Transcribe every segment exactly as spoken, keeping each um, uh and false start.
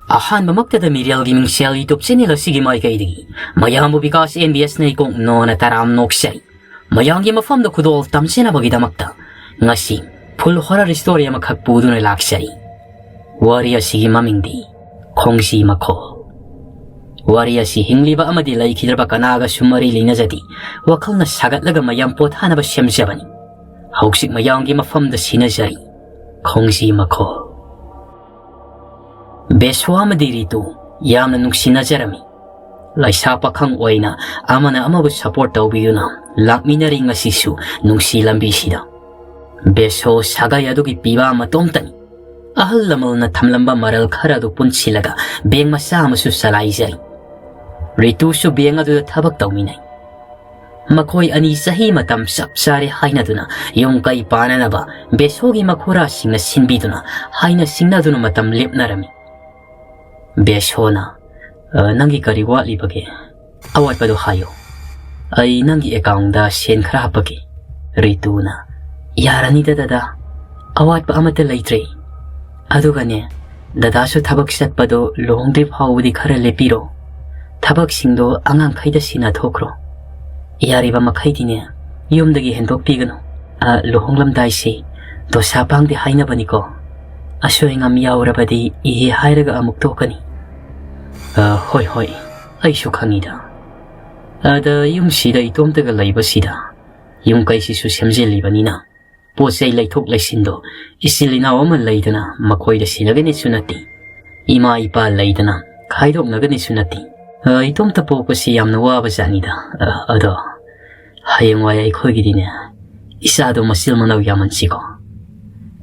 ꯑꯍꯥꯟꯕꯃꯛꯇꯗ ꯃꯤꯔꯦꯜꯒꯤ ꯃꯤꯡꯁꯦꯜ YouTube channel ꯑꯁꯤꯒꯤ ꯃꯥꯏꯀꯩꯗꯒꯤ ꯃꯌꯥꯝꯕꯨ ꯕꯤꯀꯥꯁ ꯑꯦꯝ ꯕꯤ ꯑꯦꯁꯅ ꯏꯀꯣꯛ ꯅꯣꯅ ꯇꯔꯥꯝ ꯅꯣꯛꯆꯔꯤ꯫ ꯃꯌꯥꯝꯒꯤ ꯃꯐꯝꯗ ꯈꯨꯗꯣꯜ ꯇꯝꯖꯅꯕꯒꯤꯗꯃꯛꯇ ꯉꯁꯤ full horror story ꯑꯃꯈꯛ ꯄꯨꯗꯨꯅ ꯂꯥꯛꯆꯔꯤ꯫ ꯋꯥꯔꯤ ꯑꯁꯤꯒꯤ ꯃꯃꯤꯡꯗꯤ ꯈꯣꯡꯖꯤ ꯃꯈꯣꯜ꯫ ꯋꯥꯔꯤ ꯑꯁꯤ ꯍꯤꯡꯂꯤꯕ ꯑꯃꯗꯤ ꯂꯩꯈꯤꯗ꯭ꯔꯕ ꯀꯅꯥꯒꯁꯨ ꯃꯔꯤ ꯂꯩꯅꯖꯗꯦ꯫ ꯋꯥꯈꯜꯅ ꯁꯥꯒꯠꯂꯒ ꯃꯌꯥꯝ ꯄꯣꯊꯥꯅꯕ ꯁꯦꯝꯖꯕꯅꯤ꯫ ꯍꯧꯖꯤꯛ ꯃꯌꯥꯝꯒꯤ ꯃꯐꯝꯗ ꯁꯤꯟꯅꯖꯔꯤ ꯈꯣꯡꯖꯤ ꯃꯈꯣꯜ꯫ ꯕꯦꯁꯣ ꯑꯃꯗꯤ ꯔꯤꯇꯨ ꯌꯥꯝꯅ ꯅꯨꯡꯁꯤꯅꯖꯔꯝꯃꯤ꯫ ꯂꯩꯁꯥ ꯄꯥꯈꯪ ꯑꯣꯏꯅ ꯑꯃꯅ ꯑꯃꯕꯨ support ꯇꯧꯕꯤꯗꯨꯅ ꯂꯥꯛꯃꯤꯟꯅꯔꯤ ꯉꯁꯤꯁꯨ ꯅꯨꯡꯁꯤ ꯂꯝꯕꯤꯁꯤꯗ꯫ ꯕꯦꯁꯣ ꯁꯥꯒꯩ ꯑꯗꯨꯒꯤ ꯄꯤꯕꯥ ꯃꯇꯣꯝꯇꯅꯤ꯫ ꯑꯍꯜ ꯂꯃꯟꯅ ꯊꯝꯂꯝꯕ ꯃꯔꯜ ꯈꯔ ꯑꯗꯨ ꯄꯨꯟꯁꯤꯜꯂꯒ bank ꯃꯆꯥ ꯑꯃꯁꯨ ꯆꯂꯥꯏꯖꯔꯤ꯫ ꯔꯤꯇꯨꯁꯨ bank ꯑꯗꯨꯗ ꯊꯕꯛ ꯇꯧꯃꯤꯟꯅꯩ꯫ ꯃꯈꯣꯏ ꯑꯅꯤ ꯆꯍꯤ ꯃꯇꯝ ꯆꯞ ꯆꯥꯔꯦ ꯍꯥꯏꯅꯗꯨꯅ ꯌꯨꯝ ꯀꯩ ꯄꯥꯟꯅꯅꯕ ꯕꯦꯁꯣꯒꯤ ꯃꯈꯨꯔꯥꯁꯤꯡꯅ ꯁꯤꯟꯕꯤꯗꯨꯅ ꯍꯥꯏꯅ ꯁꯤꯡꯅꯗꯨꯅ ꯃꯇꯝ ꯂꯦꯞꯅꯔꯝꯃꯤ꯫ ꯕꯦꯁꯣꯅ, "ꯑ, ꯅꯪꯒꯤ ꯀꯔꯤ ꯋꯥꯠꯂꯤꯕꯒꯦ? ꯑꯋꯥꯠꯄꯗꯣ ꯍꯥꯏꯌꯨ꯫ ꯑꯩ ꯅꯪꯒꯤ accountꯗ ꯁꯦꯟ ꯈꯔ ꯍꯥꯞꯄꯛꯀꯦ꯫" ꯔꯤꯇꯨꯅ, "ꯌꯥꯔꯅꯤꯗ ꯗꯗꯥ, ꯑꯋꯥꯠꯄ ꯑꯃꯠꯇ ꯂꯩꯇ꯭ꯔꯦ꯫ ꯑꯗꯨꯒꯅꯦ, ꯗꯗꯥꯁꯨ ꯊꯕꯛ ꯆꯠꯄꯗꯣ ꯂꯨꯍꯣꯡꯗ꯭ꯔꯤ ꯐꯥꯎꯕꯗꯤ ꯈꯔ ꯂꯦꯞꯄꯤꯔꯣ꯫ ꯊꯕꯛꯁꯤꯡꯗꯣ ꯑꯉꯥꯡꯈꯩꯗ ꯁꯤꯟꯅꯊꯣꯛꯈ꯭ꯔꯣ꯫ ꯌꯥꯔꯤꯕ ꯃꯈꯩꯗꯤꯅꯦ, ꯌꯨꯝꯗꯒꯤ ꯍꯦꯟꯗꯣꯛꯄꯤꯒꯅꯨ꯫ ꯑ, ꯂꯨꯍꯣꯡꯂꯝꯗꯥꯏꯁꯤ ꯗꯣꯁꯥ ꯄꯥꯡꯗꯦ ꯍꯥꯏꯅꯕꯅꯤꯀꯣ꯫ ꯑꯁꯣꯏ ꯑꯉꯥꯝ ꯌꯥꯎꯔꯕꯗꯤ ꯏꯍꯦ ꯍꯥꯏꯔꯒ ꯑꯃꯨꯛ ꯇꯣꯛꯀꯅꯤ꯫" "ꯑ, ꯍꯣꯏ, ꯍꯣꯏ, ꯑꯩꯁꯨ ꯈꯪꯉꯤꯗ꯫ ꯑꯗ ꯌꯨꯝꯁꯤꯗ ꯏꯇꯣꯝꯇꯒ ꯂꯩꯕꯁꯤꯗ ꯌꯨꯝ ꯀꯩꯁꯤꯁꯨ ꯁꯦꯝꯖꯤꯜꯂꯤꯕꯅꯤꯅ ꯄꯣꯠ ꯆꯩ ꯂꯩꯊꯣꯛ ꯂꯩꯁꯤꯟꯗꯣ ꯏꯆꯤꯜ ꯏꯅꯥꯎ ꯑꯃ ꯂꯩꯗꯅ ꯃꯈꯣꯏꯗ ꯁꯤꯟꯅꯒꯅꯤꯁꯨ ꯅꯠꯇꯦ, ꯏꯃꯥ ꯏꯄꯥ ꯂꯩꯗꯅ ꯈꯥꯏꯗꯣꯛꯅꯒꯅꯤꯁꯨ ꯅꯠꯇꯦ꯫ ꯑ, ꯏꯇꯣꯝꯇ ꯄꯣꯛꯄꯁꯤ ꯌꯥꯝꯅ ꯋꯥꯕ ꯖꯥꯠꯅꯤꯗ꯫ ꯑ, ꯑꯗꯣ ꯍꯌꯦꯡꯋꯥꯏ ꯑꯩꯈꯣꯏꯒꯤꯗꯤꯅꯦ, ꯏꯆꯥꯗꯣ ꯃꯆꯤꯟ ꯃꯅꯥꯎ ꯌꯥꯝꯍꯟꯁꯤꯀꯣ꯫"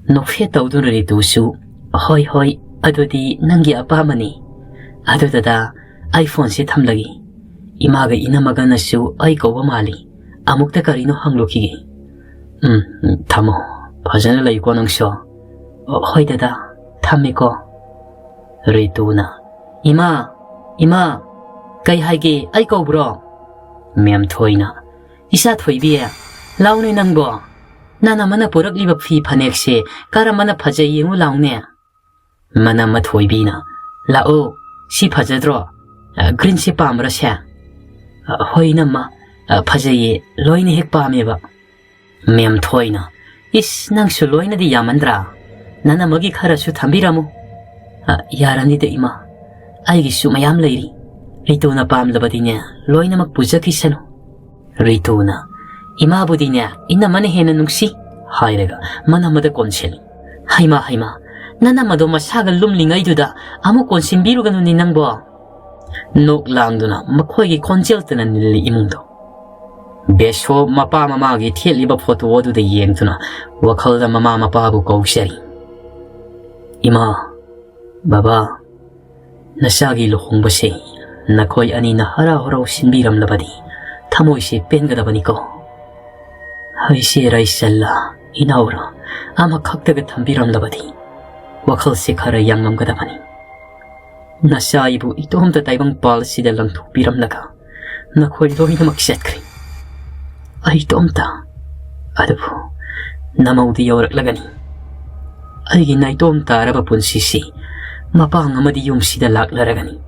ꯅꯣꯛꯐꯦꯠ ꯇꯧꯗꯨꯅ ꯔꯤꯇꯨꯁꯨ, "ꯍꯣꯏ, ꯍꯣꯏ, ꯑꯗꯨꯗꯤ ꯅꯪꯒꯤ ꯑꯄꯥꯝꯕꯅꯤ꯫ ꯑꯗꯨ ꯗꯗꯥ, ꯑꯩ phoneꯁꯦ ꯊꯝꯂꯒꯦ꯫ ꯏꯃꯥꯒ ꯏꯅꯝꯃꯒꯅꯁꯨ ꯑꯩ ꯀꯧꯕ ꯃꯥꯜꯂꯤ꯫ ꯑꯃꯨꯛꯇ ꯀꯔꯤꯅꯣ ꯍꯪꯂꯨꯈꯤꯒꯦ꯫" "ꯎꯝ, ꯎꯝ, ꯊꯝꯃꯣ꯫ ꯐꯖꯅ ꯂꯩꯀꯣ ꯅꯪꯁꯨ꯫" "ꯑꯣ, ꯍꯣꯏ ꯗꯗꯥ, ꯊꯝꯃꯦꯀꯣ꯫" ꯔꯤꯇꯨꯅ, "ꯏꯃꯥ, ꯏꯃꯥ, ꯀꯩ ꯍꯥꯏꯒꯦ? ꯑꯩ ꯀꯧꯕ꯭ꯔꯣ?" ꯃꯦꯝ ꯊꯣꯏꯅ, "ꯏꯆꯥ ꯊꯣꯏꯕꯤ, ꯂꯥꯎꯅꯦ ꯅꯪꯕꯣ꯫ ꯅꯅꯝꯃꯅ ꯄꯨꯔꯛꯂꯤꯕ ꯐꯤ ꯐꯅꯦꯛꯁꯦ ꯀꯔꯝꯕꯅ ꯐꯖꯩ ꯌꯦꯡꯉꯨ ꯂꯥꯎꯅꯦ꯫" ꯃꯅꯝꯃ ꯊꯣꯏꯕꯤꯅ, "ꯂꯥꯛꯑꯣ, ꯁꯤ ꯐꯖꯗ꯭ꯔꯣ? ꯑ, greenꯁꯦ ꯄꯥꯝꯕ꯭ꯔꯥ ꯁꯦ?" "ꯑ, ꯍꯣꯏ ꯏꯅꯝꯃ, ꯑ, ꯐꯖꯩꯌꯦ, ꯂꯣꯏꯅ ꯍꯦꯛ ꯄꯥꯝꯃꯦꯕ꯫" ꯃꯦꯝ ꯊꯣꯏꯅ, "ꯏꯁ, ꯅꯪꯁꯨ ꯂꯣꯏꯅꯗꯤ ꯌꯥꯝꯃꯟꯗ꯭ꯔꯥ? ꯅꯅꯝꯃꯒꯤ ꯈꯔꯁꯨ ꯊꯝꯕꯤꯔꯝꯃꯨ꯫" "ꯑ, ꯌꯥꯔꯅꯤꯗ ꯏꯃꯥ, ꯑꯩꯒꯤꯁꯨ ꯃꯌꯥꯝ ꯂꯩꯔꯤ꯫ ꯔꯤꯇꯨꯅ ꯄꯥꯝꯂꯕꯗꯤꯅꯦ, ꯂꯣꯏꯅꯃꯛ ꯄꯨꯖꯈꯤꯁꯅꯨ꯫" ꯔꯤꯇꯨꯅ, "ꯏꯃꯥꯕꯨꯗꯤꯅꯦ, ꯏꯅꯝꯃꯅ ꯍꯦꯟꯅ ꯅꯨꯡꯁꯤ," ꯍꯥꯏꯔꯒ ꯃꯅꯝꯃꯗ ꯀꯣꯟꯁꯤꯜꯂꯤ꯫ "ꯍꯩꯃꯥ, ꯍꯩꯃꯥ, ꯅꯅꯝꯃꯗꯣ ꯃꯁꯥꯒ ꯂꯨꯝꯂꯤꯉꯩꯗꯨꯗ ꯑꯃꯨꯛ ꯀꯣꯟꯁꯤꯟꯕꯤꯔꯨꯒꯅꯨꯅꯦ ꯅꯪꯕꯣ꯫" ꯅꯣꯛ ꯂꯥꯡꯗꯨꯅ ꯃꯈꯣꯏꯒꯤ ꯈꯣꯟꯖꯦꯜꯇꯅ ꯅꯤꯜꯂꯤ ꯏꯃꯨꯡꯗꯣ꯫ ꯕꯦꯁꯣ ꯃꯄꯥ ꯃꯃꯥꯒꯤ ꯊꯦꯠꯂꯤꯕ ꯐꯣꯇꯣ ꯑꯗꯨꯗ ꯌꯦꯡꯗꯨꯅ ꯋꯥꯈꯜꯗ ꯃꯃꯥ ꯃꯄꯥꯕꯨ ꯀꯧꯖꯔꯤ꯫ "ꯏꯃꯥ, ꯕꯕꯥ, ꯅꯆꯥꯒꯤ ꯂꯨꯍꯣꯡꯕꯁꯦ ꯅꯈꯣꯏ ꯑꯅꯤꯅ ꯍꯔꯥꯎ ꯍꯔꯥꯎ ꯁꯤꯟꯕꯤꯔꯝꯂꯕꯗꯤ ꯊꯃꯣꯏꯁꯦ ꯄꯦꯟꯒꯗꯕꯅꯤꯀꯣ꯫ ꯍꯩꯁꯦ ꯔꯥꯏꯁꯜꯂ, ꯏꯅꯥꯎꯔ, ꯑꯃꯈꯛꯇꯒ ꯊꯝꯕꯤꯔꯝꯂꯕꯗꯤ ꯋꯥꯈꯜꯁꯦ ꯈꯔ ꯌꯥꯡꯂꯝꯒꯗꯕꯅꯤ꯫ ꯅꯆꯥ ꯑꯩꯕꯨ ꯏꯇꯣꯝꯇ ꯇꯥꯏꯕꯪꯄꯥꯜ ꯑꯁꯤꯗ ꯂꯪꯊꯣꯛꯄꯤꯔꯝꯂꯒ ꯅꯈꯣꯏ ꯂꯣꯏꯅꯃꯛ ꯆꯠꯈ꯭ꯔꯦ꯫ ꯑꯩ ꯏꯇꯣꯝꯇ꯫ ꯑꯗꯨꯕꯨ ꯅꯃꯧꯗꯤ ꯌꯧꯔꯛꯂꯒꯅꯤ꯫ ꯑꯩꯒꯤ ꯅꯥꯏꯇꯣꯝ ꯇꯥꯔꯕ ꯄꯨꯟꯁꯤꯁꯤ ꯃꯄꯥꯡ ꯑꯃꯗꯤ ꯌꯨꯝꯁꯤꯗ ꯂꯥꯛꯂꯔꯒꯅꯤ꯫"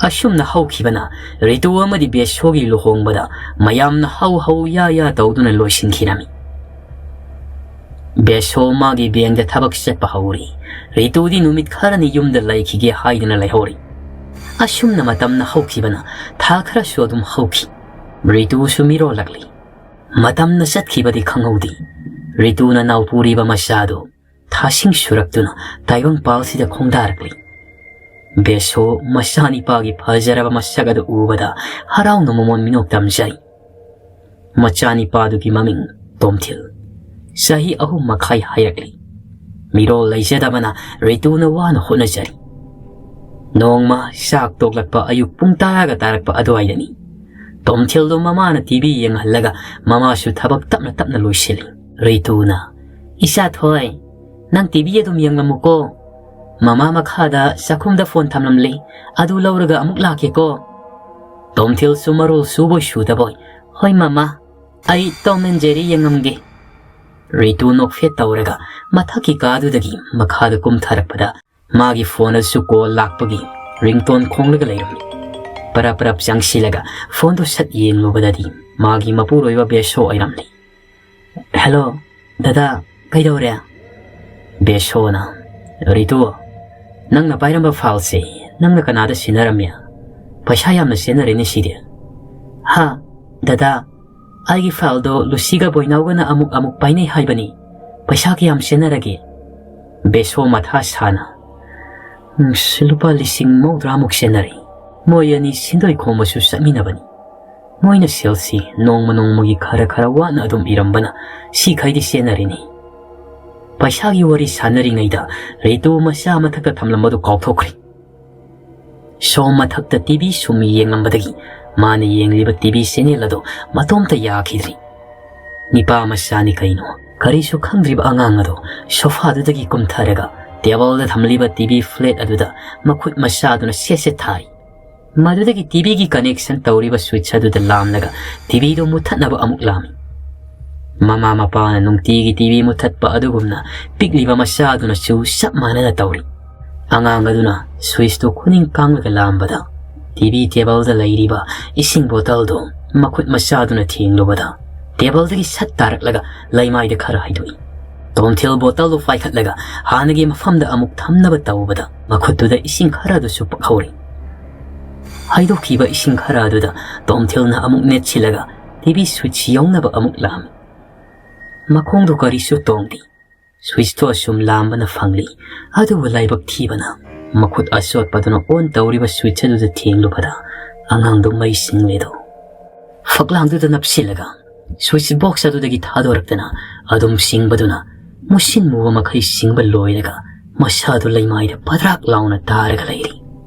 ꯑꯁꯨꯝꯅ ꯍꯧꯈꯤꯕꯅ ꯔꯤꯇꯨ ꯑꯃꯗꯤ ꯕꯦꯁꯣꯒꯤ ꯂꯨꯍꯣꯡꯕꯗ ꯃꯌꯥꯝꯅ ꯍꯧ ꯍꯧ ꯌꯥ ꯌꯥ ꯇꯧꯗꯨꯅ ꯂꯣꯏꯁꯤꯟꯈꯤꯔꯝꯃꯤ꯫ ꯕꯦꯁꯣ ꯃꯥꯒꯤ ꯕꯦꯡꯗ ꯊꯕꯛ ꯆꯠꯄ ꯍꯧꯔꯤ꯫ ꯔꯤꯇꯨꯗꯤ ꯅꯨꯃꯤꯠ ꯈꯔꯅꯤ ꯌꯨꯝꯗ ꯂꯩꯈꯤꯒꯦ ꯍꯥꯏꯗꯨꯅ ꯂꯩꯍꯧꯔꯤ꯫ ꯑꯁꯨꯝꯅ ꯃꯇꯝꯅ ꯍꯧꯈꯤꯕꯅ ꯊꯥ ꯈꯔꯁꯨ ꯑꯗꯨꯝ ꯍꯧꯈꯤ꯫ ꯔꯤꯇꯨꯁꯨ ꯃꯤꯔꯣꯜꯂꯛꯂꯤ꯫ ꯃꯇꯝꯅ ꯆꯠꯈꯤꯕꯗꯤ ꯈꯪꯍꯧꯗꯦ꯫ ꯔꯤꯇꯨꯅ ꯅꯥꯎꯄꯨꯔꯤꯕ ꯃꯆꯥꯗꯨ ꯊꯥꯁꯤꯡ ꯁꯨꯔꯛꯇꯨꯅ ꯇꯥꯏꯕꯪꯄꯥꯜꯁꯤꯗ ꯈꯣꯡꯗꯥꯔꯛꯂꯤ꯫ ꯕꯦꯁꯣ ꯃꯆꯥꯅꯤꯄꯥꯒꯤ ꯐꯖꯔꯕ ꯃꯁꯛ ꯑꯗꯨ ꯎꯕꯗ ꯍꯔꯥꯎꯅ ꯃꯃꯣꯟ ꯃꯤꯅꯣꯛ ꯇꯝꯖꯩ꯫ ꯃꯆꯥꯅꯤꯄꯥꯗꯨꯒꯤ ꯃꯃꯤꯡ ꯇꯣꯝꯊꯤꯜ꯫ ꯆꯍꯤ ꯑꯍꯨꯝ ꯃꯈꯥꯏ ꯍꯥꯏꯔꯛꯂꯤ꯫ ꯃꯤꯔꯣꯜ ꯂꯩꯖꯗꯕꯅ ꯔꯤꯇꯨꯅ ꯋꯥꯅ ꯍꯣꯠꯅꯖꯔꯤ꯫ ꯅꯣꯡꯃ ꯆꯥꯛ ꯇꯣꯛꯂꯛꯄ ꯑꯌꯨꯛ ꯄꯨꯡ ꯇꯔꯥꯒ ꯇꯥꯔꯛꯄ ꯑꯗꯨꯋꯥꯏꯗꯅꯤ꯫ ꯇꯣꯝꯊꯤꯜꯗꯨ ꯃꯃꯥꯅ ꯇꯤ ꯚꯤ ꯌꯦꯡꯍꯜꯂꯒ ꯃꯃꯥꯁꯨ ꯊꯕꯛ ꯇꯞꯅ ꯇꯞꯅ ꯂꯣꯏꯁꯤꯜꯂꯤ꯫ ꯔꯤꯇꯨꯅ, "ꯏꯆꯥ ꯊꯣꯏ, ꯅꯪ ꯇꯤ ꯚꯤ ꯑꯗꯨꯝ ꯌꯦꯡꯂꯝꯃꯨꯀꯣ꯫ ꯃꯃꯥ ꯃꯈꯥꯗ ꯆꯥꯛꯈꯨꯝꯗ ꯐꯣꯟ ꯊꯝꯂꯝꯂꯤ, ꯑꯗꯨ ꯂꯧꯔꯒ ꯑꯃꯨꯛ ꯂꯥꯛꯀꯦꯀꯣ꯫" ꯇꯣꯝꯊꯤꯜꯁꯨ ꯃꯔꯣꯜ ꯁꯨꯕꯣꯏ ꯁꯨꯗꯕꯣꯏ, "ꯍꯣꯏ ꯃꯃꯥ, ꯑꯩ ꯇꯣꯝ ꯑꯦꯟ ꯖꯦꯔꯤ ꯌꯦꯡꯉꯝꯒꯦ꯫" ꯔꯤꯇꯨ ꯅꯣꯛꯐꯦꯠ ꯇꯧꯔꯒ ꯃꯊꯛꯀꯤ ꯀꯥꯗꯨꯗꯒꯤ ꯃꯈꯥꯗ ꯀꯨꯝꯊꯔꯛꯄꯗ ꯃꯥꯒꯤ ꯐꯣꯟ ꯑꯗꯨꯁꯨ ꯀꯣꯜ ꯂꯥꯛꯄꯒꯤ ꯔꯤꯡꯇꯣꯟ ꯈꯣꯡꯂꯒ ꯂꯩꯔꯝꯃꯤ꯫ ꯄꯔꯞ ꯄꯔꯞ ꯆꯪꯁꯤꯜꯂꯒ ꯐꯣꯟꯗꯨ ꯁꯠ ꯌꯦꯡꯂꯨꯕꯗꯗꯤ ꯃꯥꯒꯤ ꯃꯄꯨꯔꯣꯏꯕ ꯕꯦꯁꯣ ꯑꯣꯏꯔꯝꯂꯤ꯫ "ꯍꯦꯜꯂꯣ, ꯗꯗꯥ, ꯀꯩꯗꯧꯔꯦ?" ꯕꯦꯁꯣꯅ, "ꯔꯤꯇꯨ, ꯅꯪꯅ ꯄꯥꯏꯔꯝꯕ ꯐꯥꯏꯜꯁꯦ ꯅꯪꯅ ꯀꯅꯥꯗ ꯁꯤꯟꯅꯔꯝꯃꯤ? ꯄꯩꯁꯥ ꯌꯥꯝꯅ ꯆꯦꯟꯅꯔꯦꯅꯦ ꯁꯤꯗꯤ꯫" "ꯍꯥ, ꯗꯗꯥ, ꯑꯩꯒꯤ ꯐꯥꯏꯜꯗꯣ ꯂꯨꯁꯤꯒ ꯕꯣꯏꯅꯥꯎꯒꯅ ꯑꯃꯨꯛ ꯑꯃꯨꯛ ꯄꯥꯏꯅꯩ ꯍꯥꯏꯕꯅꯤ꯫ ꯄꯩꯁꯥ ꯀꯌꯥꯝ ꯆꯦꯟꯅꯔꯒꯦ?" ꯕꯦꯁꯣ ꯃꯊꯥ ꯁꯥꯅ, "ꯎꯝ, ꯂꯨꯄꯥ ꯂꯤꯁꯤꯡ ꯃꯧꯗ꯭ꯔꯥꯃꯨꯛ ꯆꯦꯟꯅꯔꯦ꯫ ꯃꯣꯏ ꯑꯅꯤ ꯁꯤꯟꯗꯣꯏ ꯈꯣꯝꯕꯁꯨ ꯆꯠꯃꯤꯟꯅꯕꯅꯤ꯫ ꯃꯣꯏꯅ ꯁꯦꯜꯁꯤ ꯅꯣꯡꯃ ꯅꯣꯡꯃꯒꯤ ꯈꯔ ꯈꯔ ꯋꯥꯠꯅ ꯑꯗꯨꯝ ꯏꯔꯝꯕꯅ ꯁꯤꯈꯩꯗꯤ ꯆꯦꯟꯅꯔꯤꯅꯤ꯫" ꯄꯩꯁꯥꯒꯤ ꯋꯥꯔꯤ ꯁꯥꯟꯅꯔꯤꯉꯩꯗ ꯔꯤꯇꯨ ꯃꯆꯥ ꯃꯊꯛꯇ ꯊꯝꯂꯝꯕꯗꯨ ꯀꯥꯎꯊꯣꯛꯈ꯭ꯔꯦ꯫ ꯁꯣꯝ ꯃꯊꯛꯇ ꯇꯤꯚꯤ ꯁꯨꯝ ꯌꯦꯡꯂꯝꯕꯗꯒꯤ ꯃꯥꯅ ꯌꯦꯡꯂꯤꯕ ꯇꯤꯚꯤ ꯆꯦꯅꯦꯜ ꯑꯗꯨ ꯃꯇꯣꯝꯇ ꯌꯥꯈꯤꯗ꯭ꯔꯤ꯫ ꯅꯤꯄꯥ ꯃꯆꯥꯅꯤ ꯀꯩꯅꯣ, ꯀꯔꯤꯁꯨ ꯈꯪꯗ꯭ꯔꯤꯕ ꯑꯉꯥꯡ ꯑꯗꯨ ꯁꯣꯐꯥꯗꯨꯗꯒꯤ ꯀꯨꯝꯊꯔꯒ ꯇꯦꯕꯜꯗ ꯊꯝꯂꯤꯕ ꯇꯤꯚꯤ ꯐ꯭ꯂꯦꯠ ꯑꯗꯨꯗ ꯃꯈꯨꯠ ꯃꯆꯥꯗꯨꯅ ꯁꯦꯠ ꯁꯦꯠ ꯊꯥꯔꯤ꯫ ꯃꯗꯨꯗꯒꯤ ꯇꯤꯚꯤꯒꯤ ꯀꯅꯦꯛꯁꯟ ꯇꯧꯔꯤꯕ ꯁ꯭ꯋꯤꯠꯆ ꯑꯗꯨꯗ ꯂꯥꯝꯂꯒ ꯇꯤꯚꯤꯗꯨ ꯃꯨꯠꯊꯠꯅꯕ ꯑꯃꯨꯛ ꯂꯥꯝꯃꯤ꯫ ꯃꯃꯥ ꯃꯄꯥꯅ ꯅꯨꯡꯇꯤꯒꯤ ꯇꯤꯚꯤ ꯃꯨꯠꯊꯠꯄ ꯑꯗꯨꯒꯨꯝꯅ ꯄꯤꯛꯂꯤꯕ ꯃꯆꯥꯗꯨꯅꯁꯨ ꯆꯞ ꯃꯥꯟꯅꯅ ꯇꯧꯔꯤ꯫ ꯑꯉꯥꯡ ꯑꯗꯨꯅ ꯁ꯭ꯋꯤꯆꯇꯨ ꯈꯨꯅꯤꯡ ꯀꯥꯡꯂꯒ ꯂꯥꯝꯕꯗ, ꯇꯤꯚꯤ ꯇꯦꯕꯜꯗ ꯂꯩꯔꯤꯕ ꯏꯁꯤꯡ ꯕꯣꯇꯜꯗꯨ ꯃꯈꯨꯠ ꯃꯆꯥꯗꯨꯅ ꯊꯦꯡꯂꯨꯕꯗ, ꯇꯦꯕꯜꯗꯒꯤ ꯁꯠ ꯇꯥꯔꯛꯂꯒ ꯂꯩꯃꯥꯏꯗ ꯈꯔ ꯍꯥꯏꯗꯣꯛꯏ꯫ ꯇꯣꯝꯊꯤꯜ ꯕꯣꯇꯜꯗꯨ ꯄꯥꯏꯈꯠꯂꯒ ꯍꯥꯟꯅꯒꯤ ꯃꯐꯝꯗ ꯑꯃꯨꯛ ꯊꯝꯅꯕ ꯇꯧꯕꯗ, ꯃꯈꯨꯠꯇꯨꯗ ꯏꯁꯤꯡ ꯈꯔ ꯑꯗꯨꯁꯨ ꯄꯛꯍꯧꯔꯤ꯫ ꯍꯩꯗꯣꯛꯈꯤꯕ ꯏꯁꯤꯡ ꯈꯔ ꯑꯗꯨꯗ ꯇꯣꯝꯊꯤꯜꯅ ꯑꯃꯨꯛ ꯅꯦꯠꯁꯤꯜꯂꯒ ꯇꯤꯚꯤ ꯁ꯭ꯋꯤꯆ ꯌꯧꯅꯕ ꯑꯃꯨꯛ ꯂꯥꯝꯃꯤ꯫ ꯃꯈꯣꯡꯗꯨ ꯀꯔꯤꯁꯨ ꯇꯣꯡꯗꯦ꯫ ꯁ꯭ꯋꯤꯆꯇꯣ ꯑꯁꯨꯝ ꯂꯥꯝꯕꯅ ꯐꯪꯂꯤ꯫ ꯑꯗꯨꯕꯨ ꯂꯥꯏꯕꯛ ꯊꯤꯕꯅ, ꯃꯈꯨꯠ ꯑꯆꯣꯠꯄꯗꯨꯅ ꯑꯣꯟ ꯇꯧꯔꯤꯕ ꯁ꯭ꯋꯤꯆ ꯑꯗꯨꯗ ꯊꯦꯡꯂꯨꯕꯗ, ꯑꯉꯥꯡꯗꯨ ꯃꯩ ꯆꯤꯡꯂꯦꯗꯣ꯫ ꯐꯛꯂꯥꯡꯗꯨꯗ ꯅꯞꯁꯤꯜꯂꯒ ꯁ꯭ꯋꯤꯆ ꯕꯣꯛꯁ ꯑꯗꯨꯗꯒꯤ ꯊꯥꯗꯣꯔꯛꯇꯅ ꯑꯗꯨꯝ ꯆꯤꯡꯕꯗꯨꯅ, ꯃꯨꯁꯤꯟ ꯃꯨꯕ ꯃꯈꯩ ꯆꯤꯡꯕ ꯂꯣꯏꯔꯒ, ꯃꯁꯥꯗꯨ ꯂꯩꯃꯥꯏꯗ ꯄꯗ꯭ꯔꯥꯛ ꯂꯥꯎꯅ ꯇꯥꯔꯒ ꯂꯩꯔꯤ꯫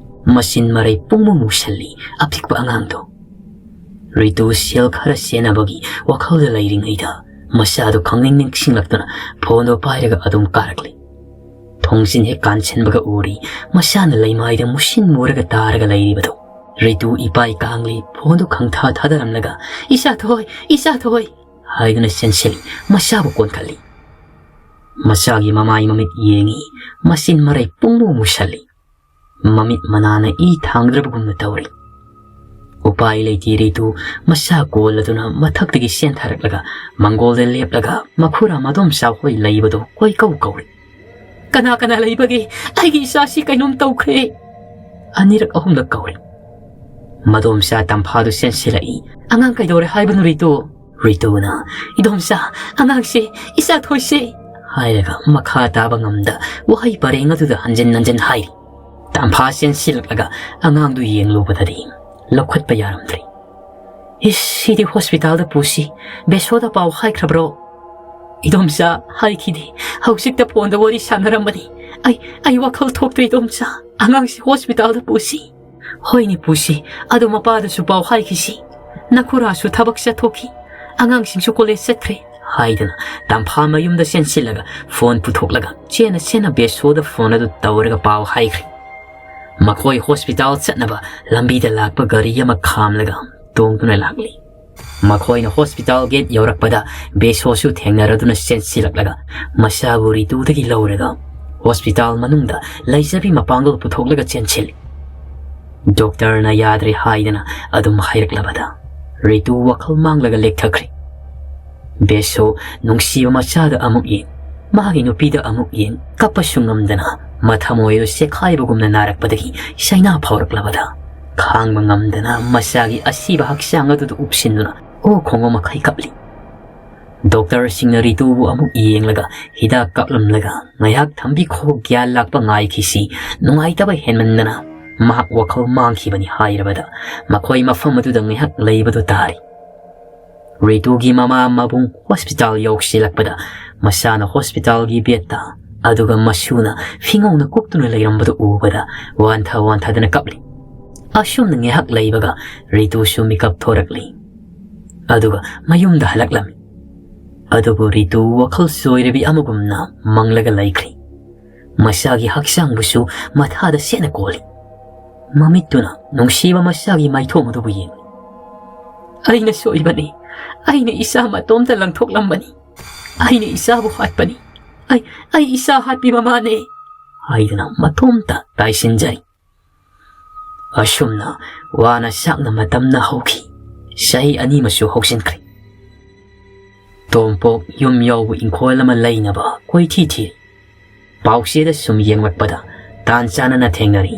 ꯃꯆꯤꯟ ꯃꯔꯩ ꯄꯨꯡꯃꯨ ꯃꯨꯁꯜꯂꯤ ꯑꯄꯤꯛꯄ ꯑꯉꯥꯡꯗꯣ꯫ ꯔꯤꯇꯨ ꯁꯦꯜ ꯈꯔ ꯆꯦꯟꯅꯕꯒꯤ ꯋꯥꯈꯜꯗ ꯂꯩꯔꯤꯉꯩꯗ, ꯃꯆꯥꯗꯨ ꯈꯪꯅꯤꯡ ꯅꯤꯡꯁꯤꯡꯂꯛꯇꯨꯅ ꯐꯣꯟꯗꯨ ꯄꯥꯏꯔꯒ ꯑꯗꯨꯝ ꯀꯥꯔꯛꯂꯤ꯫ ꯊꯣꯡꯖꯤꯟ ꯍꯦꯛ ꯀꯥꯟꯁꯤꯟꯕꯒ ꯎꯔꯤ, ꯃꯆꯥꯅ ꯂꯩꯃꯥꯏꯗ ꯃꯨꯁꯤꯟ ꯃꯨꯔꯒ ꯇꯥꯔꯒ ꯂꯩꯔꯤꯕꯗꯨ꯫ ꯔꯤꯇꯨ ꯏꯄꯥꯏ ꯀꯥꯡꯂꯤ ꯐꯣꯟꯗꯨ ꯈꯪꯊꯥ ꯊꯥꯗꯔꯝꯂꯒ, "ꯏꯆꯥ ꯊꯣꯏ, ꯏꯆꯥ ꯊꯣꯏ!" ꯍꯥꯏꯗꯨꯅ ꯆꯦꯟꯁꯤꯜꯂꯤ, ꯃꯆꯥꯕꯨ ꯀꯣꯟꯈꯠꯂꯤ꯫ ꯃꯆꯥꯒꯤ ꯃꯃꯥꯏ ꯃꯃꯤꯠ ꯌꯦꯡꯏ, ꯃꯆꯤꯟ ꯃꯔꯩ ꯄꯨꯡꯃꯨ ꯃꯨꯁꯜꯂꯤ꯫ ꯃꯃꯤꯠ ꯃꯅꯥꯅ ꯏ ꯊꯥꯡꯗ꯭ꯔꯕꯒꯨꯝꯅ ꯇꯧꯔꯤ꯫ ꯎꯄꯥꯏ ꯂꯩꯇꯦ ꯔꯤꯇꯨ ꯃꯁꯥ ꯀꯣꯜꯂꯗꯨꯅ ꯃꯊꯛꯇꯒꯤ ꯆꯦꯟꯊꯔꯛꯂꯒ ꯃꯪꯒꯣꯜꯗ ꯂꯦꯞꯂꯒ ꯃꯈꯨꯔꯥ ꯃꯗꯣꯝꯆꯥ ꯍꯣꯏ ꯂꯩꯕꯗꯣ ꯀꯣꯏꯀꯧ ꯀꯧꯔꯤ꯫ "ꯀꯅꯥ ꯀꯅꯥ ꯂꯩꯕꯒꯦ? ꯑꯩꯒꯤ ꯏꯆꯥꯁꯤ ꯀꯩꯅꯣꯝ ꯇꯧꯈ꯭ꯔꯦ!" ꯑꯅꯤꯔꯛ ꯑꯍꯨꯝꯂꯛ ꯀꯧꯔꯤ꯫ ꯃꯗꯣꯝꯆꯥ ꯇꯝꯐꯥꯗꯨ ꯆꯦꯟꯁꯤꯜꯂꯛꯏ꯫ "ꯑꯉꯥꯡ ꯀꯩꯗꯧꯔꯦ ꯍꯥꯏꯕꯅꯣ ꯔꯤꯇꯨ?" ꯔꯤꯇꯨꯅ, "ꯏꯗꯣꯝꯆꯥ, ꯑꯉꯥꯡꯁꯦ, ꯏꯆꯥ ꯊꯣꯏꯁꯦ!" ꯍꯥꯏꯔꯒ ꯃꯈꯥ ꯇꯥꯕ ꯉꯝꯗ ꯋꯥꯍꯩ ꯄꯔꯦꯡ ꯑꯗꯨꯗ ꯍꯟꯖꯤꯟ ꯍꯟꯖꯤꯟ ꯍꯥꯏꯔꯤ꯫ ꯇꯝꯐꯥ ꯆꯦꯟꯁꯤꯜꯂꯛꯂꯒ ꯑꯉꯥꯡꯗꯨ ꯌꯦꯡꯂꯨꯕꯗꯗꯤ ꯂꯧꯈꯠꯄ ꯌꯥꯔꯝꯗ꯭ꯔꯦ꯫ "ꯏꯁ, ꯁꯤꯗꯤ ꯍꯣꯁꯄꯤꯇꯥꯜꯗ ꯄꯨꯁꯤ꯫ ꯕꯦꯁꯣꯗ ꯄꯥꯎ ꯍꯥꯏꯈ꯭ꯔꯕ꯭ꯔꯣ?" "ꯏꯗꯣꯝꯆꯥ, ꯍꯥꯏꯈꯤꯗꯦ꯫ ꯍꯧꯖꯤꯛꯇ ꯐꯣꯟꯗ ꯋꯥꯔꯤ ꯁꯥꯟꯅꯔꯝꯕꯅꯤ꯫ ꯑꯩ, ꯑꯩ ꯋꯥꯈꯜ ꯊꯣꯛꯇ꯭ꯔꯦ ꯏꯗꯣꯝꯆꯥ꯫ ꯑꯉꯥꯡꯁꯤ ꯍꯣꯁꯄꯤꯇꯥꯜꯗ ꯄꯨꯁꯤ꯫" "ꯍꯣꯏꯅꯦ, ꯄꯨꯁꯤ꯫ ꯑꯗꯣ ꯃꯄꯥꯗꯁꯨ ꯄꯥꯎ ꯍꯥꯏꯈꯤꯁꯤ꯫ ꯅꯈꯨꯔꯥꯁꯨ ꯊꯕꯛ ꯆꯠꯊꯣꯛꯈꯤ꯫ ꯑꯉꯥꯡꯁꯤꯡꯁꯨ ꯀꯣꯂꯦꯖ ꯆꯠꯈ꯭ꯔꯦ", ꯍꯥꯏꯗꯅ ꯇꯝꯐꯥ ꯃꯌꯨꯝꯗ ꯆꯦꯟꯁꯤꯜꯂꯒ ꯐꯣꯟ ꯄꯨꯊꯣꯛꯂꯒ ꯆꯦꯟꯅ ꯆꯦꯟꯅ ꯕꯦꯁꯣꯗ ꯐꯣꯟ ꯑꯗꯨ ꯇꯧꯔꯒ ꯄꯥꯎ ꯍꯥꯏꯈ꯭ꯔꯦ꯫ ꯃꯈꯣꯏ ꯍꯣꯁꯄꯤꯇꯥꯜ ꯆꯠꯅꯕ ꯂꯝꯕꯤꯗ ꯂꯥꯛꯄ ꯒꯥꯔꯤ ꯑꯃ ꯈꯥꯝꯂꯒ ꯇꯣꯡꯗꯨꯅ ꯂꯥꯛꯂꯤ꯫ ꯃꯈꯣꯏꯅ ꯍꯣꯁꯄꯤꯇꯥꯜ ꯒꯦꯠ ꯌꯧꯔꯛꯄꯗ ꯕꯦꯁꯣꯁꯨ ꯊꯦꯡꯅꯔꯗꯨꯅ ꯆꯦꯟꯁꯤꯜꯂꯛꯂꯒ ꯃꯆꯥꯕꯨ ꯔꯤꯇꯨꯗꯒꯤ ꯂꯧꯔꯒ ꯍꯣꯁꯄꯤꯇꯥꯜ ꯃꯅꯨꯡꯗ ꯂꯩꯖꯕꯤ ꯃꯄꯥꯡꯒꯜ ꯄꯨꯊꯣꯛꯂꯒ ꯆꯦꯟꯁꯤꯜꯂꯤ꯫ ꯗꯣꯛꯇꯔꯅ ꯌꯥꯗ꯭ꯔꯦ ꯍꯥꯏꯗꯅ ꯑꯗꯨꯝ ꯍꯥꯏꯔꯛꯂꯕꯗ ꯔꯤꯇꯨ ꯋꯥꯈꯜ ꯃꯥꯡꯂꯒ ꯂꯦꯛꯊꯈ꯭ꯔꯦ꯫ ꯕꯦꯁꯣ ꯅꯨꯡꯁꯤꯕ ꯃꯆꯥꯗ ꯑꯃꯨꯛ ꯌꯦꯡ, ꯃꯥꯒꯤ ꯅꯨꯄꯤꯗ ꯑꯃꯨꯛ ꯌꯦꯡ, ꯀꯞꯄꯁꯨ ꯉꯝꯗꯅ ꯃꯊꯃꯣꯏꯗꯨ ꯆꯦꯛꯈꯥꯏꯕꯒꯨꯝꯅ ꯅꯥꯔꯛꯄꯗꯒꯤ ꯆꯩꯅꯥ ꯐꯥꯎꯔꯛꯂꯕꯗ ꯈꯥꯡꯕ ꯉꯝꯗꯅ ꯃꯆꯥꯒꯤ ꯑꯁꯤꯕ ꯍꯛꯆꯥꯡ ꯑꯗꯨꯗ ꯎꯞꯁꯤꯟꯗꯨꯅ ꯑꯣ ꯈꯣꯡꯕ ꯃꯈꯩ ꯀꯞꯂꯤ꯫ ꯗꯣꯛꯇꯔꯁꯤꯡꯅ ꯔꯤꯇꯨꯕꯨ ꯑꯃꯨꯛ ꯌꯦꯡꯂꯒ ꯍꯤꯗꯥꯛ ꯀꯥꯞꯂꯝꯂꯒ ꯉꯥꯏꯍꯥꯛ ꯊꯝꯕꯤꯈꯣ, ꯒ꯭ꯌꯥꯟ ꯂꯥꯛꯄ ꯉꯥꯏꯈꯤꯁꯤ, ꯅꯨꯡꯉꯥꯏꯇꯕ ꯍꯦꯟꯃꯟꯗꯅ ꯃꯍꯥꯛ ꯋꯥꯈꯜ ꯃꯥꯡꯈꯤꯕꯅꯤ ꯍꯥꯏꯔꯕꯗ ꯃꯈꯣꯏ ꯃꯐꯝ ꯑꯗꯨꯗ ꯉꯥꯏꯍꯥꯛ ꯂꯩꯕꯗꯨ ꯇꯥꯔꯤ꯫ ꯔꯤꯇꯨꯒꯤ ꯃꯃꯥ ꯃꯕꯨꯡ ꯍꯣꯁꯄꯤꯇꯥꯜ ꯌꯧꯁꯤꯜꯂꯛꯄꯗ ꯃꯆꯥꯅ ꯍꯣꯁꯄꯤꯇꯥꯜꯒꯤ ꯕꯦꯗꯇ ꯑꯗꯨꯒ ꯃꯁꯨꯅ ꯐꯤꯉꯧꯅ ꯀꯨꯞꯇꯨꯅ ꯂꯩꯔꯝꯕꯗꯨ ꯎꯕꯗ ꯋꯥꯟꯊ ꯋꯥꯟꯊꯗꯅ ꯀꯞꯂꯤ꯫ ꯑꯁꯨꯝꯅ ꯉꯥꯏꯍꯥꯛ ꯂꯩꯕꯒ ꯔꯤꯇꯨꯁꯨ ꯃꯤꯀꯞ ꯊꯣꯔꯛꯂꯤ꯫ ꯑꯗꯨꯒ ꯃꯌꯨꯝꯗ ꯍꯜꯂꯛꯂꯝꯃꯤ꯫ ꯑꯗꯨꯕꯨ ꯔꯤꯇꯨ ꯋꯥꯈꯜ ꯆꯣꯏꯔꯕꯤ ꯑꯃꯒꯨꯝꯅ ꯃꯪꯂꯒ ꯂꯩꯈ꯭ꯔꯤ꯫ ꯃꯁꯥꯒꯤ ꯍꯛꯆꯥꯡꯕꯨꯁꯨ ꯃꯊꯥꯗ ꯁꯦꯠꯅ ꯀꯣꯜꯂꯤ꯫ ꯃꯃꯤꯠꯇꯨꯅ ꯅꯨꯡꯁꯤꯕ ꯃꯆꯥꯒꯤ ꯃꯥꯏꯊꯣꯡ ꯑꯗꯨꯕꯨ ꯌꯦꯡꯂꯤ꯫ "ꯑꯩꯅ ꯁꯣꯏꯕꯅꯤ꯫ ꯑꯩꯅ ꯏꯆꯥ ꯃꯇꯣꯝꯇ ꯂꯪꯊꯣꯛꯂꯝꯕꯅꯤ꯫ ꯑꯩꯅ ꯏꯆꯥꯕꯨ ꯍꯥꯠꯄꯅꯤ꯫ "ꯑꯩ, ꯑꯩ ꯏꯆꯥ ꯍꯥꯠꯄꯤ ꯃꯃꯥꯅꯦ!" ꯍꯥꯏꯗꯨꯅ ꯃꯇꯣꯝꯇ ꯇꯥꯏꯁꯤꯟꯖꯔꯤ꯫ ꯑꯁꯨꯝꯅ ꯋꯥꯅ ꯁꯥꯡꯅ ꯃꯇꯝꯅ ꯍꯧꯈꯤ꯫ ꯆꯍꯤ ꯑꯅꯤ ꯑꯃꯁꯨ ꯍꯧꯖꯤꯟꯈ꯭ꯔꯦ꯫ ꯇꯣꯝꯄꯣꯛ ꯌꯨꯝ ꯌꯥꯎꯕ ꯏꯪꯈꯣꯜ ꯑꯃ ꯂꯩꯅꯕ ꯀꯣꯏꯊꯤ ꯊꯤꯔꯤ꯫ ꯄꯥꯎꯆꯦꯗ ꯁꯨꯝ ꯌꯦꯡꯂꯛꯄꯗ ꯇꯥꯟ ꯆꯥꯅꯅ ꯊꯦꯡꯅꯔꯤ꯫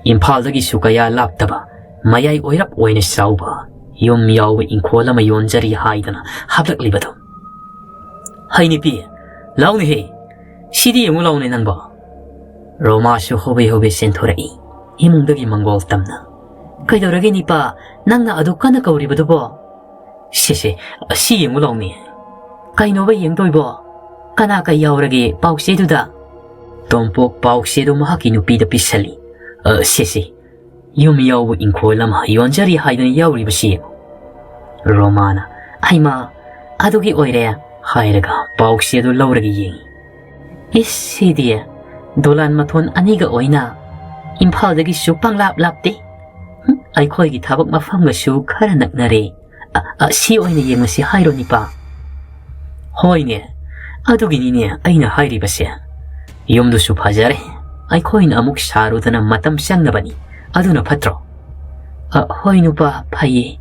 ꯏꯝꯐꯥꯜꯗꯒꯤꯁꯨ ꯀꯌꯥ ꯂꯥꯞꯇꯕ, ꯃꯌꯥꯏ ꯑꯣꯏꯔꯞ ꯑꯣꯏꯅ ꯆꯥꯎꯕ, ꯌꯨꯝ ꯌꯥꯎꯕ ꯏꯪꯈꯣꯜ ꯑꯃ ꯌꯣꯟꯖꯔꯤ ꯍꯥꯏꯗꯅ ꯍꯥꯞꯂꯛꯂꯤꯕꯗꯣ꯫ "ꯍꯩ ꯅꯨꯄꯤ, ꯂꯥꯎꯅꯦꯍꯦ, ꯁꯤꯗꯤ ꯌꯦꯡꯉꯨ ꯂꯥꯎꯅꯦ ꯅꯪꯕꯣ!" ꯔꯣꯃꯥꯁꯨ ꯍꯣꯕꯦ ꯍꯣꯕꯦ ꯆꯦꯟꯊꯣꯔꯛꯏ, ꯏꯃꯨꯡꯗꯒꯤ ꯃꯪꯒꯣꯜ ꯇꯝꯅ꯫ "ꯀꯩꯗꯧꯔꯒꯦ ꯅꯤꯄꯥ, ꯅꯪꯅ ꯑꯗꯨ ꯀꯟꯅ ꯀꯧꯔꯤꯕꯗꯨꯕꯣ?" "ꯁꯦ ꯁꯦ, ꯑꯁꯤ ꯌꯦꯡꯉꯨ ꯂꯥꯎꯅꯦ!" "ꯀꯩꯅꯣꯕ ꯌꯦꯡꯗꯣꯏꯕꯣ? ꯀꯅꯥ ꯀꯩ ꯌꯥꯎꯔꯒꯦ ꯄꯥꯎꯆꯦꯗꯨꯗ?" ꯇꯣꯝꯄꯣꯛ ꯄꯥꯎꯆꯦꯗꯨ ꯃꯍꯥꯛꯀꯤ ꯅꯨꯄꯤꯗ ꯄꯤꯁꯜꯂꯤ꯫ "ꯑ, ꯁꯦ ꯁꯦ, ꯌꯨꯝ ꯌꯥꯎꯕ ꯏꯪꯈꯣꯜ ꯑꯃ ꯌꯣꯟꯖꯔꯤ ꯍꯥꯏꯗꯨꯅ ꯌꯥꯎꯔꯤꯕꯁꯤ ꯌꯦꯡꯉꯨ꯫" ꯔꯣꯃꯥꯅ, "ꯍꯩꯃꯥ, ꯑꯗꯨꯒꯤ ꯑꯣꯏꯔꯦ?" ꯍꯥꯏꯔꯒ ꯄꯥꯎꯆꯦꯗꯨ ꯂꯧꯔꯒ ꯌꯦꯡꯉꯤ꯫ "ꯏꯁ, ꯁꯤꯗꯤ ꯗꯣꯂꯥꯟ ꯃꯊꯣꯟ ꯑꯅꯤꯒ ꯑꯣꯏꯅ ꯏꯝꯐꯥꯜꯗꯒꯤꯁꯨ ꯄꯪꯂꯥꯞ ꯂꯥꯞꯇꯦ꯫ ꯍꯨꯝ, ꯑꯩꯈꯣꯏꯒꯤ ꯊꯕꯛ ꯃꯐꯝꯒꯁꯨ ꯈꯔ ꯅꯛꯅꯔꯦ꯫ ꯑ, ꯑ, ꯁꯤ ꯑꯣꯏꯅ ꯌꯦꯡꯉꯁꯤ ꯍꯥꯏꯔꯣ ꯅꯤꯄꯥ?" "ꯍꯣꯏꯅꯦ, ꯑꯗꯨꯒꯤꯅꯤꯅꯦ ꯑꯩꯅ ꯍꯥꯏꯔꯤꯕꯁꯦ꯫ ꯌꯨꯝꯗꯨꯁꯨ ꯐꯖꯔꯦ, ꯑꯩꯈꯣꯏꯅ ꯑꯃꯨꯛ ꯁꯥꯔꯨꯗꯅ ꯃꯇꯝ ꯆꯪꯅꯕꯅꯤ, ꯑꯗꯨꯅ ꯐꯠꯇ꯭ꯔꯣ?" "ꯑ, ꯍꯣꯏ ꯅꯨꯄꯥ, ꯐꯩꯌꯦ꯫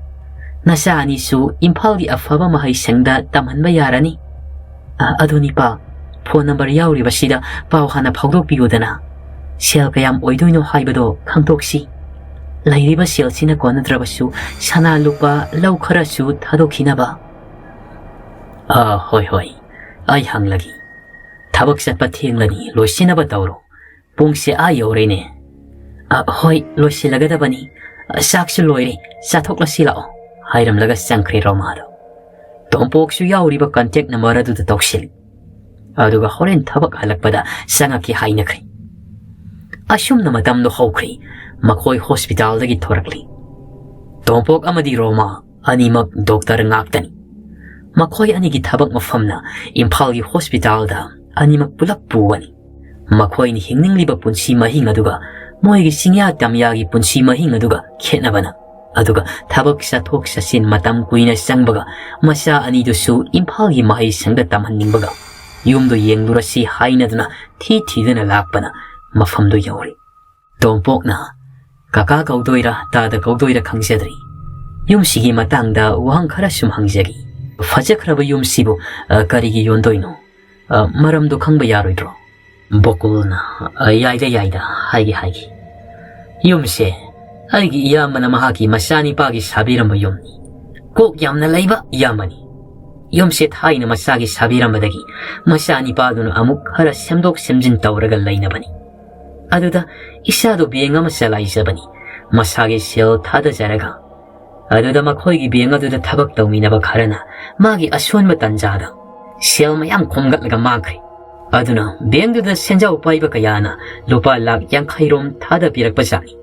ꯅꯆꯥ ꯑꯅꯤꯁꯨ ꯏꯝꯐꯥꯜꯒꯤ ꯑꯐꯕ ꯃꯍꯩꯁꯪꯗ ꯇꯝꯍꯟꯕ ꯌꯥꯔꯅꯤ꯫ ꯑ, ꯑꯗꯨ ꯅꯤꯄꯥ, ꯐꯣꯟ ꯅꯝꯕꯔ ꯌꯥꯎꯔꯤꯕꯁꯤꯗ ꯄꯥꯎ ꯍꯥꯟꯅ ꯐꯥꯎꯗꯣꯛꯄꯤꯌꯨꯗꯅ꯫ ꯁꯦꯜ ꯀꯌꯥꯝ ꯑꯣꯏꯗꯣꯏꯅꯣ ꯍꯥꯏꯕꯗꯣ ꯈꯪꯗꯣꯛꯁꯤ꯫ ꯂꯩꯔꯤꯕ ꯁꯦꯜꯁꯤꯅ ꯀꯣꯟꯅꯗ꯭ꯔꯕꯁꯨ ꯁꯅꯥ ꯂꯨꯄꯥ ꯂꯧ ꯈꯔꯁꯨ ꯊꯥꯗꯣꯛꯈꯤꯅꯕ꯫" "ꯑ, ꯍꯣꯏ, ꯍꯣꯏ, ꯑꯩ ꯍꯪꯂꯒꯦ꯫ ꯊꯕꯛ ꯆꯠꯄ ꯊꯦꯡꯂꯅꯤ, ꯂꯣꯏꯁꯤꯟꯅꯕ ꯇꯧꯔꯣ꯫ ꯄꯨꯡꯁꯦ ꯑꯥ ꯌꯧꯔꯦꯅꯦ꯫" "ꯑ, ꯍꯣꯏ, ꯂꯣꯏꯁꯤꯜꯂꯒꯗꯕꯅꯤ꯫ ꯑ, ꯆꯥꯛꯁꯨ ꯂꯣꯏꯔꯦ, ꯆꯥꯊꯣꯛꯂꯁꯤ ꯂꯥꯛꯑꯣ," ꯍꯥꯏꯔꯝꯂꯒ ꯆꯪꯈ꯭ꯔꯦ ꯔꯣꯃꯥꯗꯣ꯫ ꯇꯣꯝꯄꯣꯛꯁꯨ ꯌꯥꯎꯔꯤꯕ ꯀꯟꯇꯦꯛ ꯅꯝꯕꯔ ꯑꯗꯨꯗ ꯇꯧꯁꯤꯜꯂꯤ꯫ ꯑꯗꯨꯒ ꯍꯣꯔꯦꯟ ꯊꯕꯛ ꯍꯜꯂꯛꯄꯗ ꯆꯪꯉꯛꯀꯦ ꯍꯥꯏꯅꯈ꯭ꯔꯦ꯫ ꯑꯁꯨꯝꯅ ꯃꯇꯝꯗꯣ ꯍꯧꯈ꯭ꯔꯦ꯫ ꯃꯈꯣꯏ ꯍꯣꯁꯄꯤꯇꯥꯜꯗꯒꯤ ꯊꯣꯔꯛꯂꯤ꯫ ꯇꯣꯝꯄꯣꯛ ꯑꯃꯗꯤ ꯔꯣꯃꯥ ꯑꯅꯤꯃꯛ ꯗꯣꯛꯇꯔ ꯉꯥꯛꯇꯅꯤ꯫ ꯃꯈꯣꯏ ꯑꯅꯤꯒꯤ ꯊꯕꯛ ꯃꯐꯝꯅ ꯏꯝꯐꯥꯜꯒꯤ ꯍꯣꯁꯄꯤꯇꯥꯜꯗ ꯑꯅꯤꯃꯛ ꯄꯨꯂꯞ ꯄꯨꯒꯅꯤ꯫ ꯃꯈꯣꯏꯅ ꯍꯤꯡꯅꯤꯡꯂꯤꯕ ꯄꯨꯟꯁꯤ ꯃꯍꯤꯡ ꯑꯗꯨꯒ ꯃꯣꯏꯒꯤ ꯆꯤꯡꯌꯥ ꯇꯝꯌꯥꯒꯤ ꯄꯨꯟꯁꯤ ꯃꯍꯤꯡ ꯑꯗꯨꯒ ꯈꯦꯠꯅꯕꯅ, ꯑꯗꯨꯒ ꯊꯕꯛ ꯆꯠꯊꯣꯛ ꯆꯠꯁꯤꯟ ꯃꯇꯝ ꯀꯨꯏꯅ ꯆꯪꯕꯒ, ꯃꯆꯥ ꯑꯅꯤꯗꯨꯁꯨ ꯏꯝꯐꯥꯜꯒꯤ ꯃꯍꯩꯁꯪꯗ ꯇꯝꯍꯟꯅꯤꯡꯕꯒ, ꯌꯨꯝꯗꯣ ꯌꯦꯡꯂꯨꯔꯁꯤ ꯍꯥꯏꯅꯗꯨꯅ ꯊꯤ ꯊꯤꯗꯨꯅ ꯂꯥꯛꯄꯅ ꯃꯐꯝꯗꯨ ꯌꯧꯔꯦ꯫ ꯇꯣꯝꯄꯣꯛꯅ ꯀꯀꯥ ꯀꯧꯗꯣꯏꯔꯥ ꯇꯥꯗ ꯀꯧꯗꯣꯏꯔꯥ ꯈꯪꯖꯗ꯭ꯔꯤ꯫ ꯌꯨꯝꯁꯤꯒꯤ ꯃꯇꯥꯡꯗ ꯋꯥꯍꯪ ꯈꯔ ꯁꯨꯝ ꯍꯪꯖꯒꯦ꯫ ꯐꯖꯈ꯭ꯔꯕ ꯌꯨꯝꯁꯤꯕꯨ, ꯑ, ꯀꯔꯤꯒꯤ ꯌꯣꯟꯗꯣꯏꯅꯣ? ꯑ, ꯃꯔꯝꯗꯣ ꯈꯪꯕ ꯌꯥꯔꯣꯏꯗ꯭ꯔꯣ? ꯕꯣꯀꯨꯜꯅ, "ꯑ, ꯌꯥꯏꯗ, ꯌꯥꯏꯗ, ꯍꯥꯏꯒꯦ, ꯍꯥꯏꯒꯦ꯫ ꯌꯨꯝꯁꯦ ꯑꯩꯒꯤ ꯏꯌꯥꯝꯕꯅ ꯃꯍꯥꯛꯀꯤ ꯃꯆꯥꯅꯤꯄꯥꯒꯤ ꯁꯥꯕꯤꯔꯝꯕ ꯌꯨꯝꯅꯤ꯫ ꯀꯣꯛ ꯌꯥꯝꯅ ꯂꯩꯕ ꯏꯌꯥꯝꯕꯅꯤ꯫ ꯌꯨꯝꯁꯦ ꯊꯥꯏꯅ ꯃꯆꯥꯒꯤ ꯁꯥꯕꯤꯔꯝꯕꯗꯒꯤ ꯃꯆꯥꯅꯤꯄꯥꯗꯨꯅ ꯑꯃꯨꯛ ꯈꯔ ꯁꯦꯝꯗꯣꯛ ꯁꯦꯝꯖꯤꯟ ꯇꯧꯔꯒ ꯂꯩꯅꯕꯅꯤ꯫ ꯑꯗꯨꯗ ꯏꯆꯥꯗꯣ ꯕꯦꯡ ꯑꯃ ꯆꯂꯥꯏꯖꯕꯅꯤ꯫ ꯃꯁꯥꯒꯤ ꯁꯦꯜ ꯊꯥꯗꯖꯔꯒ ꯑꯗꯨꯗ ꯃꯈꯣꯏꯒꯤ ꯕꯦꯡ ꯑꯗꯨꯗ ꯊꯕꯛ ꯇꯧꯃꯤꯟꯅꯕ ꯈꯔꯅ ꯃꯥꯒꯤ ꯑꯁꯣꯟꯕ ꯇꯟꯖꯥꯗ ꯁꯦꯜ ꯃꯌꯥꯝ ꯈꯣꯝꯒꯠꯂꯒ ꯃꯥꯡꯈ꯭ꯔꯦ꯫ ꯑꯗꯨꯅ ꯕꯦꯡꯗꯨꯗ ꯁꯦꯟꯖꯥꯎ ꯄꯥꯏꯕ ꯀꯌꯥꯅ ꯂꯨꯄꯥ ꯂꯥꯈ ꯌꯥꯡꯈꯩ ꯔꯣꯝ ꯊꯥꯗꯕꯤꯔꯛꯄ ꯖꯥꯠꯅꯤ꯫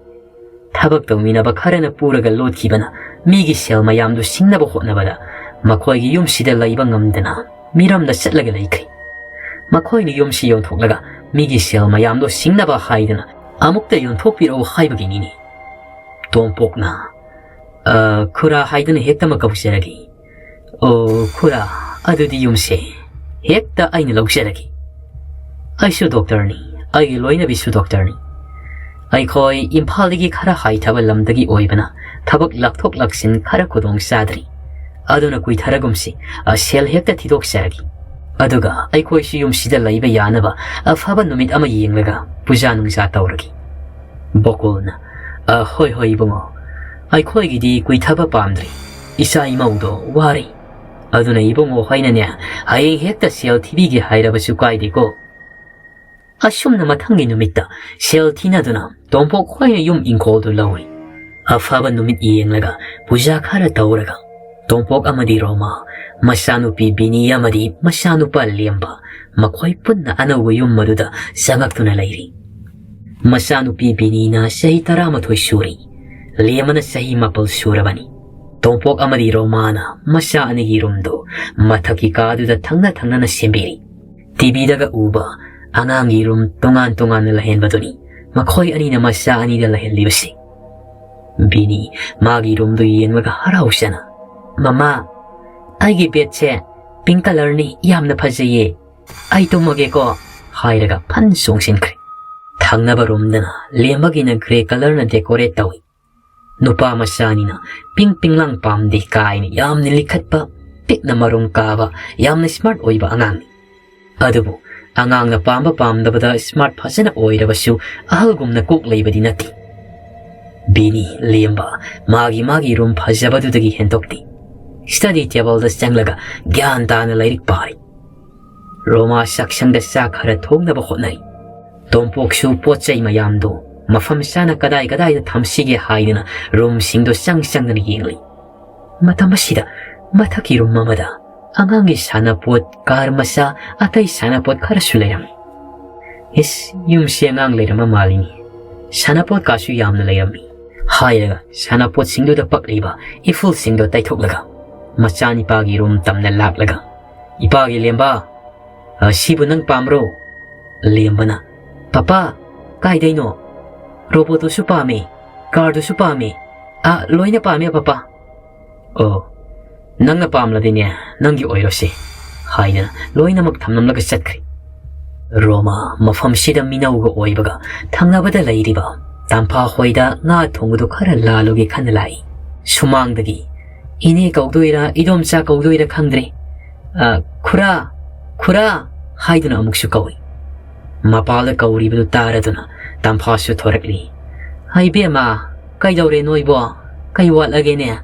ꯊꯕꯛ ꯇꯧꯃꯤꯟꯅꯕ ꯈꯔꯅ ꯄꯨꯔꯒ ꯂꯣꯠꯈꯤꯕꯅ ꯃꯤꯒꯤ ꯁꯦꯜ ꯃꯌꯥꯝꯗꯨ ꯁꯤꯡꯅꯕ ꯍꯣꯠꯅꯕꯗ ꯃꯈꯣꯏꯒꯤ ꯌꯨꯝꯁꯤꯗ ꯂꯩꯕ ꯉꯝꯗꯅ ꯃꯤꯔꯝꯗ ꯆꯠꯂꯒ ꯂꯩꯈ꯭ꯔꯦ꯫ ꯃꯈꯣꯏꯅ ꯌꯨꯝꯁꯤ ꯌꯣꯟꯊꯣꯛꯂꯒ ꯃꯤꯒꯤ ꯁꯦꯜ ꯃꯌꯥꯝꯗꯣ ꯁꯤꯡꯅꯕ ꯍꯥꯏꯗꯅ ꯑꯃꯨꯛꯇ ꯌꯣꯟꯊꯣꯛꯄꯤꯔꯛꯎ ꯍꯥꯏꯕꯒꯤꯅꯤꯅꯦ꯫" ꯇꯣꯝꯄꯣꯛꯅ, "ꯑ, ꯈꯨꯔꯥ ꯍꯥꯏꯗꯨꯅ ꯍꯦꯛꯇꯃꯛ ꯀꯧꯖꯔꯒꯦ꯫" "ꯑꯣ, ꯈꯨꯔꯥ, ꯑꯗꯨꯗꯤ ꯌꯨꯝꯁꯦ ꯍꯦꯛꯇ ꯑꯩꯅ ꯂꯧꯖꯔꯒꯦ꯫ ꯑꯩꯁꯨ ꯗꯣꯛꯇꯔꯅꯤ, ꯑꯩꯒꯤ ꯂꯣꯏꯅꯕꯤꯁꯨ ꯗꯣꯛꯇꯔꯅꯤ꯫ ꯑꯩꯈꯣꯏ ꯏꯝꯐꯥꯜꯗꯒꯤ ꯈꯔ ꯍꯥꯏꯊꯕ ꯂꯝꯗꯒꯤ ꯑꯣꯏꯕꯅ ꯊꯕꯛ ꯂꯥꯛꯊꯣꯛ ꯂꯥꯛꯁꯤꯟ ꯈꯔ ꯈꯨꯗꯣꯡ ꯆꯥꯗ꯭ꯔꯤ꯫ ꯑꯗꯨꯅ ꯀꯨꯏꯊꯔꯒꯨꯝꯁꯤ, ꯑ, ꯁꯦꯜ ꯍꯦꯛꯇ ꯊꯤꯗꯣꯛꯆꯔꯒꯦ꯫ ꯑꯗꯨꯒ ꯑꯩꯈꯣꯏꯁꯨ ꯌꯨꯝꯁꯤꯗ ꯂꯩꯕ ꯌꯥꯅꯕ ꯑꯐꯕ ꯅꯨꯃꯤꯠ ꯑꯃ ꯌꯦꯡꯂꯒ ꯄꯨꯖꯥ ꯅꯨꯡꯖꯥ ꯇꯧꯔꯒꯦ꯫" ꯕꯣꯀꯨꯜꯅ, "ꯑ, ꯍꯣꯏ, ꯍꯣꯏ, ꯏꯕꯨꯡꯉꯣ, ꯑꯩꯈꯣꯏꯒꯤꯗꯤ ꯀꯨꯏꯊꯕ ꯄꯥꯝꯗ꯭ꯔꯤ꯫ ꯏꯆꯥ ꯏꯃꯧꯗꯣ ꯋꯥꯔꯤ꯫ ꯑꯗꯨꯅ ꯏꯕꯨꯡꯉꯣ ꯍꯣꯏꯅꯅꯦ, ꯍꯌꯦꯡ ꯍꯦꯛꯇ ꯁꯦꯜ ꯊꯤꯕꯤꯒꯦ ꯍꯥꯏꯔꯕꯁꯨ ꯀꯥꯏꯗꯦꯀꯣ꯫" ꯑꯁꯨꯝꯅ ꯃꯊꯪꯒꯤ ꯅꯨꯃꯤꯠꯇ ꯁꯦꯜ ꯊꯤꯅꯗꯨꯅ ꯇꯣꯝꯄꯣꯛ ꯈꯣꯏꯅ ꯌꯨꯝ ꯏꯪꯈꯣꯜꯗꯨ ꯂꯧꯔꯤ꯫ ꯑꯐꯕ ꯅꯨꯃꯤꯠ ꯌꯦꯡꯂꯒ ꯄꯨꯖꯥ ꯈꯔ ꯇꯧꯔꯒ ꯇꯣꯝꯄꯣꯛ ꯑꯃꯗꯤ ꯔꯣꯃꯥ, ꯃꯆꯥꯅꯨꯄꯤ ꯕꯤꯅꯤ ꯑꯃꯗꯤ ꯃꯆꯥꯅꯨꯄꯥ ꯂꯦꯝꯕ, ꯃꯈꯣꯏ ꯄꯨꯟꯅ ꯑꯅꯧꯕ ꯌꯨꯝ ꯑꯗꯨꯗ ꯆꯪꯉꯛꯇꯨꯅ ꯂꯩꯔꯤ꯫ ꯃꯆꯥꯅꯨꯄꯤ ꯕꯤꯅꯤꯅ ꯆꯍꯤ ꯇꯔꯥꯃꯥꯊꯣꯏ ꯁꯨꯔꯤ, ꯂꯦꯝꯕꯅ ꯆꯍꯤ ꯃꯥꯄꯜ ꯁꯨꯔꯕꯅꯤ꯫ ꯇꯣꯝꯄꯣꯛ ꯑꯃꯗꯤ ꯔꯣꯃꯥꯅ ꯃꯆꯥ ꯑꯅꯤꯒꯤ ꯔꯨꯝꯗꯨ ꯃꯊꯛꯀꯤ ꯀꯥꯗꯨꯗ ꯊꯪꯅ ꯊꯪꯅꯅ ꯁꯦꯝꯕꯤꯔꯤ꯫ ꯇꯤꯚꯤꯗꯒ ꯎꯕ ꯑꯉꯥꯡꯒꯤ ꯔꯨꯝ ꯇꯣꯉꯥꯟ ꯇꯣꯉꯥꯟꯅ ꯂꯩꯍꯟꯕꯗꯨꯅꯤ ꯃꯈꯣꯏ ꯑꯅꯤꯅ ꯃꯆꯥ ꯑꯅꯤꯗ ꯂꯩꯍꯜꯂꯤꯕꯁꯤ꯫ ꯕꯤꯅꯤ ꯃꯥꯒꯤ ꯔꯨꯝꯗꯨ ꯌꯦꯡꯂꯒ ꯍꯔꯥꯎꯖꯅ, "ꯃꯃꯥ, ꯑꯩꯒꯤ ꯕꯦꯗꯁꯦ ꯄꯤꯡ ꯀꯂꯔꯅꯤ, ꯌꯥꯝꯅ ꯐꯖꯩꯌꯦ꯫ "ꯑꯩ ꯇꯨꯝꯃꯒꯦꯀꯣ" ꯍꯥꯏꯔꯒ ꯐꯟ ꯆꯣꯡꯁꯤꯟꯈ꯭ꯔꯦ꯫ ꯊꯪꯅꯕ ꯔꯨꯝꯗꯅ ꯂꯦꯝꯕꯒꯤꯅ ꯒ꯭ꯔꯦ ꯀꯂꯔꯅ ꯗꯦꯀꯣꯔꯦꯠ ꯇꯧꯏ꯫ ꯅꯨꯄꯥ ꯃꯆꯥꯅꯤꯅ ꯄꯤꯡ ꯄꯤꯡꯂꯥꯡ ꯄꯥꯝꯗꯦ ꯀꯥꯏꯅ ꯌꯥꯝꯅ ꯂꯤꯈꯠꯄ, ꯄꯤꯛꯅ ꯃꯔꯨꯝ ꯀꯥꯕ, ꯌꯥꯝꯅ ꯁ꯭ꯃꯥꯔꯠ ꯑꯣꯏꯕ ꯑꯉꯥꯡꯅꯤ꯫ ꯑꯗꯨꯕꯨ ꯑꯉꯥꯡꯅ ꯄꯥꯝꯕ ꯄꯥꯝꯗꯕꯗ ꯁ꯭ꯃꯥꯔꯠ ꯐꯖꯅ ꯑꯣꯏꯔꯕꯁꯨ ꯑꯍꯜꯒꯨꯝꯅ ꯀꯣꯛ ꯂꯩꯕꯗꯤ ꯅꯠꯇꯦ꯫ ꯕꯤꯅꯤ ꯂꯦꯝꯕ ꯃꯥꯒꯤ ꯃꯥꯒꯤ ꯔꯨꯝ ꯐꯖꯕꯗꯨꯗꯒꯤ ꯍꯦꯟꯗꯣꯛꯇꯦ꯫ ꯁ꯭ꯇꯗꯤ ꯇꯦꯕꯜꯗ ꯆꯪꯂꯒ ꯒ꯭ꯌꯥꯟ ꯇꯥꯅ ꯂꯥꯏꯔꯤꯛ ꯄꯥꯔꯤ꯫ ꯔꯣꯃꯥ ꯆꯥꯛꯁꯪꯗ ꯆꯥꯛ ꯈꯔ ꯊꯣꯡꯅꯕ ꯍꯣꯠꯅꯔꯤ꯫ ꯇꯣꯝꯄꯣꯛꯁꯨ ꯄꯣꯠ ꯆꯩ ꯃꯌꯥꯝꯗꯨ ꯃꯐꯝ ꯆꯥꯅ ꯀꯗꯥꯏ ꯀꯗꯥꯏꯗ ꯊꯝꯁꯤꯒꯦ ꯍꯥꯏꯗꯨꯅ ꯔꯨꯝꯁꯤꯡꯗꯣ ꯆꯪ ꯆꯪꯗꯅ ꯌꯦꯡꯂꯤ꯫ ꯃꯇꯝ ꯑꯁꯤꯗ ꯃꯊꯛꯀꯤ ꯔꯨꯝ ꯑꯃꯗ ꯑꯉꯥꯡꯒꯤ ꯁꯥꯟꯅꯄꯣꯠ, ꯀꯥꯔ ꯃꯆꯥ, ꯑꯇꯩ ꯁꯥꯟꯅꯄꯣꯠ ꯈꯔꯁꯨ ꯂꯩꯔꯝꯃꯤ꯫ "ꯏꯁ, ꯌꯨꯝꯁꯤ ꯑꯉꯥꯡ ꯂꯩꯔꯝꯕ ꯃꯥꯜꯂꯤꯅꯤ꯫ ꯁꯥꯟꯅꯄꯣꯠ ꯀꯥꯁꯨ ꯌꯥꯝꯅ ꯂꯩꯔꯝꯃꯤ" ꯍꯥꯏꯔꯒ ꯁꯥꯟꯅꯄꯣꯠꯁꯤꯡꯗꯨꯗ ꯄꯛꯂꯤꯕ ꯏꯐꯨꯜꯁꯤꯡꯗꯣ ꯇꯩꯊꯣꯛꯂꯒ ꯃꯆꯥꯅꯤꯄꯥꯒꯤ ꯔꯨꯝ ꯇꯝꯅ ꯂꯥꯛꯂꯒ, "ꯏꯄꯥꯒꯤ ꯂꯦꯝꯕ, ꯑ, ꯁꯤꯕꯨ ꯅꯪ ꯄꯥꯝꯕ꯭ꯔꯣ?" ꯂꯦꯝꯕꯅ, "ꯄꯄꯥ, ꯀꯥꯏꯗꯩꯅꯣ? ꯔꯣꯕꯣꯠꯇꯨꯁꯨ ꯄꯥꯝꯃꯦ, ꯀꯥꯔꯗꯨꯁꯨ ꯄꯥꯝꯃꯦ, ꯑ, ꯂꯣꯏꯅ ꯄꯥꯝꯃꯦ ꯄꯄꯥ"꯫ "ꯑꯣ, ꯅꯪꯅ ꯄꯥꯝꯂꯗꯤꯅꯦ, ꯅꯪꯒꯤ ꯑꯣꯏꯔꯣꯁꯦ" ꯍꯥꯏꯗꯅ ꯂꯣꯏꯅꯃꯛ ꯊꯝꯂꯝꯂꯒ ꯆꯠꯈ꯭ꯔꯦ꯫ ꯔꯣꯃꯥ ꯃꯐꯝꯁꯤꯗ ꯃꯤꯅꯧꯒ ꯑꯣꯏꯕꯒ ꯊꯪꯅꯕꯗ ꯂꯩꯔꯤꯕ ꯇꯝꯐꯥ ꯍꯣꯏꯗ ꯉꯥ ꯊꯣꯡꯕꯗꯨ ꯈꯔ ꯂꯥꯜꯂꯨꯒꯦ ꯈꯟꯅ ꯂꯥꯛꯏ꯫ ꯁꯨꯃꯥꯡꯗꯒꯤ "ꯏꯅꯦ ꯀꯧꯗꯣꯏꯔꯥ, ꯏꯗꯣꯝꯆꯥ ꯀꯧꯗꯣꯏꯔꯥ ꯈꯪꯗ꯭ꯔꯦ꯫ ꯑ, ꯈꯨꯔꯥ, ꯈꯨꯔꯥ" ꯍꯥꯏꯗꯨꯅ ꯑꯃꯨꯛꯁꯨ ꯀꯧꯏ꯫ ꯃꯄꯥꯜꯗ ꯀꯧꯔꯤꯕꯗꯨ ꯇꯥꯔꯗꯨꯅ ꯇꯝꯐꯥꯁꯨ ꯊꯣꯔꯛꯂꯤ꯫ "ꯍꯩꯕꯦꯝꯃ, ꯀꯩꯗꯧꯔꯦ ꯅꯣꯏꯕꯣ? ꯀꯩ ꯋꯥꯠꯂꯒꯦꯅꯦ?"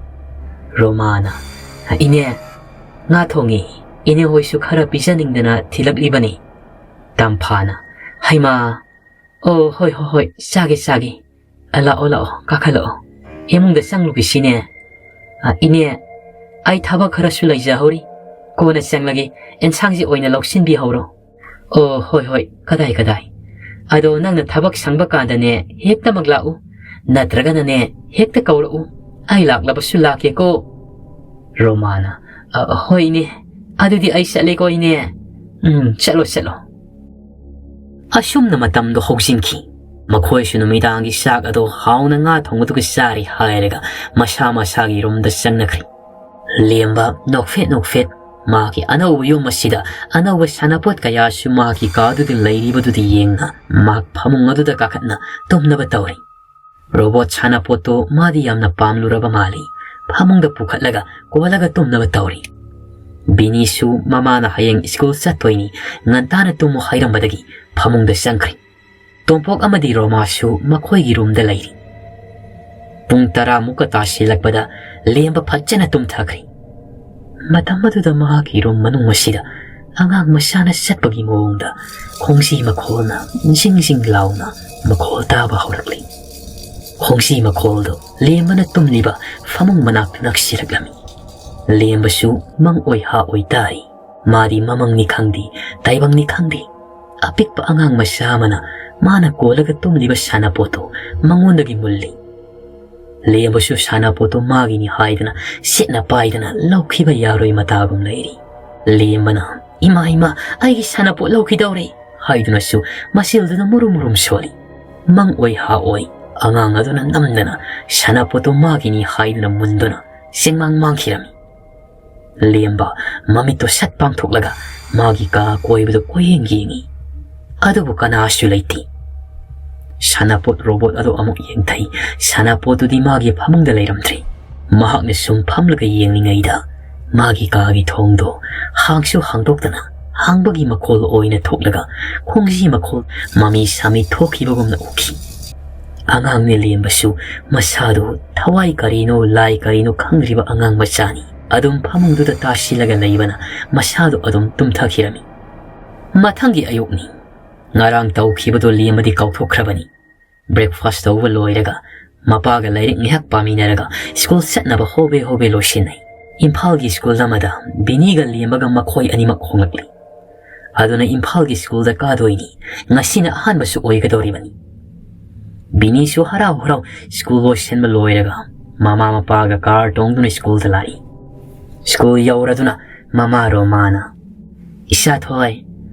ꯔꯣꯃꯥꯅ, "ꯏꯅꯦ, ꯉꯥ ꯊꯣꯡꯉꯤ꯫ ꯏꯅꯦ ꯍꯣꯏꯁꯨ ꯈꯔ ꯄꯤꯖꯅꯤꯡꯗꯅ ꯊꯤꯜꯂꯛꯂꯤꯕꯅꯤ"꯫ ꯇꯝꯐꯥꯅ, "ꯍꯩꯃꯥ, ꯑꯣ, ꯍꯣꯏ, ꯍꯣꯏ, ꯍꯣꯏ, ꯆꯥꯒꯦ, ꯆꯥꯒꯦ꯫ ꯑ, ꯂꯥꯛꯑꯣ, ꯂꯥꯛꯑꯣ, ꯀꯥꯈꯠꯂꯛꯑꯣ꯫ ꯏꯃꯨꯡꯗ ꯆꯪꯂꯨꯒꯦꯁꯤꯅꯦ꯫ ꯑ, ꯏꯅꯦ, ꯑꯩ ꯊꯕꯛ ꯈꯔꯁꯨ ꯂꯩꯖꯍꯧꯔꯤ꯫ ꯀꯣꯟꯅ ꯆꯪꯂꯒꯦ꯫ ꯑꯦꯟꯁꯥꯡꯁꯤ ꯑꯣꯏꯅ ꯂꯧꯁꯤꯟꯕꯤꯍꯧꯔꯣ"꯫ "ꯑꯣ, ꯍꯣꯏ, ꯍꯣꯏ, ꯀꯗꯥꯏ, ꯀꯗꯥꯏ꯫ ꯑꯗꯣ ꯅꯪꯅ ꯊꯕꯛ ꯁꯪꯕ ꯀꯥꯟꯗꯅꯦ, ꯍꯦꯛꯇꯃꯛ ꯂꯥꯛꯎ꯫ ꯅꯠꯇ꯭ꯔꯒꯅꯅꯦ, ꯍꯦꯛꯇ ꯀꯧꯔꯛꯎ꯫ ꯑꯩ ꯂꯥꯛꯂꯕꯁꯨ ꯂꯥꯛꯀꯦꯀꯣ"꯫ ꯔꯣꯃꯥꯅ, "ꯑ, ꯍꯣꯏ, ꯏꯅꯦ꯫ ꯑꯗꯨꯗꯤ ꯑꯩ ꯆꯠꯂꯦꯀꯣ, ꯏꯅꯦ꯫ ꯎꯝ, ꯆꯠꯂꯣ, ꯆꯠꯂꯣ"꯫ ꯑꯁꯨꯝꯅ ꯃꯇꯝꯗꯣ ꯍꯧꯖꯤꯟꯈꯤ꯫ ꯃꯈꯣꯏꯁꯨ ꯅꯨꯃꯤꯗꯥꯡꯒꯤ ꯆꯥꯛ ꯑꯗꯣ ꯍꯥꯎꯅ ꯉꯥ ꯊꯣꯡꯕꯗꯨꯒ ꯆꯥꯔꯦ ꯍꯥꯏꯔꯒ ꯃꯁꯥ ꯃꯁꯥꯒꯤ ꯔꯨꯝꯗ ꯆꯪꯅꯈ꯭ꯔꯦ꯫ ꯂꯦꯝꯕ ꯅꯣꯛꯐꯦꯠ ꯅꯣꯛꯐꯦꯠ ꯃꯍꯥꯛꯀꯤ ꯑꯅꯧꯕ ꯌꯨꯝ ꯑꯁꯤꯗ ꯑꯅꯧꯕ ꯁꯥꯟꯅꯄꯣꯠ ꯀꯌꯥꯁꯨ ꯃꯍꯥꯛꯀꯤ ꯀꯥꯗꯨꯗ ꯂꯩꯔꯤꯕꯗꯨꯗ ꯌꯦꯡꯅ ꯃꯍꯥꯛ ꯐꯃꯨꯡ ꯑꯗꯨꯗ ꯀꯥꯈꯠꯅ ꯇꯨꯝꯅꯕ ꯇꯧꯔꯤ꯫ ꯔꯣꯕꯣꯠ ꯁꯥꯟꯅꯄꯣꯠꯇꯨ ꯃꯥꯗꯤ ꯌꯥꯝꯅ ꯄꯥꯝꯂꯨꯔꯕ ꯃꯥꯜꯂꯤ꯫ ꯐꯃꯨꯡꯗ ꯄꯨꯈꯠꯂꯒ ꯀꯣꯜꯂꯒ ꯇꯨꯝꯅꯕ ꯇꯧꯔꯤ꯫ ꯕꯤꯅꯤꯁꯨ ꯃꯃꯥꯅ ꯍꯌꯦꯡ ꯁ꯭ꯀꯨꯜ ꯆꯠꯇꯣꯏꯅꯤ, ꯉꯟꯇꯥꯅ ꯇꯨꯝꯃꯨ ꯍꯥꯏꯔꯝꯕꯗꯒꯤ ꯐꯃꯨꯡꯗ ꯆꯪꯈ꯭ꯔꯦ꯫ ꯇꯣꯝꯄꯣꯛ ꯑꯃꯗꯤ ꯔꯣꯃꯥꯁꯨ ꯃꯈꯣꯏꯒꯤ ꯔꯨꯝꯗ ꯂꯩꯔꯤ꯫ ꯄꯨꯡ ꯇꯔꯥꯃꯨꯛꯀ ꯇꯥꯁꯤꯜꯂꯛꯄꯗ ꯂꯦꯝꯕ ꯐꯖꯅ ꯇꯨꯝꯊꯈ꯭ꯔꯦ꯫ ꯃꯇꯝ ꯑꯗꯨꯗ ꯃꯍꯥꯛꯀꯤ ꯔꯨꯝ ꯃꯅꯨꯡ ꯑꯁꯤꯗ ꯑꯉꯥꯡ ꯃꯆꯥꯅ ꯆꯠꯄꯒꯤ ꯃꯑꯣꯡꯗ ꯈꯣꯡꯖꯤ ꯃꯈꯣꯜꯅ ꯖꯤꯡ ꯖꯤꯡ ꯂꯥꯎꯅ ꯃꯈꯣꯜ ꯇꯥꯕ ꯍꯧꯔꯛꯂꯤ꯫ ꯈꯣꯡꯖꯤ ꯃꯈꯣꯜꯗꯨ ꯂꯦꯝꯕꯅ ꯇꯨꯝꯂꯤꯕ ꯐꯃꯨꯡ ꯃꯅꯥꯛꯇ ꯅꯛꯁꯤꯜꯂꯛꯂꯝꯃꯤ꯫ ꯂꯦꯝꯕꯁꯨ ꯃꯪ ꯑꯣꯏ ꯍꯥ ꯑꯣꯏ ꯇꯥꯔꯤ꯫ ꯃꯥꯗꯤ ꯃꯃꯪꯅꯤ ꯈꯪꯗꯦ, ꯇꯥꯏꯕꯪꯅꯤ ꯈꯪꯗꯦ, ꯑꯄꯤꯛꯄ ꯑꯉꯥꯡ ꯃꯆꯥ ꯑꯃꯅ ꯃꯥꯅ ꯀꯣꯜꯂꯒ ꯇꯨꯝꯂꯤꯕ ꯁꯥꯟꯅꯄꯣꯠꯇꯨ ꯃꯉꯣꯟꯗꯒꯤ ꯃꯨꯜꯂꯤ꯫ ꯂꯦꯝꯕꯁꯨ ꯁꯥꯟꯅꯄꯣꯠꯇꯨ ꯃꯥꯒꯤꯅꯤ ꯍꯥꯏꯗꯅ ꯁꯤꯠꯅ ꯄꯥꯏꯗꯅ ꯂꯧꯈꯤꯕ ꯌꯥꯔꯣꯏ ꯃꯇꯥꯒꯨꯝ ꯂꯩꯔꯤ꯫ ꯂꯦꯝꯕꯅ, "ꯏꯃꯥ, ꯏꯃꯥ, ꯑꯩꯒꯤ ꯁꯥꯟꯅꯄꯣꯠ ꯂꯧꯈꯤꯗꯧꯔꯦ!" ꯍꯥꯏꯗꯨꯅꯁꯨ ꯃꯁꯤꯜꯗꯨꯅ ꯃꯨꯔꯨꯝ ꯃꯨꯔꯨꯝ ꯁꯣꯜꯂꯤ꯫ ꯃꯪ ꯑꯣꯏ ꯍꯥ ꯑꯣꯏ, ꯑꯉꯥꯡ ꯑꯗꯨꯅ ꯅꯝꯗꯅ ꯁꯥꯟꯅꯄꯣꯠꯇꯨ ꯃꯥꯒꯤꯅꯤ ꯍꯥꯏꯗꯨꯅ ꯃꯨꯟꯗꯨꯅ ꯆꯦꯡꯃꯥꯡ ꯃꯥꯡꯈꯤꯔꯝꯃꯤ꯫ ꯂꯦꯝꯕ ꯃꯃꯤꯠꯇꯨ ꯁꯠ ꯄꯥꯡꯊꯣꯛꯂꯒ ꯃꯥꯒꯤ ꯀꯥ ꯑꯀꯣꯏꯕꯗꯨ ꯀꯣꯏꯌꯦꯡ ꯌꯦꯡꯉꯤ꯫ ꯑꯗꯨꯕꯨ ꯀꯅꯥꯁꯨ ꯂꯩꯇꯦ꯫ ꯁꯥꯟꯅꯄꯣꯠ ꯔꯣꯕꯣꯠ ꯑꯗꯨ ꯑꯃꯨꯛ ꯌꯦꯡꯊꯩ꯫ ꯁꯥꯟꯅꯄꯣꯠꯇꯨꯗꯤ ꯃꯥꯒꯤ ꯐꯃꯨꯡꯗ ꯂꯩꯔꯝꯗ꯭ꯔꯦ꯫ ꯃꯍꯥꯛꯅ ꯁꯨꯝ ꯐꯝꯂꯒ ꯌꯦꯡꯂꯤꯉꯩꯗ ꯃꯥꯒꯤ ꯀꯥꯒꯤ ꯊꯣꯡꯗꯣ ꯍꯥꯡꯁꯨ ꯍꯥꯡꯗꯣꯛꯇꯅ ꯍꯥꯡꯕꯒꯤ ꯃꯈꯣꯜ ꯑꯣꯏꯅ ꯊꯣꯛꯂꯒ ꯈꯣꯡꯖꯤ ꯃꯈꯣꯜ ꯃꯃꯤ ꯁꯥꯃꯤ ꯊꯣꯛꯈꯤꯕꯒꯨꯝꯅ ꯎꯈꯤ꯫ ꯑꯉꯥꯡꯅꯦ ꯂꯦꯝꯕꯁꯨ ꯃꯁꯥꯗꯨ ꯊꯋꯥꯏ ꯀꯔꯤꯅꯣ ꯂꯥꯏ ꯀꯔꯤꯅꯣ ꯈꯪꯗ꯭ꯔꯤꯕ ꯑꯉꯥꯡ ꯃꯆꯥꯅꯤ꯫ ꯑꯗꯨꯝ ꯐꯃꯨꯡꯗꯨꯗ ꯇꯥꯁꯤꯜꯂꯒ ꯂꯩꯕꯅ ꯃꯁꯥꯗꯨ ꯑꯗꯨꯝ ꯇꯨꯝꯊꯈꯤꯔꯝꯃꯤ꯫ ꯃꯊꯪꯒꯤ ꯑꯌꯨꯛꯅꯤ꯫ ꯉꯔꯥꯡ ꯇꯧꯈꯤꯕꯗꯣ ꯂꯦꯝꯕꯗꯤ ꯀꯥꯎꯊꯣꯛꯈ꯭ꯔꯕꯅꯤ꯫ ꯕ꯭ꯔꯦꯛꯐꯥꯁ ꯇꯧꯕ ꯂꯣꯏꯔꯒ ꯃꯄꯥꯒ ꯂꯥꯏꯔꯤꯛ ꯉꯥꯏꯍꯥꯛ ꯄꯥꯃꯤꯟꯅꯔꯒ ꯁ꯭ꯀꯨꯜ ꯆꯠꯅꯕ ꯍꯣꯕꯦ ꯍꯣꯕꯦ ꯂꯣꯏꯁꯤꯟꯅꯩ꯫ ꯏꯝꯐꯥꯜꯒꯤ ꯁ꯭ꯀꯨꯜ ꯑꯃꯗ ꯕꯤꯅꯤꯒ ꯂꯦꯝꯕꯒ ꯃꯈꯣꯏ ꯑꯅꯤꯃꯛ ꯍꯣꯡꯂꯛꯂꯤ꯫ ꯑꯗꯨꯅ ꯏꯝꯐꯥꯜꯒꯤ ꯁ꯭ꯀꯨꯜꯗ ꯀꯥꯗꯣꯏꯅꯤ꯫ ꯉꯁꯤꯅ ꯑꯍꯥꯟꯕꯁꯨ ꯑꯣꯏꯒꯗꯧꯔꯤꯕꯅꯤ꯫ ꯕꯤꯅꯤꯁꯨ ꯍꯔꯥꯎ ꯍꯔꯥꯎ ꯁ꯭ꯀꯨꯜ ꯂꯣꯏꯁꯤꯟꯕ ꯂꯣꯏꯔꯒ ꯃꯃꯥ ꯃꯄꯥꯒ ꯀꯥꯔ ꯇꯣꯡꯗꯨꯅ ꯁ꯭ꯀꯨꯜꯗ ꯂꯥꯛꯏ꯫ ꯁ꯭ꯀꯨꯜ ꯌꯧꯔꯗꯨꯅ ꯃꯃꯥ ꯔꯣꯃꯥꯅ, "ꯏꯆꯥꯊꯣꯏ,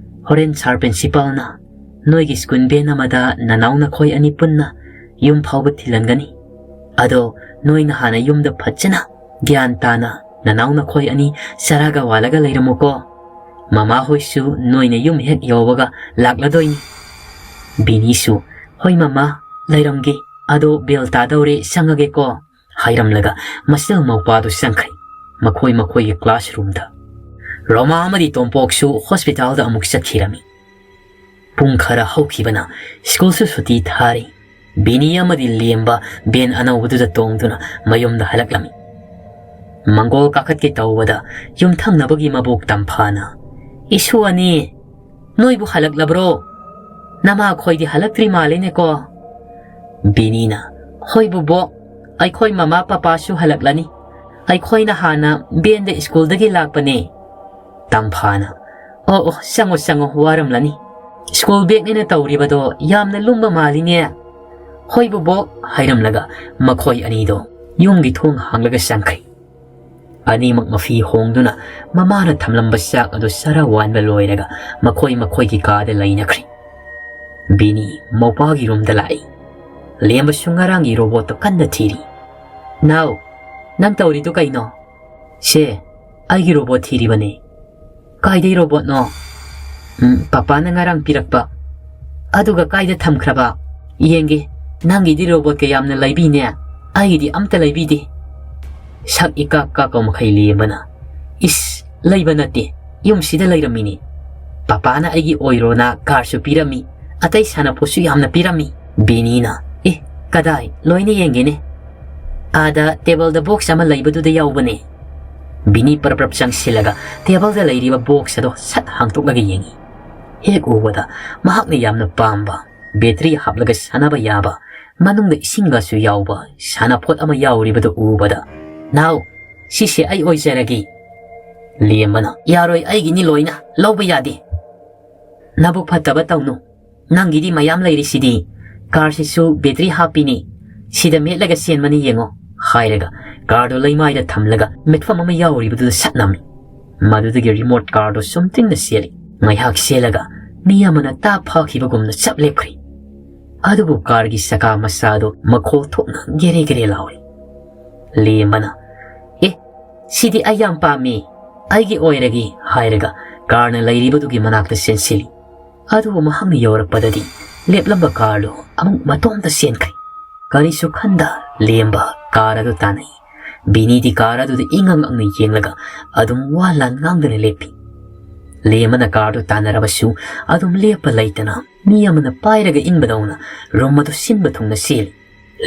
ꯍꯣꯔꯦꯟ ꯁꯥꯔ ꯄ꯭ꯔꯤꯟꯁꯤꯄꯥꯜꯅ ꯅꯣꯏꯒꯤ ꯁ꯭ꯀꯨꯜ ꯚꯦꯟ ꯑꯃꯗ ꯅꯅꯥꯎ ꯅꯈꯣꯏ ꯑꯅꯤ ꯄꯨꯟꯅ ꯌꯨꯝ ꯐꯥꯎꯕ ꯊꯤꯜꯍꯟꯒꯅꯤ꯫ ꯑꯗꯣ ꯅꯣꯏꯅ ꯍꯥꯟꯅ ꯌꯨꯝꯗ ꯐꯖꯅ ꯒ꯭ꯌꯥꯟ ꯇꯥꯅ "ꯅꯅꯥꯎ ꯅꯈꯣꯏ ꯑꯅꯤ ꯆꯔꯥꯒ ꯋꯥꯜꯂꯒ ꯂꯩꯔꯝꯃꯨꯀꯣ꯫ ꯃꯃꯥ ꯍꯣꯏꯁꯨ ꯅꯣꯏꯅ ꯌꯨꯝ ꯍꯦꯛ ꯌꯧꯕꯒ ꯂꯥꯛꯂꯗꯣꯏꯅꯤ꯫" ꯕꯤꯅꯤꯁꯨ, "ꯍꯣꯏ ꯃꯃꯥ, ꯂꯩꯔꯝꯒꯦ꯫ ꯑꯗꯣ ꯕꯦꯜ ꯇꯥꯗꯧꯔꯦ, ꯆꯪꯉꯒꯦꯀꯣ" ꯍꯥꯏꯔꯝꯂꯒ ꯃꯆꯜ ꯃꯧꯄꯥꯗꯨ ꯆꯪꯈ꯭ꯔꯦ ꯃꯈꯣꯏ ꯃꯈꯣꯏꯒꯤ classroomꯗ꯫ ꯔꯣꯃꯥ ꯑꯃꯗꯤ ꯇꯣꯝꯄꯣꯛꯁꯨ hospitalꯗ ꯑꯃꯨꯛ ꯆꯠꯈꯤꯔꯝꯃꯤ꯫ ꯄꯨꯡ ꯈꯔ ꯍꯧꯈꯤꯕꯅ ꯁ꯭ꯀꯨꯜꯁꯨ ꯁꯨꯇꯤ ꯊꯥꯔꯤ꯫ ꯕꯤꯅꯤ ꯑꯃꯗꯤ ꯂꯦꯝꯕ ꯚꯦꯟ ꯑꯅꯧꯕꯗꯨꯗ ꯇꯣꯡꯗꯨꯅ ꯃꯌꯨꯝꯗ ꯍꯜꯂꯛꯂꯝꯃꯤ꯫ ꯃꯪꯒꯣꯜ ꯀꯥꯈꯠꯀꯦ ꯇꯧꯕꯗ ꯌꯨꯝꯊꯪꯅꯕꯒꯤ ꯃꯕꯣꯛ ꯇꯝꯐꯥꯅ, "ꯏꯁꯨ ꯑꯅꯤ, ꯅꯣꯏꯕꯨ ꯍꯜꯂꯛꯂꯕ꯭ꯔꯣ? ꯅꯃꯥꯈꯣꯏꯗꯤ ꯍꯜꯂꯛꯇ꯭ꯔꯤ ꯃꯥꯜꯂꯦꯅꯦꯀꯣ?" ꯕꯤꯅꯤꯅ, "ꯍꯣꯏ ꯕꯨꯕꯣꯛ, ꯑꯩꯈꯣꯏ ꯃꯃꯥ ꯄꯄꯥꯁꯨ ꯍꯜꯂꯛꯂꯅꯤ꯫ ꯑꯩꯈꯣꯏꯅ ꯍꯥꯟꯅ ꯚꯦꯟꯗ ꯁ꯭ꯀꯨꯜꯗꯒꯤ ꯂꯥꯛꯄꯅꯦ꯫" ꯇꯝꯐꯥꯅ, "ꯑꯣ, ꯑꯣ, ꯆꯪꯉꯣ, ꯆꯪꯉꯣ, ꯋꯥꯔꯝꯂꯅꯤ꯫ ꯁ꯭ꯀꯨꯜ ꯕꯦꯒꯅꯦꯅ ꯇꯧꯔꯤꯕꯗꯣ ꯌꯥꯝꯅ ꯂꯨꯝꯕ ꯃꯥꯜꯂꯤꯅꯦ꯫" "ꯍꯣꯏ ꯕꯨꯕꯣꯛ" ꯍꯥꯏꯔꯝꯂꯒ ꯃꯈꯣꯏ ꯑꯅꯤꯗꯣ ꯌꯨꯝꯒꯤ ꯊꯣꯡ ꯍꯥꯡꯂꯒ ꯆꯪꯈ꯭ꯔꯦ꯫ ꯑꯅꯤꯃꯛ ꯃꯐꯤ ꯍꯣꯡꯗꯨꯅ ꯃꯃꯥꯅ ꯊꯝꯂꯝꯕ ꯆꯥꯛ ꯑꯗꯨ ꯆꯔꯥ ꯋꯥꯟꯕ ꯂꯣꯏꯔꯒ ꯃꯈꯣꯏ ꯃꯈꯣꯏꯒꯤ ꯀꯥꯗ ꯂꯩꯅꯈ꯭ꯔꯦ꯫ ꯕꯤꯅꯤ ꯃꯧꯄꯥꯒꯤ ꯔꯨꯝꯗ ꯂꯥꯛꯏ꯫ ꯂꯦꯝꯕꯁꯨ ꯉꯔꯥꯡꯒꯤ ꯔꯣꯕꯣꯠꯇꯣ ꯀꯟꯅ ꯊꯤꯔꯤ꯫ "ꯅꯥꯎ, ꯅꯪ ꯇꯧꯔꯤꯗꯨ ꯀꯩꯅꯣ?" "ꯁꯦ, ꯑꯩꯒꯤ ꯔꯣꯕꯣꯠ ꯊꯤꯔꯤꯕꯅꯦ꯫" "ꯀꯥꯏꯗꯩ ꯔꯣꯕꯣꯠꯅꯣ?" "ꯎꯝ, ꯄꯄꯥꯅ ꯉꯔꯥꯡ ꯄꯤꯔꯛꯄ꯫" "ꯑꯗꯨꯒ ꯀꯥꯏꯗ ꯊꯝꯈ꯭ꯔꯕ? ꯌꯦꯡꯒꯦ, ꯅꯪꯒꯤꯗꯤ ꯔꯣꯕꯣꯠꯀ ꯌꯥꯝꯅ ꯂꯩꯕꯤꯅꯦ, ꯑꯩꯒꯤꯗꯤ ꯑꯝꯇ ꯂꯩꯕꯤꯗꯦ꯫" ꯁꯛ ꯏꯀꯥꯛ ꯀꯥꯛꯄ ꯃꯈꯩ ꯂꯦꯝꯕꯅ, "ꯏꯁ, ꯂꯩꯕ ꯅꯠꯇꯦ, ꯌꯨꯝꯁꯤꯗ ꯂꯩꯔꯝꯃꯤꯅꯤ꯫ ꯄꯄꯥꯅ ꯑꯩꯒꯤ ꯑꯣꯏꯔꯣꯅ ꯀꯥꯔꯁꯨ ꯄꯤꯔꯝꯃꯤ, ꯑꯇꯩ ꯁꯥꯟꯅꯄꯣꯠꯁꯨ ꯌꯥꯝꯅ ꯄꯤꯔꯝꯃꯤ꯫" ꯕꯤꯅꯤꯅ, "ꯑꯦ, ꯀꯗꯥꯏ? ꯂꯣꯏꯅ ꯌꯦꯡꯒꯦꯅꯦ꯫" "ꯑꯥꯗ ꯇꯦꯕꯜꯗ ꯕꯣꯛꯁ ꯑꯃ ꯂꯩꯕꯗꯨꯗ ꯌꯥꯎꯕꯅꯦ꯫" ꯕꯤꯅꯤ ꯄꯔꯞ ꯄꯔꯞ ꯆꯪꯁꯤꯜꯂꯒ ꯇꯦꯕꯜꯗ ꯂꯩꯔꯤꯕ ꯕꯣꯛꯁ ꯑꯗꯣ ꯁꯠ ꯍꯥꯡꯇꯣꯛꯂꯒ ꯌꯦꯡꯉꯤ꯫ ꯍꯦꯛ ꯎꯕꯗ ꯃꯍꯥꯛꯅ ꯌꯥꯝꯅ ꯄꯥꯝꯕ, ꯕꯦꯇ꯭ꯔꯤ ꯍꯥꯞꯂꯒ ꯁꯥꯟꯅꯕ ꯌꯥꯕ, ꯃꯅꯨꯡꯗ ꯏꯁꯤꯡꯒꯁꯨ ꯌꯥꯎꯕ ꯁꯥꯟꯅꯄꯣꯠ ꯑꯃ ꯌꯥꯎꯔꯤꯕꯗꯨ ꯎꯕꯗ, "ꯅꯥꯎ, ꯁꯤꯁꯦ ꯑꯩ ꯑꯣꯏꯖꯔꯒꯦ꯫" ꯂꯦꯝꯕꯅ, "ꯌꯥꯔꯣꯏ, ꯑꯩꯒꯤꯅꯤ ꯂꯣꯏꯅ, ꯂꯧꯕ ꯌꯥꯗꯦ꯫" "ꯅꯕꯨꯛ ꯐꯠꯇꯕ ꯇꯧꯅꯨ, ꯅꯪꯒꯤꯗꯤ ꯃꯌꯥꯝ ꯂꯩꯔꯤꯁꯤꯗꯤ, ꯀꯥꯔꯁꯤꯁꯨ ꯕꯦꯇ꯭ꯔꯤ ꯍꯥꯞꯄꯤꯅꯤ, ꯁꯤꯗ ꯃꯦꯠꯂꯒ ꯆꯦꯟꯕꯅꯤ ꯌꯦꯡꯉꯣ" ꯍꯥꯏꯔꯒ ꯀꯥꯔꯗꯣ ꯂꯩꯃꯥꯏꯗ ꯊꯝꯂꯒ ꯃꯦꯠꯐꯝ ꯑꯃ ꯌꯥꯎꯔꯤꯕꯗꯨꯗ ꯁꯠ ꯅꯝꯃꯤ꯫ ꯃꯗꯨꯗꯒꯤ ꯔꯤꯃꯣꯠ ꯀꯥꯔꯗꯣ ꯆꯨꯝꯗ꯭ꯔꯤꯡꯅ ꯆꯦꯜꯂꯤ꯫ ꯉꯥꯏꯍꯥꯛ ꯆꯦꯜꯂꯒ ꯃꯤ ꯑꯃꯅ ꯇꯥꯞ ꯐꯥꯈꯤꯕꯒꯨꯝꯅ ꯆꯞ ꯂꯦꯞꯈ꯭ꯔꯦ꯫ ꯑꯗꯨꯕꯨ ꯀꯥꯔꯒꯤ ꯆꯀꯥ ꯃꯆꯥꯗꯣ ꯃꯈꯣꯜ ꯊꯣꯛꯅ ꯒꯦꯔꯦ ꯒꯦꯔꯦ ꯂꯥꯎꯔꯤ꯫ ꯂꯦꯝꯕꯅ, "ꯑꯦ, "ꯁꯤꯗꯤ ꯑꯩ ꯌꯥꯝ ꯄꯥꯝꯃꯤ, ꯑꯩꯒꯤ ꯑꯣꯏꯔꯒꯦ" ꯍꯥꯏꯔꯒ ꯀꯥꯔꯅ ꯂꯩꯔꯤꯕꯗꯨꯒꯤ ꯃꯅꯥꯛꯇ ꯆꯦꯟꯁꯤꯜꯂꯤ꯫ ꯑꯗꯨꯕꯨ ꯃꯍꯥꯛꯅ ꯌꯧꯔꯛꯄꯗꯗꯤ ꯂꯦꯞꯂꯝꯕ ꯀꯥꯔꯗꯨ ꯑꯃꯨꯛ ꯃꯇꯣꯝꯇ ꯆꯦꯟꯈ꯭ꯔꯦ꯫ ꯀꯔꯤꯁꯨ ꯈꯟꯗ ꯂꯦꯝꯕ ꯀꯥꯔ ꯑꯗꯨ ꯇꯥꯟꯅꯩ꯫ ꯕꯤꯅꯤꯗꯤ ꯀꯥꯔ ꯑꯗꯨꯗ ꯏꯉꯛ ꯉꯛꯅ ꯌꯦꯡꯂꯒ ꯑꯗꯨꯝ ꯋꯥ ꯂꯥꯟ ꯉꯥꯡꯗꯅ ꯂꯦꯞꯄꯤ꯫ ꯂꯦꯝꯕꯅ ꯀꯥꯔꯗꯨ ꯇꯥꯟꯅꯔꯕꯁꯨ ꯑꯗꯨꯝ ꯂꯦꯞꯄ ꯂꯩꯇꯅ ꯃꯤ ꯑꯃꯅ ꯄꯥꯏꯔꯒ ꯏꯟꯕꯗꯧꯅ ꯔꯨꯝ ꯑꯗꯨ ꯁꯤꯟꯕ ꯊꯨꯡꯅ ꯆꯦꯜꯂꯤ꯫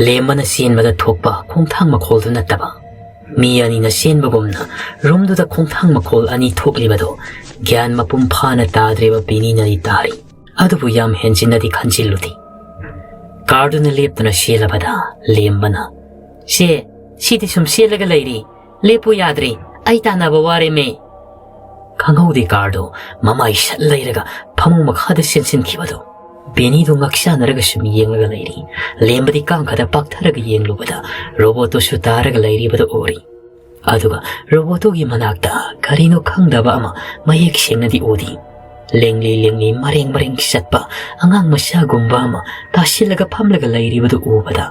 ꯂꯦꯝꯕꯅ ꯆꯦꯟꯕꯗ ꯊꯣꯛꯄ ꯈꯣꯡꯊꯥꯡ ꯃꯈꯣꯜꯗꯨ ꯅꯠꯇꯕ, ꯃꯤ ꯑꯅꯤꯅ ꯆꯦꯟꯕꯒꯨꯝꯅ ꯔꯨꯝꯗꯨꯗ ꯈꯣꯡꯊꯥꯡ ꯃꯈꯣꯜ ꯑꯅꯤ ꯊꯣꯛꯂꯤꯕꯗꯨ ꯒ꯭ꯌꯥꯟ ꯃꯄꯨꯡ ꯐꯥꯅ ꯇꯥꯗ꯭ꯔꯤꯕ ꯕꯤꯅꯤꯅꯗꯤ ꯇꯥꯔꯤ꯫ ꯑꯗꯨꯕꯨ ꯌꯥꯝ ꯍꯦꯟꯖꯤꯟꯅꯗꯤ ꯈꯟꯖꯤꯜꯂꯨꯗꯦ꯫ ꯀꯥꯔꯗꯨꯅ ꯂꯦꯞꯇꯨꯅ ꯆꯦꯜꯂꯕꯗ ꯂꯦꯝꯕꯅ, "ꯁꯦ, ꯁꯤꯗꯤ ꯁꯨꯝ ꯆꯦꯜꯂꯒ ꯂꯩꯔꯤ, ꯂꯦꯞꯄꯨ ꯌꯥꯗ꯭ꯔꯦ, ꯑꯩ ꯇꯥꯟꯅꯕ ꯋꯥꯔꯦꯃꯦ"꯫ ꯈꯪꯍꯧꯗꯦ ꯀꯥꯔꯗꯨ ꯃꯃꯥꯏ ꯁꯠ ꯂꯩꯔꯒ ꯐꯃꯨꯡ ꯃꯈꯥꯗ ꯆꯦꯟꯁꯤꯟꯈꯤꯕꯗꯨ꯫ ꯕꯦꯅꯤꯗꯨ ꯉꯛꯁꯥꯟꯅꯔꯒ ꯁꯨꯝ ꯌꯦꯡꯂꯒ ꯂꯩꯔꯤ꯫ ꯂꯦꯝꯕꯗꯤ ꯀꯥꯡꯈꯗ ꯄꯥꯛꯊꯔꯒ ꯌꯦꯡꯂꯨꯕꯗ ꯔꯣꯕꯣꯠꯇꯨꯁꯨ ꯇꯥꯔꯒ ꯂꯩꯔꯤꯕꯗꯨ ꯎꯔꯤ꯫ ꯑꯗꯨꯒ ꯔꯣꯕꯣꯠꯇꯨꯒꯤ ꯃꯅꯥꯛꯇ ꯀꯔꯤꯅꯣ ꯈꯪꯗꯕ ꯑꯃ ꯃꯌꯦꯛ ꯁꯦꯡꯅꯗꯤ ꯎꯗꯦ꯫ ꯂꯦꯡꯂꯤ ꯂꯦꯡꯂꯤ ꯃꯔꯦꯡ ꯃꯔꯦꯡ ꯆꯠꯄ ꯑꯉꯥꯡ ꯃꯆꯥꯒꯨꯝꯕ ꯑꯃ ꯇꯥꯁꯤꯜꯂꯒ ꯐꯝꯂꯒ ꯂꯩꯔꯤꯕꯗꯨ ꯎꯕꯗ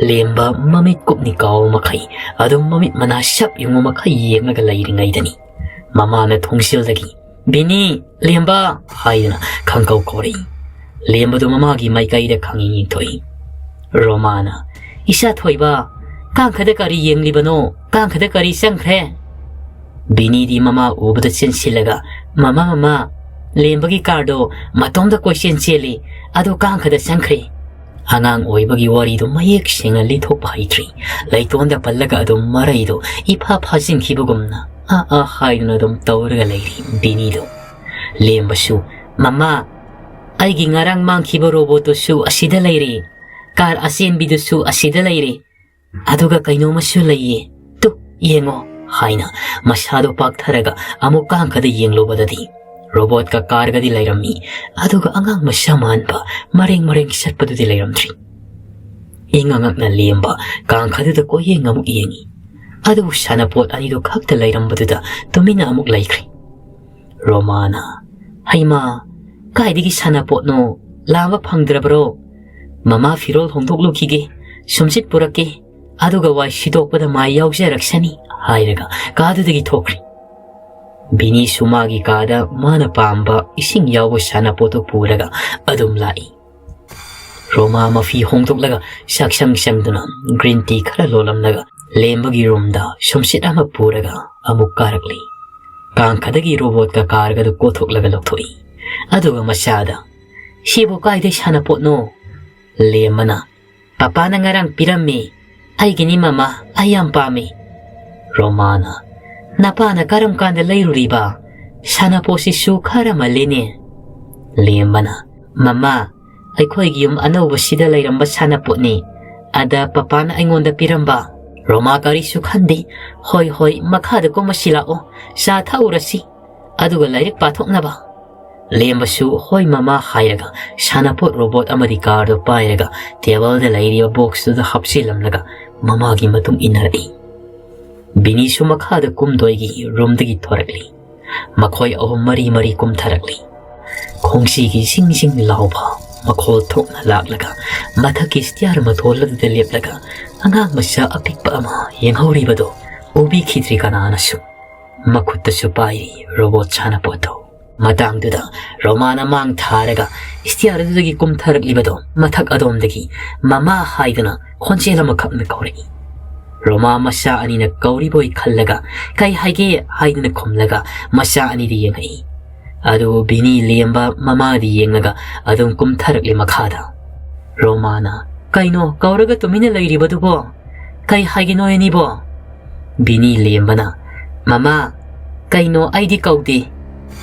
ꯂꯦꯝꯕ ꯃꯃꯤꯠ ꯀꯨꯞꯅꯤ ꯀꯥꯎ ꯃꯈꯩ ꯑꯗꯨꯝ ꯃꯃꯤꯠ ꯃꯅꯥ ꯁꯞ ꯌꯨꯡꯕ ꯃꯈꯩ ꯌꯦꯡꯂꯒ ꯂꯩꯔꯤꯉꯩꯗꯅꯤ ꯃꯃꯥꯅ ꯊꯣꯡꯖꯤꯜꯗꯒꯤ, "ꯕꯤꯅꯤ, ꯂꯦꯝꯕ!" ꯍꯥꯏꯗꯨꯅ ꯈꯪꯀꯧ ꯀꯧꯔꯛꯏ꯫ ꯂꯦꯝꯕꯗꯨ ꯃꯃꯥꯒꯤ ꯃꯥꯏꯀꯩꯗ ꯈꯪꯌꯦꯡ ꯌꯦꯡꯊꯣꯛꯏ꯫ ꯔꯣꯃꯥꯅ, "ꯏꯆꯥ ꯊꯣꯏꯕ, ꯀꯥꯡꯈꯗ ꯀꯔꯤ ꯌꯦꯡꯂꯤꯕꯅꯣ? ꯀꯥꯡꯈꯗ ꯀꯔꯤ ꯆꯪꯈ꯭ꯔꯦ?" ꯕꯤꯅꯤꯗꯤ ꯃꯃꯥ ꯎꯕꯗ ꯆꯦꯟꯁꯤꯜꯂꯒ, "ꯃꯃꯥ, ꯃꯃꯥ, ꯂꯦꯝꯕꯒꯤ ꯀꯥꯔꯗꯣ ꯃꯇꯣꯝꯇ ꯀꯣꯏꯆꯦꯟ ꯆꯦꯜꯂꯤ, ꯑꯗꯣ ꯀꯥꯡꯈꯗ ꯆꯪꯈ꯭ꯔꯦ"꯫ ꯑꯉꯥꯡ ꯑꯣꯏꯕꯒꯤ ꯋꯥꯔꯤꯗꯨ ꯃꯌꯦꯛ ꯁꯦꯡꯅ ꯂꯤꯊꯣꯛꯄ ꯍꯩꯇ꯭ꯔꯤ꯫ ꯂꯩꯇꯣꯟꯗ ꯄꯜꯂꯒ ꯑꯗꯨꯝ ꯃꯔꯩꯗꯣ ꯏꯐꯥ ꯐꯥꯖꯤꯟꯈꯤꯕꯒꯨꯝꯅ "ꯑꯥ, ꯑꯥ" ꯍꯥꯏꯗꯨꯅ ꯑꯗꯨꯝ ꯇꯧꯔꯒ ꯂꯩꯔꯤ ꯕꯤꯅꯤꯗꯨ꯫ ꯂꯦꯝꯕꯁꯨ, "ꯃꯃꯥ, ꯑꯩꯒꯤ ꯉꯔꯥꯡ ꯃꯥꯡꯈꯤꯕ ꯔꯣꯕꯣꯠꯇꯨꯁꯨ ꯑꯁꯤꯗ ꯂꯩꯔꯦ, ꯀꯥꯔ ꯑꯆꯦꯟꯕꯤꯗꯨꯁꯨ ꯑꯁꯤꯗ ꯂꯩꯔꯦ, ꯑꯗꯨꯒ ꯀꯩꯅꯣꯝꯃꯁꯨ ꯂꯩꯌꯦ, ꯇꯨ, ꯌꯦꯡꯉꯣ" ꯍꯥꯏꯅ ꯃꯁꯥꯗꯣ ꯄꯥꯛꯊꯔꯒ ꯑꯃꯨꯛ ꯀꯥꯡꯈꯗ ꯌꯦꯡꯂꯨꯕꯗꯗꯤ ꯔꯣꯕꯣꯠꯀ ꯀꯥꯔꯒꯗꯤ ꯂꯩꯔꯝꯃꯤ, ꯑꯗꯨꯒ ꯑꯉꯥꯡ ꯃꯁꯥ ꯃꯥꯟꯕ ꯃꯔꯦꯡ ꯃꯔꯦꯡ ꯆꯠꯄꯗꯨꯗꯤ ꯂꯩꯔꯝꯗ꯭ꯔꯤ꯫ ꯏꯪ ꯑꯉꯛꯅ ꯂꯦꯝꯕ ꯀꯥꯡꯈꯗꯨꯗ ꯀꯣꯏꯌꯦꯡ ꯑꯃꯨꯛ ꯌꯦꯡꯉꯤ꯫ ꯑꯗꯨꯕꯨ ꯁꯥꯟꯅꯄꯣꯠ ꯑꯅꯤꯗꯨ ꯈꯛꯇ ꯂꯩꯔꯝꯕꯗꯨꯗ ꯇꯨꯃꯤꯟꯅ ꯑꯃꯨꯛ ꯂꯩꯈ꯭ꯔꯦ꯫ ꯔꯣꯃꯥꯅ, "ꯍꯩꯃꯥ, ꯀꯥꯏꯗꯒꯤ ꯁꯥꯟꯅꯄꯣꯠꯅꯣ? ꯂꯥꯝꯕ ꯐꯪꯗ꯭ꯔꯕ꯭ꯔꯣ? ꯃꯃꯥ ꯐꯤꯔꯣꯜ ꯍꯣꯡꯗꯣꯛꯂꯨꯈꯤꯒꯦ, ꯁꯨꯝꯆꯤꯠ ꯄꯨꯔꯛꯀꯦ, ꯑꯗꯨꯒ ꯋꯥꯏ ꯁꯤꯗꯣꯛꯄꯗ ꯃꯥꯏ ꯌꯥꯎꯖꯔꯛꯁꯅꯤ" ꯍꯥꯏꯔꯒ ꯀꯥꯗꯨꯗꯒꯤ ꯊꯣꯛꯈ꯭ꯔꯦ꯫ ꯕꯤꯅꯤꯁꯨ ꯃꯥꯒꯤ ꯀꯥꯗ ꯃꯥꯅ ꯄꯥꯝꯕ ꯏꯁꯤꯡ ꯌꯥꯎꯕ ꯁꯥꯟꯅꯄꯣꯠꯇꯨ ꯄꯨꯔꯒ ꯑꯗꯨꯝ ꯂꯥꯛꯏ꯫ ꯔꯣꯃꯥ ꯃꯐꯤ ꯍꯣꯡꯗꯣꯛꯂꯒ ꯁꯛꯁꯪ ꯁꯪꯗꯨꯅ ꯒ꯭ꯔꯤꯟ ꯇꯤ ꯈꯔ ꯂꯣꯜꯂꯝꯂꯒ ꯂꯦꯝꯕꯒꯤ ꯔꯨꯝꯗ ꯁꯨꯝꯁꯤꯠ ꯑꯃ ꯄꯨꯔꯒ ꯑꯃꯨꯛ ꯀꯥꯔꯛꯂꯤ꯫ ꯀꯥꯡꯈꯗꯒꯤ ꯔꯣꯕꯣꯠꯀ ꯀꯥꯔꯒꯗꯨ ꯀꯣꯊꯣꯛꯂꯒ ꯂꯧꯊꯣꯛꯏ꯫ ꯑꯗꯨꯒ ꯃꯆꯥꯗ, "ꯁꯤꯕꯨ ꯀꯥꯏꯗꯩ ꯁꯥꯟꯅꯄꯣꯠꯅꯣ?" ꯂꯦꯝꯕꯅ, "ꯄꯄꯥꯅ ꯉꯔꯥꯡ ꯄꯤꯔꯝꯃꯤ, ꯑꯩꯒꯤꯅꯤ ꯃꯃꯥ, ꯑꯩ ꯌꯥꯝ ꯄꯥꯝꯃꯤ꯫" ꯔꯣꯃꯥꯅ, "ꯅꯄꯥꯅ ꯀꯔꯝ ꯀꯥꯟꯗ ꯂꯩꯔꯨꯔꯤꯕ? ꯁꯥꯟꯅꯄꯣꯠꯁꯤꯁꯨ ꯈꯔ ꯃꯜꯂꯤꯅꯦ꯫" ꯂꯦꯝꯕꯅ, "ꯃꯃꯥ, ꯑꯩꯈꯣꯏꯒꯤ ꯌꯨꯝ ꯑꯅꯧꯕꯁꯤꯗ ꯂꯩꯔꯝꯕ ꯁꯥꯟꯅꯄꯣꯠꯅꯤ꯫ ꯑꯗ ꯄꯄꯥꯅ ꯑꯩꯉꯣꯟꯗ ꯄꯤꯔꯝꯕ꯫" ꯔꯣꯃꯥ ꯀꯔꯤꯁꯨ ꯈꯟꯗꯦ꯫ "ꯍꯣꯏ, ꯍꯣꯏ, ꯃꯈꯥꯗ ꯀꯨꯝꯃꯁꯤ ꯂꯥꯛꯑꯣ, ꯆꯥ ꯊꯛꯎꯔꯁꯤ꯫ ꯑꯗꯨꯒ ꯂꯥꯏꯔꯤꯛ ꯄꯥꯊꯣꯛꯅꯕ꯫" ꯂꯦꯝꯕꯁꯨ "ꯍꯣꯏ ꯃꯃꯥ" ꯍꯥꯏꯔꯒ ꯁꯥꯟꯅꯄꯣꯠ ꯔꯣꯕꯣꯠ ꯑꯃꯗꯤ ꯀꯥꯔꯗꯨ ꯄꯥꯏꯔꯒ ꯇꯦꯕꯜꯗ ꯂꯩꯔꯤꯕ ꯕꯣꯛꯁꯇꯨꯗ ꯍꯥꯞꯆꯤꯜꯂꯝꯂꯒ ꯃꯃꯥꯒꯤ ꯃꯇꯨꯡ ꯏꯟꯅꯔꯛꯏ꯫ ꯕꯤꯅꯤꯁꯨ ꯃꯈꯥꯗ ꯀꯨꯝꯗꯣꯏꯒꯤ ꯔꯨꯝꯗꯒꯤ ꯊꯣꯔꯛꯂꯤ꯫ ꯃꯈꯣꯏ ꯑꯍꯨꯝ ꯃꯔꯤ ꯃꯔꯤ ꯀꯨꯝꯊꯔꯛꯂꯤ꯫ ꯈꯣꯡꯁꯤꯒꯤ ꯁꯤꯡ ꯁꯤꯡ ꯂꯥꯎꯕ ꯃꯈꯣꯜ ꯊꯣꯛꯅ ꯂꯥꯛꯂꯒ ꯃꯊꯛꯀꯤ ꯁ꯭ꯇꯤꯌꯥꯔ ꯃꯊꯣꯜ ꯑꯗꯨꯗ ꯂꯦꯞꯂꯒ ꯑꯉꯥꯡ ꯃꯆꯥ ꯑꯄꯤꯛꯄ ꯑꯃ ꯌꯦꯡꯍꯧꯔꯤꯕꯗꯨ ꯎꯕꯤꯈꯤꯗ꯭ꯔꯤ ꯀꯅꯥꯅꯁꯨ꯫ ꯃꯈꯨꯠꯇꯁꯨ ꯄꯥꯏꯔꯤ ꯔꯣꯕꯣꯠ ꯁꯥꯟꯅꯄꯣꯠꯇꯨ꯫ ꯃꯇꯥꯡꯗꯨꯗ ꯔꯣꯃꯥꯅ ꯃꯥꯡ ꯊꯥꯔꯒ ꯁ꯭ꯇꯤꯌꯥꯔ ꯑꯗꯨꯗꯒꯤ ꯀꯨꯝꯊꯔꯛꯂꯤꯕꯗꯣ ꯃꯊꯛ ꯑꯗꯣꯝꯗꯒꯤ "ꯃꯃꯥ" ꯍꯥꯏꯗꯨꯅ ꯈꯣꯟꯖꯦꯜ ꯑꯃꯈꯛꯅ ꯀꯧꯔꯛꯏ꯫ ꯔꯣꯃꯥ ꯃꯆꯥ ꯑꯅꯤꯅ ꯀꯧꯔꯤꯕꯣꯏ ꯈꯜꯂꯒ "ꯀꯩ ꯍꯥꯏꯒꯦ?" ꯍꯥꯏꯗꯨꯅ ꯈꯨꯝꯂꯒ ꯃꯆꯥ ꯑꯅꯤꯗ ꯌꯦꯡꯉꯛꯏ꯫ ꯑꯗꯨ ꯕꯤꯅꯤ ꯂꯦꯝꯕ ꯃꯃꯥꯗ ꯌꯦꯡꯂꯒ ꯑꯗꯨꯝ ꯀꯨꯝꯊꯔꯛꯂꯤ ꯃꯈꯥꯗ꯫ ꯔꯣꯃꯥꯅ, "ꯀꯩꯅꯣ ꯀꯧꯔꯒ ꯇꯨꯃꯤꯟꯅ ꯂꯩꯔꯤꯕꯗꯨꯕꯣ? ꯀꯩ ꯍꯥꯏꯒꯦ ꯅꯣꯏ ꯑꯅꯤꯕꯣ?" ꯕꯤꯅꯤ ꯂꯦꯝꯕꯅ, "ꯃꯃꯥ, ꯀꯩꯅꯣ ꯑꯩꯗꯤ ꯀꯧꯗꯦ,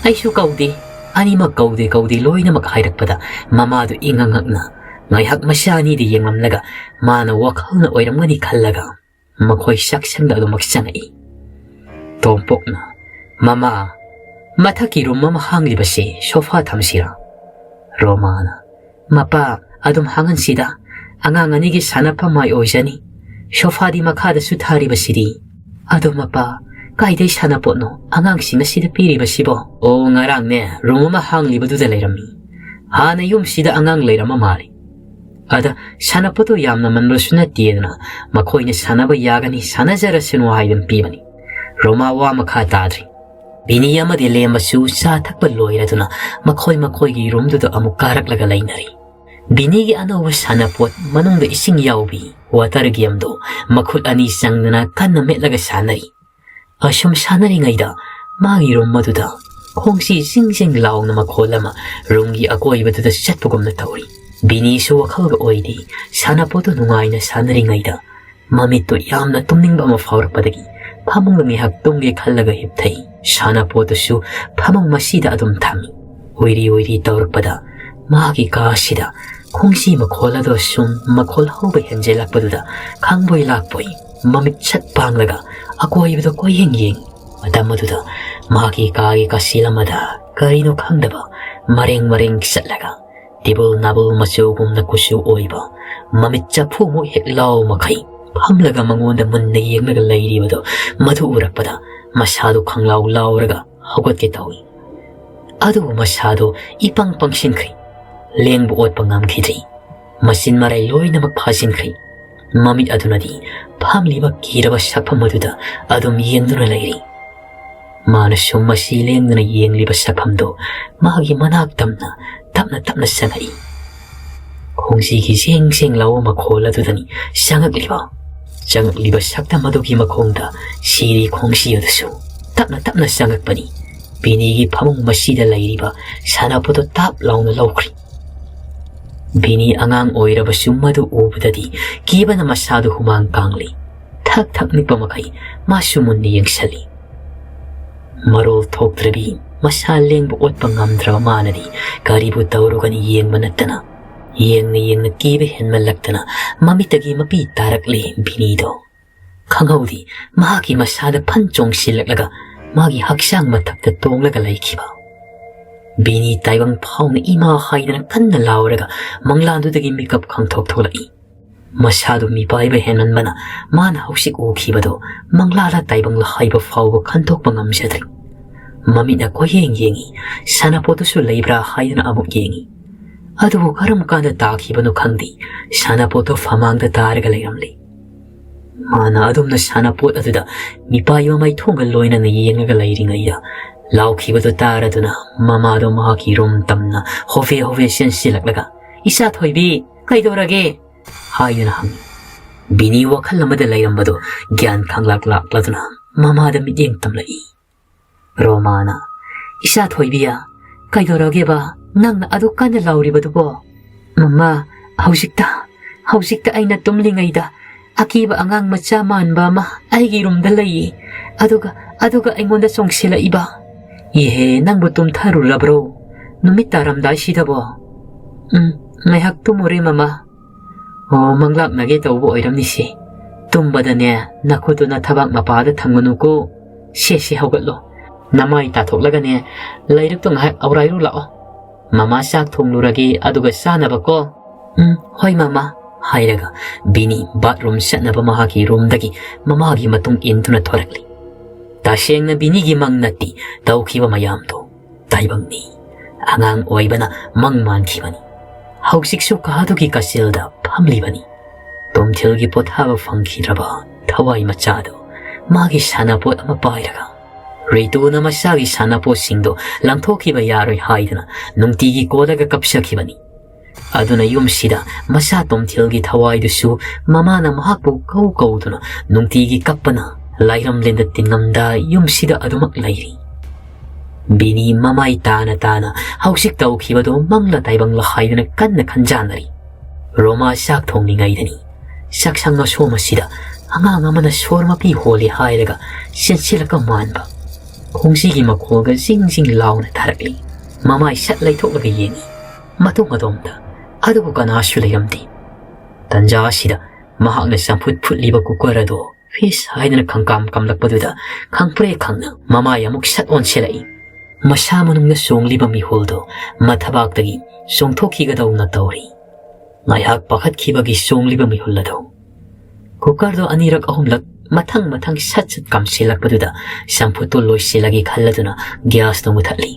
ꯑꯩꯁꯨ ꯀꯧꯗꯦ꯫" ꯑꯅꯤꯃꯛ "ꯀꯧꯗꯦ, ꯀꯧꯗꯦ" ꯂꯣꯏꯅꯃꯛ ꯍꯥꯏꯔꯛꯄꯗ ꯃꯃꯥꯗꯨ ꯏꯉꯛ ꯉꯛꯅ ꯉꯥꯏꯍꯥꯛ ꯃꯆꯥ ꯑꯅꯤꯗ ꯌꯦꯡꯂꯝꯂꯒ ꯃꯥꯅ ꯋꯥꯈꯜꯅ ꯑꯣꯏꯔꯝꯒꯅꯤ ꯈꯜꯂꯒ ꯃꯈꯣꯏ ꯆꯥꯛꯁꯪꯗ ꯑꯗꯨꯃꯛ ꯆꯪꯉꯛꯏ꯫ ꯇꯣꯝꯄꯣꯛꯅ, "ꯃꯃꯥ, ꯃꯊꯛꯀꯤ ꯔꯨꯝ ꯑꯃ ꯍꯥꯡꯂꯤꯕꯁꯦ ꯁꯣꯐꯥ ꯊꯝꯁꯤꯔꯥ?" ꯔꯣꯃꯥꯅ, "ꯃꯄꯥ, ꯑꯗꯨꯝ ꯍꯥꯡꯍꯟꯁꯤꯗ, ꯑꯉꯥꯡ ꯑꯅꯤꯒꯤ ꯁꯥꯟꯅꯐꯝ ꯃꯥꯏ ꯑꯣꯏꯖꯅꯤ꯫ ꯁꯣꯐꯥꯗꯤ ꯃꯈꯥꯗꯁꯨ ꯊꯥꯔꯤꯕꯁꯤꯗꯤ꯫" "ꯑꯗꯣ ꯃꯄꯥ, ꯀꯥꯏꯗꯩ ꯁꯥꯟꯅꯄꯣꯠꯅꯣ ꯑꯉꯥꯡꯁꯤꯡ ꯑꯁꯤꯗ ꯄꯤꯔꯤꯕꯁꯤꯕꯣ?" "ꯑꯣ, ꯉꯔꯥꯡꯅꯦ, ꯔꯨꯝ ꯑꯃ ꯍꯥꯡꯂꯤꯕꯗꯨꯗ ꯂꯩꯔꯝꯃꯤ꯫ ꯍꯥꯟꯅ ꯌꯨꯝꯁꯤꯗ ꯑꯉꯥꯡ ꯂꯩꯔꯝꯕ ꯃꯥꯜꯂꯤ꯫ ꯑꯗ ꯁꯥꯟꯅꯄꯣꯠꯇꯣ ꯌꯥꯝꯅ ꯃꯟꯕꯁꯨ ꯅꯠꯇꯦꯗꯅ, ꯃꯈꯣꯏꯅ ꯁꯥꯟꯅꯕ ꯌꯥꯒꯅꯤ, ꯁꯥꯟꯅꯖꯔꯁꯅꯨ ꯍꯥꯏꯗꯨꯅ ꯄꯤꯕꯅꯤ꯫ ꯔꯣꯃꯥ ꯋꯥ ꯃꯈꯥ ꯇꯥꯗ꯭ꯔꯤ꯫ ꯕꯤꯅꯤ ꯑꯃꯗꯤ ꯂꯦꯝꯕꯁꯨ ꯆꯥ ꯊꯛꯄ ꯂꯣꯏꯔꯗꯨꯅ ꯃꯈꯣꯏ ꯃꯈꯣꯏꯒꯤ ꯔꯨꯝꯗꯨꯗ ꯑꯃꯨꯛ ꯀꯥꯔꯛꯂꯒ ꯂꯩꯅꯔꯤ꯫ ꯕꯤꯅꯤꯒꯤ ꯑꯅꯧꯕ ꯁꯥꯟꯅꯄꯣꯠ, ꯃꯅꯨꯡꯗ ꯏꯁꯤꯡ ꯌꯥꯎꯕꯤ ꯋꯥꯇꯔ ꯒꯦꯝꯗꯣ ꯃꯈꯨꯠ ꯑꯅꯤ ꯆꯪꯗꯅ ꯀꯟꯅ ꯃꯦꯠꯂꯒ ꯁꯥꯟꯅꯔꯤ꯫ ꯑꯁꯨꯝ ꯁꯥꯟꯅꯔꯤꯉꯩꯗ ꯃꯥꯒꯤ ꯔꯨꯝ ꯑꯗꯨꯗ ꯈꯣꯡꯁꯤ ꯖꯤꯡ ꯖꯤꯡ ꯂꯥꯎꯅ ꯃꯈꯣꯜ ꯑꯃ ꯔꯨꯝꯒꯤ ꯑꯀꯣꯏꯕꯗꯨꯗ ꯆꯠꯄꯒꯨꯝꯅ ꯇꯧꯔꯤ꯫ ꯕꯤꯅꯤꯁꯨ ꯋꯥꯈꯜꯒ ꯑꯣꯏꯗꯦ꯫ ꯁꯥꯟꯅꯄꯣꯠꯇꯨ ꯅꯨꯡꯉꯥꯏꯅ ꯁꯥꯟꯅꯔꯤꯉꯩꯗ ꯃꯃꯤꯠꯇꯨ ꯌꯥꯝꯅ ꯇꯨꯝꯅꯤꯡꯕ ꯑꯃ ꯐꯥꯎꯔꯛꯄꯗꯒꯤ ꯐꯃꯨꯡꯗ ꯉꯥꯏꯍꯥꯛ ꯇꯨꯝꯒꯦ ꯈꯜꯂꯒ ꯍꯤꯞꯊꯩ꯫ ꯁꯥꯟꯅꯄꯣꯠꯇꯨꯁꯨ ꯐꯃꯨꯡ ꯃꯁꯤꯗ ꯑꯗꯨꯝ ꯊꯝꯃꯤ꯫ ꯎꯏꯔꯤ ꯎꯏꯔꯤ ꯇꯧꯔꯛꯄꯗ ꯃꯥꯒꯤ ꯀꯥ ꯑꯁꯤꯗ ꯈꯣꯡꯁꯤ ꯃꯈꯣꯜ ꯑꯗꯣ ꯁꯨꯝ ꯃꯈꯣꯜ ꯍꯧꯕ ꯍꯦꯟꯖꯦꯜꯂꯛꯄꯗꯨꯗ ꯈꯪꯕꯣꯏ ꯂꯥꯛꯄꯣꯏ ꯃꯃꯤꯠ ꯁꯠ ꯄꯥꯡꯂꯒ ꯑꯀꯣꯏꯕꯗ ꯀꯣꯏꯌꯦꯡ ꯌꯦꯡ꯫ ꯃꯇꯝ ꯑꯗꯨꯗ ꯃꯍꯥꯛꯀꯤ ꯀꯥꯒꯤ ꯀꯥꯁꯤꯜ ꯑꯃꯗ ꯀꯔꯤꯅꯣ ꯈꯪꯗꯕ ꯃꯔꯦꯡ ꯃꯔꯦꯡ ꯆꯠꯂꯒ ꯇꯤꯕꯨꯜ ꯅꯥꯕꯨꯜ ꯃꯆꯨꯒꯨꯝꯅ ꯀꯨꯆꯨ ꯑꯣꯏꯕ, ꯃꯃꯤꯠ ꯆꯐꯨꯃꯨꯛ ꯍꯦꯛ ꯂꯥꯎ ꯃꯈꯩ ꯐꯝꯂꯒ ꯃꯉꯣꯟꯗ ꯃꯨꯟꯅ ꯌꯦꯡꯂꯒ ꯂꯩꯔꯤꯕꯗꯣ, ꯃꯗꯨ ꯎꯔꯛꯄꯗ ꯃꯁꯥꯗꯨ ꯈꯪꯂꯥꯎ ꯂꯥꯎꯔꯒ ꯍꯧꯒꯠꯀꯦ ꯇꯧꯏ꯫ ꯑꯗꯨꯕꯨ ꯃꯁꯥꯗꯨ ꯏꯄꯪ ꯄꯪꯁꯤꯟꯈ꯭ꯔꯦ꯫ ꯂꯦꯡꯕ ꯑꯣꯠꯄ ꯉꯝꯈꯤꯗ꯭ꯔꯦ꯫ ꯃꯆꯤꯟ ꯃꯔꯩ ꯂꯣꯏꯅꯃꯛ ꯐꯥꯖꯤꯟꯈ꯭ꯔꯦ꯫ ꯃꯃꯤꯠ ꯑꯗꯨꯅꯗꯤ ꯐꯝꯂꯤꯕ ꯀꯤꯔꯕ ꯁꯛꯐꯝ ꯑꯗꯨꯗ ꯑꯗꯨꯝ ꯌꯦꯡꯗꯨꯅ ꯂꯩꯔꯤ꯫ ꯃꯥꯅ ꯁꯨꯝ ꯃꯁꯤ ꯂꯦꯡꯗꯅ ꯌꯦꯡꯂꯤꯕ ꯁꯛꯐꯝꯗꯨ ꯃꯥꯒꯤ ꯃꯅꯥꯛ ꯇꯝꯅ ꯇꯞꯅ ꯇꯞꯅ ꯆꯪꯉꯛꯏ꯫ ꯈꯣꯡꯖꯤꯒꯤ ꯖꯦꯡ ꯖꯦꯡ ꯂꯥꯎꯕ ꯃꯈꯣꯜ ꯑꯗꯨꯗꯅꯤ ꯆꯪꯉꯛꯂꯤꯕ꯫ ꯆꯪꯉꯛꯂꯤꯕ ꯁꯛꯇꯝ ꯑꯗꯨꯒꯤ ꯃꯈꯣꯡꯗ ꯁꯤꯔꯤ ꯈꯣꯡꯖꯤ ꯑꯗꯨꯁꯨ ꯇꯞꯅ ꯇꯞꯅ ꯆꯪꯉꯛꯄꯅꯤ꯫ ꯕꯤꯅꯤꯒꯤ ꯐꯃꯨꯡ ꯃꯁꯤꯗ ꯂꯩꯔꯤꯕ ꯁꯥꯟꯅꯄꯣꯠꯇꯨ ꯇꯥꯞ ꯂꯥꯎꯅ ꯂꯧꯈ꯭ꯔꯤ꯫ ꯕꯤꯅꯤ ꯑꯉꯥꯡ ꯑꯣꯏꯔꯕꯁꯨ ꯃꯗꯨ ꯎꯕꯗꯗꯤ ꯀꯤꯕꯅ ꯃꯁꯥꯗꯨ ꯍꯨꯃꯥꯡ ꯀꯥꯡꯂꯤ꯫ ꯊꯛ ꯊꯛ ꯅꯤꯛꯄ ꯃꯈꯩ ꯃꯥꯁꯨ ꯃꯨꯟꯅ ꯌꯦꯡꯁꯤꯜꯂꯤ꯫ ꯃꯔꯣꯜ ꯊꯣꯛꯇ꯭ꯔꯕꯤ, ꯃꯁꯥ ꯂꯦꯡꯕ ꯑꯣꯠꯄ ꯉꯝꯗ꯭ꯔꯕ ꯃꯥꯅꯗꯤ ꯀꯔꯤꯕꯨ ꯇꯧꯔꯨꯒꯅꯤ ꯌꯦꯡꯕ ꯅꯠꯇꯅ꯫ ꯌꯦꯡꯅ ꯌꯦꯡꯅ ꯀꯤꯕ ꯍꯦꯟꯃꯜꯂꯛꯇꯅ ꯃꯃꯤꯠꯇꯒꯤ ꯃꯄꯤ ꯇꯥꯔꯛꯂꯦ ꯕꯤꯅꯤꯗꯣ꯫ ꯈꯪꯍꯧꯗꯦ, ꯃꯍꯥꯛꯀꯤ ꯃꯁꯥꯗ ꯐꯟ ꯆꯣꯡꯁꯤꯜꯂꯛꯂꯒ ꯃꯥꯒꯤ ꯍꯛꯆꯥꯡ ꯃꯊꯛꯇ ꯇꯣꯡꯂꯒ ꯂꯩꯈꯤꯕ꯫ ꯕꯤꯅꯤ ꯇꯥꯏꯕꯪ ꯐꯥꯎꯅ ꯏꯃꯥ ꯍꯥꯏꯗꯅ ꯀꯟꯅ ꯂꯥꯎꯔꯒ ꯃꯪꯂꯥꯟꯗꯨꯗꯒꯤ ꯃꯤꯀꯞ ꯈꯪꯊꯣꯛ ꯊꯣꯛꯂꯛꯏ꯫ ꯃꯁꯥꯗꯨ ꯃꯤꯄꯥꯏꯕ ꯍꯦꯟꯃꯟꯕꯅ ꯃꯥꯅ ꯍꯧꯖꯤꯛ ꯎꯈꯤꯕꯗꯨ ꯃꯪꯂꯥꯂ ꯇꯥꯏꯕꯪꯂ ꯍꯥꯏꯕ ꯐꯥꯎꯕ ꯈꯟꯗꯣꯛꯄ ꯉꯝꯖꯗ꯭ꯔꯦ꯫ ꯃꯃꯤꯠꯅ ꯀꯣꯏꯌꯦꯡ ꯌꯦꯡꯉꯤ, ꯁꯥꯟꯅꯄꯣꯠꯇꯨꯁꯨ ꯂꯩꯕ꯭ꯔꯥ ꯍꯥꯏꯗꯨꯅ ꯑꯃꯨꯛ ꯌꯦꯡꯉꯤ꯫ ꯑꯗꯨꯕꯨ ꯀꯔꯝ ꯀꯥꯟꯗ ꯇꯥꯈꯤꯕꯅꯣ ꯈꯪꯗꯦ, ꯁꯥꯟꯅꯄꯣꯠꯇꯣ ꯐꯃꯥꯡꯗ ꯇꯥꯔꯒ ꯂꯩꯔꯝꯂꯦ꯫ ꯃꯥꯅ ꯑꯗꯨꯝꯅ ꯁꯥꯟꯅꯄꯣꯠ ꯑꯗꯨꯗ ꯃꯤꯄꯥꯏ ꯃꯃꯩ ꯊꯣꯡꯒ ꯂꯣꯏꯅꯅ ꯌꯦꯡꯂꯒ ꯂꯩꯔꯤꯉꯩꯗ, ꯂꯥꯎꯈꯤꯕꯗꯨ ꯇꯥꯔꯗꯨꯅ ꯃꯃꯥꯗꯣ ꯃꯍꯥꯛꯀꯤ ꯔꯨꯝ ꯇꯝꯅ ꯍꯣꯕꯦ ꯍꯣꯕꯦ ꯆꯦꯟꯁꯤꯜꯂꯛꯂꯒ, "ꯏꯆꯥ ꯊꯣꯏꯕꯤ, ꯀꯩꯗꯧꯔꯒꯦ?" ꯍꯥꯏꯗꯨꯅ ꯍꯪꯉꯤ꯫ ꯕꯤꯅꯤ ꯋꯥꯈꯜ ꯑꯃꯗ ꯂꯩꯔꯝꯕꯗꯨ ꯒ꯭ꯌꯥꯟ ꯈꯪꯂꯥꯛ ꯂꯥꯛꯂꯗꯨꯅ ꯃꯃꯥꯗ ꯃꯤꯠꯌꯦꯡ ꯇꯝꯂꯛꯏ꯫ ꯔꯣꯃꯥꯅ, "ꯏꯆꯥ ꯊꯣꯏꯕꯤꯌꯥ, ꯀꯩꯗꯧꯔꯒꯦꯕ? ꯅꯪꯅ ꯑꯗꯨ ꯀꯟꯅ ꯂꯥꯎꯔꯤꯕꯗꯨꯕꯣ?" "ꯃꯃꯥ, ꯍꯧꯖꯤꯛꯇ, ꯍꯧꯖꯤꯛꯇ ꯑꯩꯅ ꯇꯨꯝꯂꯤꯉꯩꯗ ꯑꯀꯤꯕ ꯑꯉꯥꯡ ꯃꯆꯥ ꯃꯥꯟꯕ ꯑꯃ ꯑꯩꯒꯤ ꯔꯨꯝꯗ ꯂꯩꯌꯦ꯫ ꯑꯗꯨꯒ, ꯑꯗꯨꯒ ꯑꯩꯉꯣꯟꯗ ꯆꯣꯡꯁꯤꯜꯂꯛꯏꯕ꯫" "ꯏꯍꯦ, ꯅꯪꯕꯨ ꯇꯨꯝꯊꯔꯨꯔꯕ꯭ꯔꯣ? ꯅꯨꯃꯤꯠ ꯇꯥꯔꯝꯗꯥꯏꯁꯤꯗꯕꯣ?" "ꯎꯝ, ꯉꯥꯏꯍꯥꯛ ꯇꯨꯝꯃꯨꯔꯦ, ꯃꯃꯥ꯫" "ꯑꯣ, ꯃꯪꯂꯥꯛꯅꯒꯦ ꯇꯧꯕ ꯑꯣꯏꯔꯝꯅꯤꯁꯦ꯫ ꯇꯨꯝꯕꯗꯅꯦ, ꯅꯈꯨꯠꯇꯨ ꯅꯊꯕꯥꯛ ꯃꯄꯥꯗ ꯊꯝꯒꯅꯨꯀꯣ꯫ ꯁꯦ, ꯁꯦ, ꯍꯧꯒꯠꯂꯣ꯫ ꯅꯃꯥꯏ ꯇꯥꯊꯣꯛꯂꯒꯅꯦ, ꯂꯥꯏꯔꯤꯛꯇꯣ ꯉꯥꯏꯍꯥꯛ ꯑꯧꯔꯥꯏꯔꯨ ꯂꯥꯛꯑꯣ꯫ ꯃꯃꯥ ꯆꯥꯛ ꯊꯣꯡꯂꯨꯔꯒꯦ, ꯑꯗꯨꯒ ꯆꯥꯅꯕꯀꯣ꯫" "ꯎꯝ, ꯍꯣꯏ, ꯃꯃꯥ," ꯍꯥꯏꯔꯒ ꯕꯤꯅꯤ ꯕꯥꯠꯔꯨꯝ ꯆꯠꯅꯕ ꯃꯍꯥꯛꯀꯤ ꯔꯨꯝꯗꯒꯤ ꯃꯃꯥꯒꯤ ꯃꯇꯨꯡ ꯏꯟꯗꯨꯅ ꯊꯣꯔꯛꯂꯤ꯫ ꯇꯁꯦꯡꯅ ꯕꯤꯅꯤꯒꯤ ꯃꯪ ꯅꯠꯇꯦ ꯇꯧꯈꯤꯕ ꯃꯌꯥꯝꯗꯣ꯫ ꯇꯥꯏꯕꯪꯅꯤ꯫ ꯑꯉꯥꯡ ꯑꯣꯏꯕꯅ ꯃꯪ ꯃꯥꯟꯈꯤꯕꯅꯤ꯫ ꯍꯧꯖꯤꯛꯁꯨ ꯀꯥꯗꯨꯒꯤ ꯀꯥꯆꯤꯜꯗ ꯐꯝꯂꯤꯕꯅꯤ꯫ ꯇꯣꯝꯊꯤꯜꯒꯤ ꯄꯣꯊꯥꯕ ꯐꯪꯈꯤꯗ꯭ꯔꯕ ꯊꯋꯥꯏ ꯃꯆꯥꯗꯨ ꯃꯥꯒꯤ ꯁꯥꯟꯅꯄꯣꯠ ꯑꯃ ꯄꯥꯏꯔꯒ, ꯔꯤꯇꯨꯅ ꯃꯆꯥꯒꯤ ꯁꯥꯟꯅꯄꯣꯠꯁꯤꯡꯗꯣ ꯂꯪꯊꯣꯛꯈꯤꯕ ꯌꯥꯔꯣꯏ ꯍꯥꯏꯗꯨꯅ ꯅꯨꯡꯇꯤꯒꯤ ꯀꯣꯜꯂꯒ ꯀꯞꯆꯈꯤꯕꯅꯤ꯫ ꯑꯗꯨꯅ ꯌꯨꯝꯁꯤꯗ ꯃꯆꯥ ꯇꯣꯝꯊꯤꯜꯒꯤ ꯊꯋꯥꯏꯗꯨꯁꯨ ꯃꯃꯥꯅ ꯃꯍꯥꯛꯄꯨ ꯀꯧ ꯀꯧꯗꯨꯅ ꯅꯨꯡꯇꯤꯒꯤ ꯀꯞꯄꯅ ꯂꯥꯏꯔꯝꯂꯦꯟꯗ ꯇꯤꯟꯉꯝꯗ ꯌꯨꯝꯁꯤꯗ ꯑꯗꯨꯃꯛ ꯂꯩꯔꯤ꯫ ꯕꯤꯅꯤ ꯃꯃꯥꯏ ꯇꯥꯅ ꯇꯥꯅ ꯍꯧꯖꯤꯛ ꯇꯧꯈꯤꯕꯗꯨ ꯃꯪꯂ ꯇꯥꯏꯕꯪꯂ ꯍꯥꯏꯗꯨꯅ ꯀꯟꯅ ꯈꯟꯖꯥꯟꯅꯔꯤ꯫ ꯔꯣꯃꯥ ꯆꯥꯛ ꯊꯣꯡꯂꯤꯉꯩꯗꯅꯤ ꯆꯥꯛꯁꯪ ꯑꯁꯣꯝ ꯑꯁꯤꯗ ꯑꯉꯥꯡ ꯑꯃꯅ ꯁꯣꯔ ꯃꯄꯤ ꯍꯣꯜꯂꯤ ꯍꯥꯏꯔꯒ ꯆꯦꯟꯁꯤꯜꯂꯛꯄ ꯃꯥꯟꯕ ꯈꯣꯡꯖꯤꯒꯤ ꯃꯈꯣꯜꯒ ꯖꯤꯡ ꯖꯤꯡ ꯂꯥꯎꯅ ꯊꯥꯔꯛꯂꯤ꯫ ꯃꯃꯥꯏ ꯁꯠ ꯂꯩꯊꯣꯛꯂꯒ ꯌꯦꯡꯉꯤ꯫ ꯃꯇꯨꯡ ꯑꯗꯣꯝꯗ ꯑꯗꯨꯕꯨ ꯀꯅꯥꯁꯨ ꯂꯩꯔꯝꯗꯦ꯫ ꯇꯟꯖꯥ ꯑꯁꯤꯗ ꯃꯍꯥꯛꯅ ꯆꯝꯐꯨꯠ ꯐꯨꯠꯂꯤꯕ ꯀꯨꯀꯔ ꯑꯗꯨ ꯐꯤꯁ ꯍꯥꯏꯗꯨꯅ ꯈꯪꯀꯥꯝ ꯀꯥꯝꯂꯛꯄꯗꯨꯗ ꯈꯪꯄ꯭ꯔꯦꯛ ꯈꯪꯅ ꯃꯃꯥꯏ ꯑꯃꯨꯛ ꯁꯠ ꯑꯣꯟꯁꯤꯜꯂꯛꯏ꯫ ꯃꯁꯥ ꯃꯅꯨꯡꯗ ꯆꯣꯡꯂꯤꯕ ꯃꯤꯍꯨꯜꯗꯨ ꯃꯊꯕꯥꯛꯇꯒꯤ ꯆꯣꯡꯊꯣꯛꯈꯤꯒꯗꯧꯅ ꯇꯧꯔꯤ꯫ ꯉꯥꯏꯍꯥꯛ ꯄꯥꯈꯠꯈꯤꯕꯒꯤ ꯆꯣꯡꯂꯤꯕ ꯃꯤꯍꯨꯜ ꯑꯗꯨ ꯀꯨꯀꯔꯗꯨ ꯑꯅꯤꯔꯛ ꯑꯍꯨꯝꯂꯛ ꯃꯊꯪ ꯃꯊꯪ ꯁꯠ ꯁꯠ ꯀꯥꯝꯁꯤꯜꯂꯛꯄꯗꯨꯗ ꯆꯝꯐꯨꯠꯇꯨ ꯂꯣꯏꯁꯤꯜꯂꯒꯦ ꯈꯜꯂꯗꯨꯅ ꯒ꯭ꯌꯥꯁꯇꯨ ꯃꯨꯊꯠꯂꯤ꯫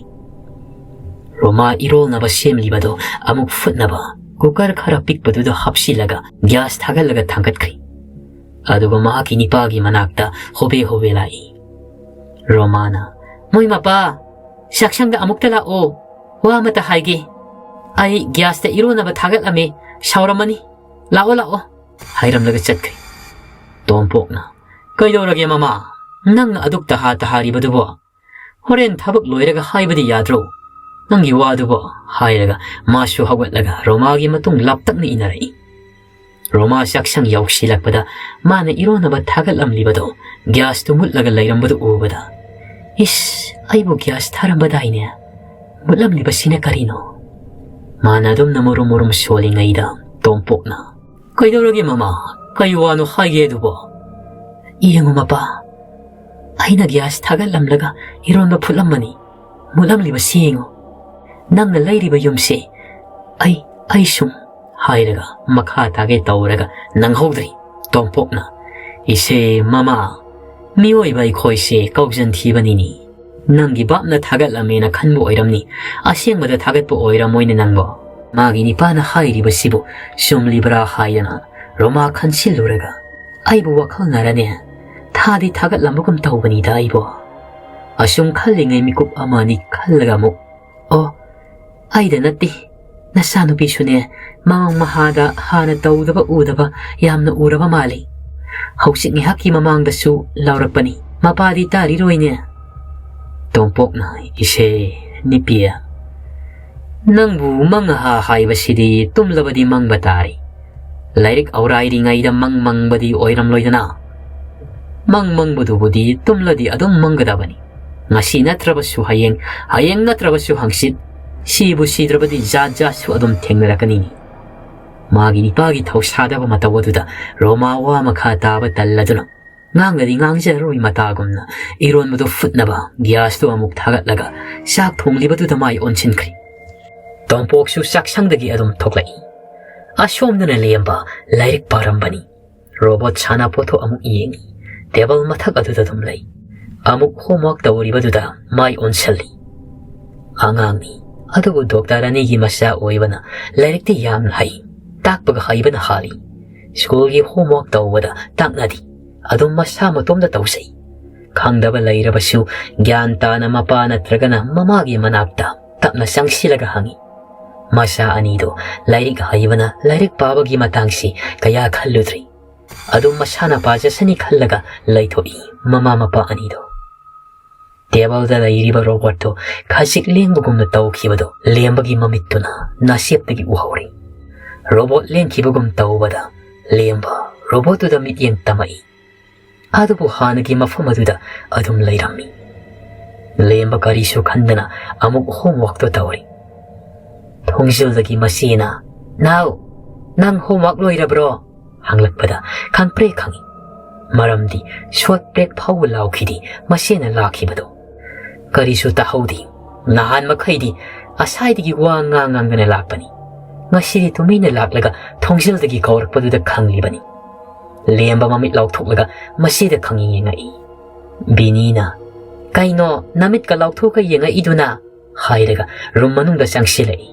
ꯔꯣꯃꯥ ꯏꯔꯣꯜꯅꯕ ꯁꯦꯝꯂꯤꯕꯗꯨ ꯑꯃꯨꯛ ꯐꯨꯠꯅꯕ ꯀꯨꯀꯔ ꯈꯔ ꯄꯤꯛꯄꯗꯨꯗ ꯍꯥꯞꯆꯤꯜꯂꯒ ꯒ꯭ꯌꯥꯁ ꯊꯥꯒꯠꯂꯒ ꯊꯥꯡꯒꯠꯈ꯭ꯔꯤ꯫ ꯑꯗꯨꯒ ꯃꯍꯥꯛꯀꯤ ꯅꯤꯄꯥꯒꯤ ꯃꯅꯥꯛꯇ ꯍꯣꯕꯦ ꯍꯣꯕꯦ ꯂꯥꯛꯏ꯫ ꯔꯣꯃꯥꯅ, "ꯃꯣꯏ ꯃꯄꯥ, ꯆꯥꯛꯁꯪꯗ ꯑꯃꯨꯛꯇ ꯂꯥꯛꯑꯣ, ꯋꯥ ꯑꯃꯇ ꯍꯥꯏꯒꯦ꯫ ꯑꯩ ꯒ꯭ꯌꯥꯁꯇ ꯏꯔꯣꯟꯅꯕ ꯊꯥꯒꯠꯂꯝꯃꯦ, ꯁꯥꯎꯔꯝꯃꯅꯤ꯫ ꯂꯥꯛꯑꯣ, ꯂꯥꯛꯑꯣ," ꯍꯥꯏꯔꯝꯂꯒ ꯆꯠꯈ꯭ꯔꯦ꯫ ꯇꯣꯝꯄꯣꯛꯅ, "ꯀꯩꯗꯧꯔꯒꯦ ꯃꯃꯥ? ꯅꯪꯅ ꯑꯗꯨꯛ ꯇꯍꯥ ꯇꯍꯥꯔꯤꯕꯗꯨꯕꯣ? ꯍꯣꯔꯦꯟ ꯊꯕꯛ ꯂꯣꯏꯔꯒ ꯍꯥꯏꯕꯗꯤ ꯌꯥꯗ꯭ꯔꯣ? ꯅꯪꯒꯤ ꯋꯥꯗꯨꯕꯣ?" ꯍꯥꯏꯔꯒ ꯃꯥꯁꯨ ꯍꯧꯒꯠꯂꯒ ꯔꯣꯃꯥꯒꯤ ꯃꯇꯨꯡ ꯂꯥꯞꯇꯛꯅ ꯏꯟꯅꯔꯛꯏ꯫ ꯔꯣꯃꯥ ꯆꯥꯛꯁꯪ ꯌꯧꯁꯤꯜꯂꯛꯄꯗ ꯃꯥꯅ ꯏꯔꯣꯟꯅꯕ ꯊꯥꯒꯠꯂꯝꯂꯤꯕꯗꯣ ꯒ꯭ꯌꯥꯁꯇꯨ ꯃꯨꯠꯂꯒ ꯂꯩꯔꯝꯕꯗꯨ ꯎꯕꯗ, "ꯏꯁ, ꯑꯩꯕꯨ ꯒ꯭ꯌꯥꯁ ꯊꯥꯔꯝꯕꯗꯥꯏꯅꯦ? ꯃꯨꯠꯂꯝꯂꯤꯕꯁꯤꯅ ꯀꯔꯤꯅꯣ?" ꯃꯥꯅ ꯑꯗꯨꯝꯅ ꯃꯨꯔꯨꯝ ꯃꯨꯔꯨꯝ ꯁꯣꯜꯂꯤꯉꯩꯗ ꯇꯣꯝꯄꯣꯛꯅ, "ꯀꯩꯗꯧꯔꯒꯦ ꯃꯃꯥ? ꯀꯩ ꯋꯥꯅꯣ ꯍꯥꯏꯒꯦ ꯑꯗꯨꯕꯣ?" "ꯌꯦꯡꯉꯨ ꯃꯄꯥ, ꯑꯩꯅ ꯒ꯭ꯌꯥꯁ ꯊꯥꯒꯠꯂꯝꯂꯒ ꯏꯔꯣꯟꯕ ꯐꯨꯠꯂꯝꯕꯅꯤ꯫ ꯃꯨꯠꯂꯝꯂꯤꯕꯁꯤ ꯌꯦꯡꯉꯨ꯫ ꯅꯪꯅ ꯂꯩꯔꯤꯕ ꯌꯨꯝꯁꯦ ꯑꯩ, ꯑꯩ ꯁꯨꯝ," ꯍꯥꯏꯔꯒ ꯃꯈꯥ ꯇꯥꯒꯦ ꯇꯧꯔꯒ ꯅꯪꯍꯧꯗ꯭ꯔꯤ꯫ ꯇꯣꯝꯄꯣꯛꯅ, "ꯏꯁꯦ ꯃꯃꯥ, ꯃꯤꯑꯣꯏꯕ ꯑꯩꯈꯣꯏꯁꯦ ꯀꯧꯖꯟ ꯊꯤꯕꯅꯤꯅꯤ꯫ ꯅꯪꯒꯤ ꯕꯥꯞꯅ ꯊꯥꯒꯠꯂꯝꯃꯦꯅ ꯈꯟꯕ ꯑꯣꯏꯔꯝꯅꯤ, ꯑꯁꯦꯡꯕꯗ ꯊꯥꯒꯠꯄ ꯑꯣꯏꯔꯝꯃꯣꯏꯅꯦ ꯅꯪꯕꯣ꯫ ꯃꯥꯒꯤ ꯅꯤꯄꯥꯅ ꯍꯥꯏꯔꯤꯕꯁꯤꯕꯨ ꯆꯨꯝꯂꯤꯕ꯭ꯔꯥ ꯍꯥꯏꯗꯅ ꯔꯣꯃꯥ ꯈꯟꯁꯤꯜꯂꯨꯔꯒ ꯑꯩꯕꯨ ꯋꯥꯈꯜꯅꯔꯅꯦ ꯊꯥꯗꯤ ꯊꯥꯒꯠꯂꯝꯕꯒꯨꯝ ꯇꯧꯕꯅꯤꯗ ꯑꯩꯕꯨ꯫ ꯑꯁꯨꯝ ꯈꯜꯂꯤꯉꯩ ꯃꯤꯀꯨꯞ ꯑꯃ ꯑꯅꯤ ꯈꯜꯂꯒ ꯑꯃꯨꯛ, ꯑꯣ, ꯑꯩꯗ ꯅꯠꯇꯦ, ꯅꯆꯥꯅꯨꯄꯤꯁꯨꯅꯦ ꯃꯃꯥꯡ ꯃꯍꯥꯗ ꯍꯥꯟꯅ ꯇꯧꯗꯕ ꯎꯗꯕ ꯌꯥꯝꯅ ꯎꯔꯕ ꯃꯥꯜꯂꯤ꯫ ꯍꯧꯖꯤꯛ ꯉꯥꯏꯍꯥꯛꯀꯤ ꯃꯃꯥꯡꯗꯁꯨ ꯂꯥꯎꯔꯛꯄꯅꯤ꯫ ꯃꯄꯥꯗꯤ ꯇꯥꯔꯤꯔꯣꯏꯅꯦ?" ꯇꯣꯝꯄꯣꯛꯅ, "ꯏꯁꯦ, ꯅꯤꯄꯤ, ꯅꯪꯕꯨ ꯃꯪ ꯑꯍꯥ ꯍꯥꯏꯕꯁꯤꯗꯤ ꯇꯨꯝꯂꯕꯗꯤ ꯃꯪꯕ ꯇꯥꯔꯤ꯫ ꯂꯥꯏꯔꯤꯛ ꯑꯧꯔꯥꯏꯔꯤꯉꯩꯗ ꯃꯪ ꯃꯪꯕꯗꯤ ꯑꯣꯏꯔꯝꯂꯣꯏꯗꯅ꯫ ꯃꯪ ꯃꯪꯕꯗꯨꯕꯨꯗꯤ ꯇꯨꯝꯂꯗꯤ ꯑꯗꯨꯝ ꯃꯪꯒꯗꯕꯅꯤ꯫ ꯉꯁꯤ ꯅꯠꯇ꯭ꯔꯕꯁꯨ ꯍꯌꯦꯡ, ꯍꯌꯦꯡ ꯅꯠꯇ꯭ꯔꯕꯁꯨ ꯍꯪꯆꯤꯠ, ꯁꯤꯕꯨ ꯁꯤꯗ꯭ꯔꯕꯗꯤ ꯖꯥꯠ ꯖꯥꯠꯁꯨ ꯑꯗꯨꯝ ꯊꯦꯡꯅꯔꯛꯀꯅꯤꯅꯤ꯫" ꯃꯥꯒꯤ ꯅꯤꯄꯥꯒꯤ ꯊꯧꯁꯥꯗꯕ ꯃꯇꯧ ꯑꯗꯨꯗ ꯔꯣꯃꯥ ꯋꯥ ꯃꯈꯥ ꯇꯥꯕ ꯇꯜꯂꯗꯨꯅ ꯉꯥꯡꯂꯗꯤ ꯉꯥꯡꯖꯔꯔꯣꯏ ꯃꯇꯥꯒꯨꯝꯅ ꯏꯔꯣꯟꯕꯗꯨ ꯐꯨꯠꯅꯕ ꯒ꯭ꯌꯥꯁꯇꯨ ꯑꯃꯨꯛ ꯊꯥꯒꯠꯂꯒ ꯆꯥꯛ ꯊꯣꯡꯂꯤꯕꯗꯨꯗ ꯃꯥꯏ ꯑꯣꯟꯁꯤꯟꯈ꯭ꯔꯦ꯫ ꯇꯣꯝꯄꯣꯛꯁꯨ ꯆꯥꯛꯁꯪꯗꯒꯤ ꯑꯗꯨꯝ ꯊꯣꯛꯂꯛꯏ꯫ ꯑꯁꯣꯝꯗꯅ ꯂꯦꯝꯕ ꯂꯥꯏꯔꯤꯛ ꯄꯥꯔꯝꯕꯅꯤ꯫ ꯔꯣꯕꯣꯠ ꯁꯥꯟꯅꯄꯣꯠꯇꯣ ꯑꯃꯨꯛ ꯌꯦꯡꯉꯤ꯫ ꯇꯦꯕꯜ ꯃꯊꯛ ꯑꯗꯨꯗ ꯑꯗꯨꯝ ꯂꯩ꯫ ꯑꯃꯨꯛ ꯍꯣꯝꯋꯥꯔꯛ ꯇꯧꯔꯤꯕꯗꯨꯗ ꯃꯥꯏ ꯑꯣꯟꯁꯤꯜꯂꯤ꯫ ꯑꯉꯥꯡꯅꯤ, ꯑꯗꯨꯕꯨ ꯗꯣꯛꯇꯔ ꯑꯅꯤꯒꯤ ꯃꯆꯥ ꯑꯣꯏꯕꯅ ꯂꯥꯏꯔꯤꯛꯇꯤ ꯌꯥꯝꯅ ꯍꯩ, ꯇꯥꯛꯄꯒ ꯍꯩꯕꯅ ꯍꯥꯜꯂꯤ꯫ ꯁ꯭ꯀꯨꯜꯒꯤ ꯍꯣꯝꯋꯥꯔꯛ ꯇꯧꯕꯗ ꯇꯥꯛꯅꯗꯦ, ꯑꯗꯨꯝ ꯃꯁꯥ ꯃꯇꯣꯝꯗ ꯇꯧꯖꯩ꯫ ꯈꯪꯗꯕ ꯂꯩꯔꯕꯁꯨ ꯒ꯭ꯌꯥꯟ ꯇꯥꯅ ꯃꯄꯥ ꯅꯠꯇ꯭ꯔꯒꯅ ꯃꯃꯥꯒꯤ ꯃꯅꯥꯛꯇ ꯇꯞꯅ ꯆꯪꯁꯤꯜꯂꯒ ꯍꯪꯉꯤ꯫ ꯃꯆꯥ ꯑꯅꯤꯗꯣ ꯂꯥꯏꯔꯤꯛ ꯍꯩꯕꯅ ꯂꯥꯏꯔꯤꯛ ꯄꯥꯕꯒꯤ ꯃꯇꯥꯡꯁꯤ ꯀꯌꯥ ꯈꯜꯂꯨꯗ꯭ꯔꯤ꯫ ꯑꯗꯨꯝ ꯃꯁꯥꯅ ꯄꯥꯖꯁꯅꯤ ꯈꯜꯂꯒ ꯂꯩꯊꯣꯛꯏ ꯃꯃꯥ ꯃꯄꯥ ꯑꯅꯤꯗꯣ꯫ ꯇꯦꯕꯜꯗ ꯂꯩꯔꯤꯕ ꯔꯣꯕꯣꯠꯇꯣ ꯈꯖꯤꯛ ꯂꯦꯡꯕꯒꯨꯝꯅ ꯇꯧꯈꯤꯕꯗꯣ ꯂꯦꯝꯕꯒꯤ ꯃꯃꯤꯠꯇꯨꯅ ꯅꯥꯁꯦꯞꯇꯒꯤ ꯎꯍꯧꯔꯤ꯫ ꯔꯣꯕꯣꯠ ꯂꯦꯡꯈꯤꯕꯒꯨꯝ ꯇꯧꯕꯗ ꯂꯦꯝꯕ ꯔꯣꯕꯣꯠꯇꯨꯗ ꯃꯤꯠꯌꯦꯡ ꯇꯝꯃꯛꯏ꯫ ꯑꯗꯨꯕꯨ ꯍꯥꯟꯅꯒꯤ ꯃꯐꯝ ꯑꯗꯨꯗ ꯑꯗꯨꯝ ꯂꯩꯔꯝꯃꯤ꯫ ꯂꯦꯝꯕ ꯀꯔꯤꯁꯨ ꯈꯟꯗꯅ ꯑꯃꯨꯛ ꯍꯣꯝꯋꯥꯔꯛꯇꯣ ꯇꯧꯔꯤ꯫ ꯊꯣꯡꯖꯤꯜꯗꯒꯤ ꯃꯆꯦꯅ, "ꯅꯥꯎ, ꯅꯪ ꯍꯣꯝꯋꯥꯔꯛ ꯂꯣꯏꯔꯕ꯭ꯔꯣ?" ꯍꯪꯂꯛꯄꯗ ꯈꯪꯄ꯭ꯔꯦꯛ ꯈꯪꯏ꯫ ꯃꯔꯝꯗꯤ ꯁꯣꯠ ꯄ꯭ꯔꯦꯛ ꯐꯥꯎꯕ ꯂꯥꯎꯈꯤꯗꯦ ꯃꯆꯦꯅ ꯂꯥꯛꯈꯤꯕꯗꯣ꯫ ꯀꯔꯤꯁꯨ ꯇꯥꯍꯧꯗꯦ꯫ ꯅꯍꯥꯟ ꯃꯈꯩꯗꯤ ꯑꯁꯥꯏꯗꯒꯤ ꯋꯥ ꯉꯥꯡ ꯉꯥꯡꯗꯅ ꯂꯥꯛꯄꯅꯤ꯫ ꯉꯁꯤꯗꯤ ꯇꯨꯃꯤꯟꯅ ꯂꯥꯛꯂꯒ ꯊꯣꯡꯖꯤꯜꯗꯒꯤ ꯀꯧꯔꯛꯄꯗꯨꯗ ꯈꯪꯂꯤꯕꯅꯤ꯫ ꯂꯦꯝꯕ ꯃꯃꯤꯠ ꯂꯥꯎꯊꯣꯛꯂꯒ ꯃꯆꯦꯗ ꯈꯪꯌꯦꯡ ꯌꯦꯡꯉꯛꯏ꯫ ꯕꯤꯅꯤꯅ, "ꯀꯩꯅꯣ ꯅꯃꯤꯠꯀ ꯂꯥꯎꯊꯣꯛꯑꯒ ꯌꯦꯡꯉꯛꯏꯗꯨꯅ?" ꯍꯥꯏꯔꯒ ꯔꯨꯝ ꯃꯅꯨꯡꯗ ꯆꯪꯁꯤꯜꯂꯛꯏ꯫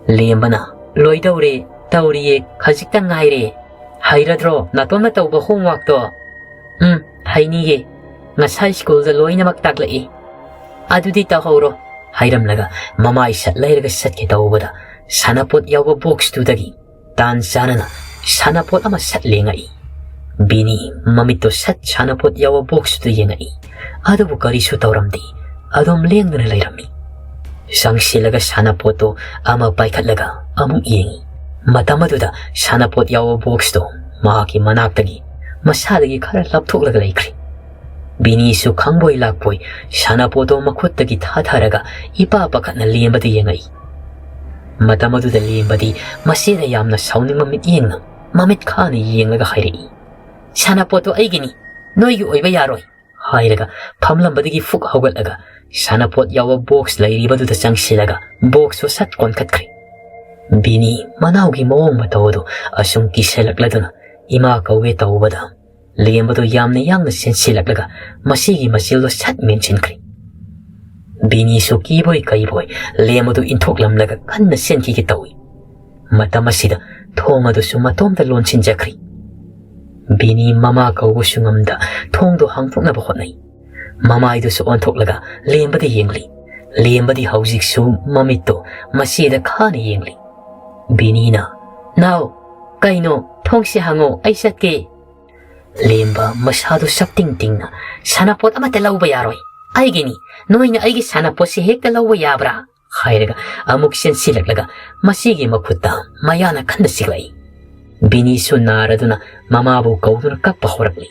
ꯂꯦꯝꯕꯅ, "ꯂꯣꯏꯗꯧꯔꯦ, ꯇꯧꯔꯤꯌꯦ, ꯈꯖꯤꯛꯇ ꯉꯥꯏꯔꯦ꯫ ꯍꯩꯔꯗ꯭ꯔꯣ ꯅꯥꯇꯣꯝꯅ ꯇꯧꯕ ꯍꯣꯝꯋꯥꯔꯛꯇꯣ?" "ꯎꯝ, ꯍꯩꯅꯤꯌꯦ꯫ ꯉꯁꯥꯏ ꯁ꯭ꯀꯨꯜꯗ ꯂꯣꯏꯅꯃꯛ ꯇꯥꯛꯂꯛꯏ꯫ ꯑꯗꯨꯗꯤ ꯇꯧꯍꯧꯔꯣ," ꯍꯥꯏꯔꯝꯂꯒ ꯃꯃꯥꯏ ꯁꯠ ꯂꯩꯔꯒ ꯆꯠꯀꯦ ꯇꯧꯕꯗ ꯁꯥꯟꯅꯄꯣꯠ ꯌꯥꯎꯕ ꯕꯣꯛꯁꯇꯨꯗꯒꯤ ꯇꯥꯟ ꯆꯥꯅꯅ ꯁꯥꯟꯅꯄꯣꯠ ꯑꯃ ꯁꯠ ꯂꯦꯡꯉꯛꯏ꯫ ꯕꯤꯅꯤ ꯃꯃꯤꯠꯇꯣ ꯁꯠ ꯁꯥꯟꯅꯄꯣꯠ ꯌꯥꯎꯕ ꯕꯣꯛꯁꯇꯨꯗ ꯌꯦꯡꯉꯛꯏ꯫ ꯑꯗꯨꯕꯨ ꯀꯔꯤꯁꯨ ꯇꯧꯔꯝꯗꯦ꯫ ꯑꯗꯨꯝ ꯂꯦꯡꯗꯅ ꯂꯩꯔꯝꯃꯤ꯫ ꯆꯪꯁꯤꯜꯂꯒ ꯁꯥꯟꯅꯄꯣꯠꯇꯣ ꯑꯃ ꯄꯥꯏꯈꯠꯂꯒ ꯑꯃꯨꯛ ꯌꯦꯡꯉꯤ꯫ ꯃꯇꯝ ꯑꯗꯨꯗ ꯁꯥꯟꯅꯄꯣꯠ ꯌꯥꯎꯕ ꯕꯣꯛꯁꯇꯣ ꯃꯍꯥꯛꯀꯤ ꯃꯅꯥꯛꯇꯒꯤ ꯃꯁꯥꯗꯒꯤ ꯈꯔ ꯂꯥꯞꯊꯣꯛꯂꯒ ꯂꯩꯈ꯭ꯔꯦ꯫ ꯕꯤꯅꯤꯁꯨ ꯈꯪꯕꯣꯏ ꯂꯥꯛꯄꯣꯏ ꯁꯥꯟꯅꯄꯣꯠꯇꯣ ꯃꯈꯨꯠꯇꯒꯤ ꯊꯥꯊꯔꯒ ꯏꯄꯥ ꯄꯥꯈꯠꯅ ꯂꯦꯝꯕꯗꯨ ꯌꯦꯡꯉꯛꯏ꯫ ꯃꯇꯝ ꯑꯗꯨꯗ ꯂꯦꯝꯕꯗꯤ ꯃꯆꯦꯗ ꯌꯥꯝꯅ ꯁꯥꯎꯅꯤꯡꯕ ꯃꯤꯠꯌꯦꯡꯅ ꯃꯃꯤꯠ ꯈꯥꯅ ꯌꯦꯡꯂꯒ ꯍꯥꯏꯔꯛꯏ, "ꯁꯥꯟꯅꯄꯣꯠꯇꯣ ꯑꯩꯒꯤꯅꯤ, ꯅꯣꯏꯒꯤ ꯑꯣꯏꯕ ꯌꯥꯔꯣꯏ," ꯍꯥꯏꯔꯒ ꯐꯝꯂꯝꯕꯗꯒꯤ ꯐꯨꯛ ꯍꯧꯒꯠꯂꯒ ꯁꯥꯟꯅꯄꯣꯠ ꯌꯥꯎꯕ ꯕꯣꯛꯁ ꯂꯩꯔꯤꯕꯗꯨꯗ ꯆꯪꯁꯤꯜꯂꯒ ꯕꯣꯛꯁꯁꯨ ꯁꯠ ꯀꯣꯟꯈꯠꯈ꯭ꯔꯦ꯫ ꯕꯤꯅꯤ ꯃꯅꯥꯎꯒꯤ ꯃꯑꯣꯡ ꯃꯇꯧ ꯑꯗꯨ ꯑꯁꯨꯝ ꯀꯤꯁꯜꯂꯛꯂꯗꯨꯅ ꯏꯃꯥ ꯀꯧꯒꯦ ꯇꯧꯕꯗ ꯂꯦꯝꯕꯗꯨ ꯌꯥꯝꯅ ꯌꯥꯡꯅ ꯆꯦꯟꯁꯤꯜꯂꯛꯂꯒ ꯃꯁꯤꯒꯤ ꯃꯆꯤꯜꯗꯨ ꯁꯠ ꯃꯦꯟꯁꯤꯟꯈ꯭ꯔꯦ꯫ ꯕꯤꯅꯤꯁꯨ ꯀꯤꯕꯣꯏ ꯀꯩꯕꯣꯏ ꯂꯦꯝꯕꯗꯨ ꯏꯟꯊꯣꯛꯂꯝꯂꯒ ꯀꯟꯅ ꯆꯦꯟꯈꯤꯒꯦ ꯇꯧꯏ꯫ ꯃꯇꯝ ꯑꯁꯤꯗ ꯊꯣꯡ ꯑꯗꯨꯁꯨ ꯃꯇꯣꯝꯇ ꯂꯣꯟꯁꯤꯟꯖꯈ꯭ꯔꯤ꯫ ꯕꯤꯅꯤ ꯃꯃꯥ ꯀꯧꯕꯁꯨ ꯉꯝꯗ ꯊꯣꯡꯗꯣ ꯍꯥꯡꯗꯣꯛꯅꯕ ꯍꯣꯠꯅꯩ꯫ ꯃꯃꯥꯏꯗꯨꯁꯨ ꯑꯣꯟꯊꯣꯛꯂꯒ ꯂꯦꯝꯕꯗ ꯌꯦꯡꯂꯤ꯫ ꯂꯦꯝꯕꯗꯤ ꯍꯧꯖꯤꯛꯁꯨ ꯃꯃꯤꯠꯇꯣ ꯃꯆꯦꯗ ꯈꯥꯅ ꯌꯦꯡꯂꯤ꯫ ꯕꯤꯅꯤꯅ, "ꯅꯥꯎ, ꯀꯩꯅꯣ? ꯊꯣꯡꯁꯦ ꯍꯥꯡꯉꯣ, ꯑꯩ ꯆꯠꯀꯦ꯫" ꯂꯦꯝꯕ ꯃꯁꯥꯗꯨ ꯁꯛꯇꯤꯡ ꯇꯤꯡꯅ, "ꯁꯥꯟꯅꯄꯣꯠ ꯑꯃꯠꯇ ꯂꯧꯕ ꯌꯥꯔꯣꯏ꯫ ꯑꯩꯒꯤꯅꯤ꯫ ꯅꯣꯏꯅ ꯑꯩꯒꯤ ꯁꯥꯟꯅꯄꯣꯠꯁꯤ ꯍꯦꯛꯇ ꯂꯧꯕ ꯌꯥꯕ꯭ꯔꯥ?" ꯍꯥꯏꯔꯒ ꯑꯃꯨꯛ ꯆꯦꯟꯁꯤꯜꯂꯛꯂꯒ ꯃꯁꯤꯒꯤ ꯃꯈꯨꯠꯇ ꯃꯌꯥꯅ ꯀꯟꯅ ꯆꯤꯛꯂꯛꯏ꯫ ꯕꯤꯅꯤꯁꯨ ꯅꯥꯔꯗꯨꯅ ꯃꯃꯥꯕꯨ ꯀꯧꯗꯨꯅ ꯀꯞꯄ ꯍꯧꯔꯛꯂꯤ꯫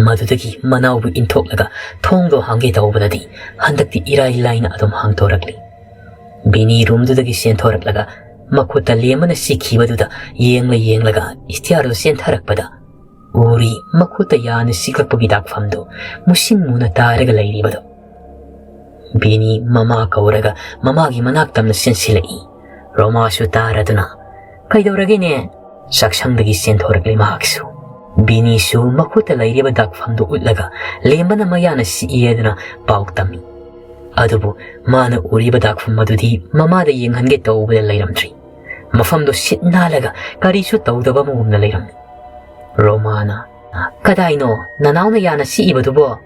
ꯃꯗꯨꯗꯒꯤ ꯃꯅꯥꯎꯕꯨ ꯏꯟꯊꯣꯛꯂꯒ ꯊꯣꯡꯗꯣ ꯍꯥꯡꯒꯦ ꯇꯧꯕꯗꯗꯤ ꯍꯟꯗꯛꯇꯤ ꯏꯔꯥꯏ ꯂꯥꯏꯅ ꯑꯗꯨꯝ ꯍꯥꯡꯗꯣꯔꯛꯂꯤ꯫ ꯕꯤꯅꯤ ꯔꯨꯝꯗꯨꯗꯒꯤ ꯆꯦꯟꯊꯣꯔꯛꯂꯒ ꯃꯈꯨꯠꯇ ꯂꯦꯝꯕꯅ ꯆꯤꯛꯈꯤꯕꯗꯨꯗ ꯌꯦꯡꯂ ꯌꯦꯡꯂꯒ ꯏꯁꯇꯤꯌꯥꯔꯗꯨ ꯆꯦꯟꯊꯔꯛꯄꯗ ꯎꯔꯤ ꯃꯈꯨꯠꯇ ꯌꯥꯅ ꯆꯤꯛꯂꯛꯄꯒꯤ ꯗꯥꯛꯐꯝꯗꯨ ꯃꯨꯁꯤꯟ ꯃꯨꯅ ꯇꯥꯔꯒ ꯂꯩꯔꯤꯕꯗꯨ꯫ ꯕꯤꯅꯤ ꯃꯃꯥ ꯀꯧꯔꯒ ꯃꯃꯥꯒꯤ ꯃꯅꯥꯛ ꯇꯝꯅ ꯆꯦꯟꯁꯤꯜꯂꯛꯏ꯫ ꯔꯣꯃꯥꯁꯨ ꯇꯥꯔꯗꯨꯅ, "ꯀꯩꯗꯧꯔꯒꯦꯅꯦ?" ꯆꯥꯛꯁꯪꯗꯒꯤ ꯆꯦꯟꯊꯣꯔꯛꯂꯤ ꯃꯍꯥꯛꯁꯨ꯫ ꯕꯤꯅꯤꯁꯨ ꯃꯈꯨꯠꯇ ꯂꯩꯔꯤꯕ ꯗꯥꯛꯐꯝꯗꯨ ꯎꯠꯂꯒ ꯂꯦꯝꯕꯅ ꯃꯌꯥꯅ ꯁꯤꯛꯏ ꯍꯥꯏꯗꯨꯅ ꯄꯥꯎ ꯇꯝꯃꯤ꯫ ꯑꯗꯨꯕꯨ ꯃꯥꯅ ꯎꯔꯤꯕ ꯗꯥꯛꯐꯝ ꯑꯗꯨꯗꯤ ꯃꯃꯥꯗ ꯌꯦꯡꯍꯟꯒꯦ ꯇꯧꯕꯗ ꯂꯩꯔꯝꯗ꯭ꯔꯤ꯫ ꯃꯐꯝꯗꯨ ꯁꯤꯠ ꯅꯥꯜꯂꯒ ꯀꯔꯤꯁꯨ ꯇꯧꯗꯕ ꯑꯃꯒꯨꯝꯅ ꯂꯩꯔꯝꯃꯤ꯫ ꯔꯣꯃꯥꯅ, "ꯀꯗꯥꯏꯅꯣ ꯅꯅꯥꯎꯅ ꯌꯥꯅ ꯁꯤꯛꯏꯕꯗꯨꯕꯣ?"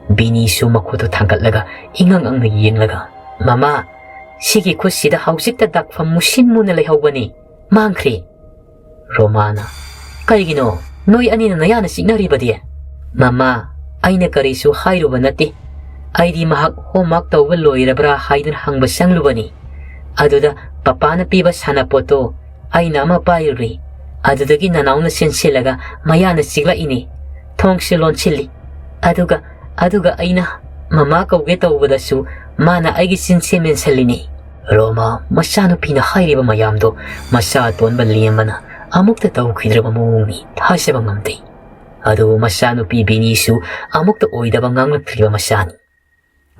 ꯕꯤꯅꯤꯁꯨ ꯃꯈꯨꯠꯇꯨ ꯊꯥꯡꯒꯠꯂꯒ ꯏꯉꯪ ꯉꯪꯅ ꯌꯦꯡꯂꯒ, "ꯃꯃꯥ, ꯁꯤꯒꯤ ꯈꯨꯠꯁꯤꯗ ꯍꯧꯖꯤꯛꯇ ꯗꯥꯛꯐꯝ ꯃꯨꯁꯤꯟ ꯃꯨꯅ ꯂꯩꯍꯧꯕꯅꯤ, ꯃꯥꯡꯈ꯭ꯔꯦ꯫" ꯔꯣꯃꯥꯅ, "ꯀꯩꯒꯤꯅꯣ ꯅꯣꯏ ꯑꯅꯤꯅ ꯅꯌꯥꯅ ꯆꯤꯛꯅꯔꯤꯕꯗꯤ?" "ꯃꯃꯥ, ꯑꯩꯅ ꯀꯔꯤꯁꯨ ꯍꯥꯏꯔꯨꯕ ꯅꯠꯇꯦ꯫ ꯑꯩꯗꯤ ꯃꯍꯥꯛ ꯍꯣꯝꯋꯥꯛ ꯇꯧꯕ ꯂꯣꯏꯔꯕ꯭ꯔꯥ ꯍꯥꯏꯗꯨꯅ ꯍꯪꯕ ꯆꯪꯂꯨꯕꯅꯤ꯫ ꯑꯗꯨꯗ ꯄꯄꯥꯅ ꯄꯤꯕ ꯁꯥꯟꯅꯄꯣꯠꯇꯣ ꯑꯩꯅ ꯑꯃ ꯄꯥꯏꯔꯨꯔꯦ꯫ ꯑꯗꯨꯗꯒꯤ ꯅꯅꯥꯎꯅ ꯆꯦꯟꯁꯤꯜꯂꯒ ꯃꯌꯥꯅ ꯆꯤꯛꯂꯛꯏꯅꯦ꯫ ꯊꯣꯡꯁꯨ ꯂꯣꯟꯁꯤꯜꯂꯤ꯫ ꯑꯗꯨꯒ, ꯑꯗꯨꯒ ꯑꯩꯅ ꯃꯃꯥ ꯀꯧꯒꯦ ꯇꯧꯕꯗꯁꯨ ꯃꯥꯅ ꯑꯩꯒꯤ ꯆꯤꯟꯁꯦ ꯃꯦꯟꯁꯤꯜꯂꯤꯅꯦ꯫" ꯔꯣꯃꯥ ꯃꯆꯥꯅꯨꯄꯤꯅ ꯍꯥꯏꯔꯤꯕ ꯃꯌꯥꯝꯗꯣ ꯃꯆꯥ ꯑꯇꯣꯟꯕ ꯂꯦꯝꯕꯅ ꯑꯃꯨꯛꯇ ꯇꯧꯈꯤꯗ꯭ꯔꯕ ꯃꯑꯣꯡꯅꯤ ꯊꯥꯖꯕ ꯉꯝꯗꯦ꯫ ꯑꯗꯨꯕꯨ ꯃꯆꯥꯅꯨꯄꯤ ꯕꯤꯅꯤꯁꯨ ꯑꯃꯨꯛꯇ ꯑꯣꯏꯗꯕ ꯉꯥꯡꯂꯛꯇ꯭ꯔꯤꯕ ꯃꯆꯥꯅꯤ꯫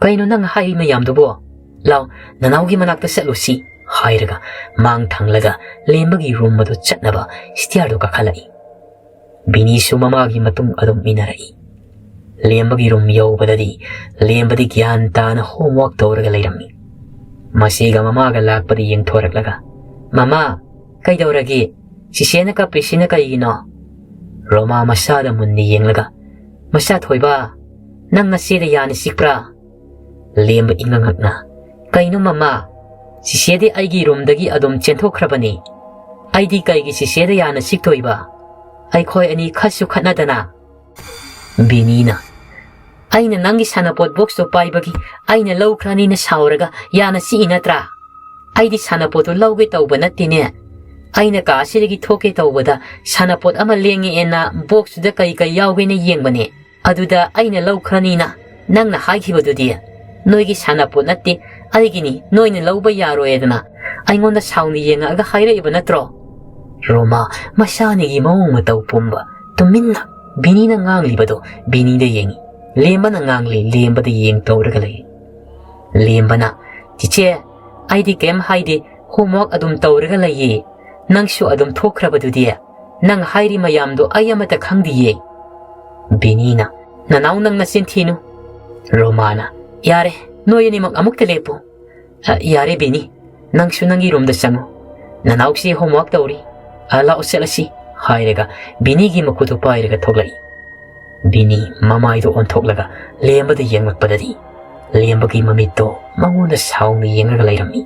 "ꯀꯩꯅꯣ ꯅꯪ ꯍꯥꯏꯔꯤ ꯃꯌꯥꯝꯗꯨꯕꯣ? ꯂꯥꯎ, ꯅꯅꯥꯎꯒꯤ ꯃꯅꯥꯛꯇ ꯆꯠꯂꯨꯁꯤ," ꯍꯥꯏꯔꯒ ꯃꯥꯡ ꯊꯪꯂꯒ ꯂꯦꯝꯕꯒꯤ ꯔꯨꯝ ꯑꯗꯨ ꯆꯠꯅꯕ ꯁ꯭ꯇꯤꯌꯥꯔꯗꯨ ꯀꯥꯈꯠꯂꯛꯏ꯫ ꯕꯤꯅꯤꯁꯨ ꯃꯃꯥꯒꯤ ꯃꯇꯨꯡ ꯑꯗꯨꯝ ꯏꯟꯅꯔꯛꯏ꯫ ꯂꯦꯝꯕꯒꯤ ꯔꯨꯝ ꯌꯧꯕꯗꯗꯤ ꯂꯦꯝꯕꯗꯤ ꯒ꯭ꯌꯥꯟ ꯇꯥꯅ ꯍꯣꯝꯋꯥꯛ ꯇꯧꯔꯒ ꯂꯩꯔꯝꯃꯤ꯫ ꯃꯁꯤꯒ ꯃꯃꯥꯒ ꯂꯥꯛꯄꯗ ꯌꯦꯡꯊꯣꯔꯛꯂꯒ, "ꯃꯃꯥ, ꯀꯩꯗꯧꯔꯒꯦ? ꯆꯤꯆꯦꯅ ꯀꯞꯄꯤꯁꯤꯅ ꯀꯩꯒꯤꯅꯣ?" ꯔꯣꯃꯥ ꯃꯁꯥꯗ ꯃꯨꯟꯅ ꯌꯦꯡꯂꯒ, "ꯃꯆꯥ ꯊꯣꯏꯕ, ꯅꯪ ꯅꯆꯦꯗ ꯌꯥꯅ ꯆꯤꯛꯄ꯭ꯔꯥ?" ꯂꯦꯝꯕ ꯏꯉꯛꯉꯛꯅ, "ꯀꯩꯅꯣ ꯃꯃꯥ? ꯆꯤꯆꯦꯗꯤ ꯑꯩꯒꯤ ꯔꯨꯝꯗꯒꯤ ꯑꯗꯨꯝ ꯆꯦꯟꯊꯣꯛꯈ꯭ꯔꯕꯅꯤ꯫ ꯑꯩꯗꯤ ꯀꯩꯒꯤ ꯆꯤꯆꯦꯗ ꯌꯥꯅ ꯆꯤꯛꯇꯣꯏꯕ? ꯑꯩꯈꯣꯏ ꯑꯅꯤ ꯈꯠꯁꯨ ꯈꯠꯅꯗꯅ꯫" ꯕꯤꯅꯤꯅ, "ꯑꯩꯅ ꯅꯪꯒꯤ ꯁꯥꯟꯅꯄꯣꯠ ꯕꯣꯛꯁꯇꯣ ꯄꯥꯏꯕꯒꯤ ꯑꯩꯅ ꯂꯧꯈ꯭ꯔꯅꯤꯅ ꯁꯥꯎꯔꯒ ꯌꯥꯅ ꯆꯤꯛꯏ ꯅꯠꯇ꯭ꯔꯥ? ꯑꯩꯗꯤ ꯁꯥꯟꯅꯄꯣꯠꯇꯣ ꯂꯧꯒꯦ ꯇꯧꯕ ꯅꯠꯇꯦꯅꯦ꯫ ꯑꯩꯅ ꯀꯥ ꯑꯁꯤꯗꯒꯤ ꯊꯣꯛꯀꯦ ꯇꯧꯕꯗ ꯁꯥꯟꯅꯄꯣꯠ ꯑꯃ ꯂꯦꯡꯉꯛꯑꯦꯅ ꯕꯣꯛꯁꯇꯨꯗ ꯀꯩ ꯀꯩ ꯌꯥꯎꯒꯦꯅ ꯌꯦꯡꯕꯅꯦ꯫ ꯑꯗꯨꯗ ꯑꯩꯅ ꯂꯧꯈ꯭ꯔꯅꯤꯅ ꯅꯪꯅ ꯍꯥꯏꯈꯤꯕꯗꯨꯗꯤ꯫ ꯅꯣꯏꯒꯤ ꯁꯥꯟꯅꯄꯣꯠ ꯅꯠꯇꯦ, ꯑꯩꯒꯤꯅꯤ, ꯅꯣꯏꯅ ꯂꯧꯕ ꯌꯥꯔꯣꯏꯗꯅ ꯑꯩꯉꯣꯟꯗ ꯁꯥꯎꯅ ꯌꯦꯡꯉꯛꯑꯒ ꯍꯥꯏꯔꯛꯏꯕ ꯅꯠꯇ꯭ꯔꯣ?" ꯔꯣꯃꯥ ꯃꯁꯥꯅꯤꯒꯤ ꯃꯑꯣꯡ ꯃꯇꯧ ꯄꯨꯝꯕ ꯇꯨꯃꯤꯟꯅ ꯕꯤꯅꯤꯅ ꯉꯥꯡꯂꯤꯕꯗꯣ ꯕꯤꯅꯤꯗ ꯌꯦꯡꯉꯤ꯫ ꯂꯦꯝꯕꯅ ꯉꯥꯡꯂꯤ, ꯂꯦꯝꯕꯗ ꯌꯦꯡ ꯇꯧꯔꯒ ꯂꯩ꯫ ꯂꯦꯝꯕꯅ, "ꯆꯤꯆꯦ, ꯑꯩꯗꯤ ꯀꯩꯝ ꯍꯥꯏꯗꯦ, ꯍꯣꯝꯋꯥꯛ ꯑꯗꯨꯝ ꯇꯧꯔꯒ ꯂꯩꯌꯦ꯫ ꯅꯪꯁꯨ ꯑꯗꯨꯝ ꯊꯣꯛꯈ꯭ꯔꯕꯗꯨꯗꯤ꯫ ꯅꯪ ꯍꯥꯏꯔꯤ ꯃꯌꯥꯝꯗꯣ ꯑꯩ ꯑꯃꯠꯇ ꯈꯪꯗꯤꯌꯦ꯫" ꯕꯤꯅꯤꯅ, "ꯅꯅꯥꯎ, ꯅꯪ ꯅꯆꯤꯟ ꯊꯤꯅꯨ꯫" ꯔꯣꯃꯥꯅ, "ꯌꯥꯔꯦ, ꯅꯣꯏ ꯑꯅꯤꯃꯛ ꯑꯃꯨꯛꯇ ꯂꯦꯞꯄꯨ꯫" "ꯑ, ꯌꯥꯔꯦ ꯕꯤꯅꯤ, ꯅꯪꯁꯨ ꯅꯪꯒꯤ ꯔꯨꯝꯗ ꯆꯪꯉꯨ꯫ ꯅꯅꯥꯎꯁꯤ ꯍꯣꯝꯋꯥꯛ ꯇꯧꯔꯤ꯫ ꯑ, ꯂꯥꯛꯑꯣ ꯆꯠꯂꯁꯤ," ꯍꯥꯏꯔꯒ ꯕꯤꯅꯤꯒꯤ ꯃꯈꯨꯠꯇꯨ ꯄꯥꯏꯔꯒ ꯊꯣꯛꯂꯛꯏ꯫ ꯕꯤꯅꯤ ꯃꯃꯥꯏꯗꯨ ꯑꯣꯟꯊꯣꯛꯂꯒ ꯂꯦꯝꯕꯗ ꯌꯦꯡꯂꯛꯄꯗꯗꯤ ꯂꯦꯝꯕꯒꯤ ꯃꯃꯤꯠꯇꯣ ꯃꯉꯣꯟꯗ ꯁꯥꯎꯅ ꯌꯦꯡꯂꯒ ꯂꯩꯔꯝꯃꯤ꯫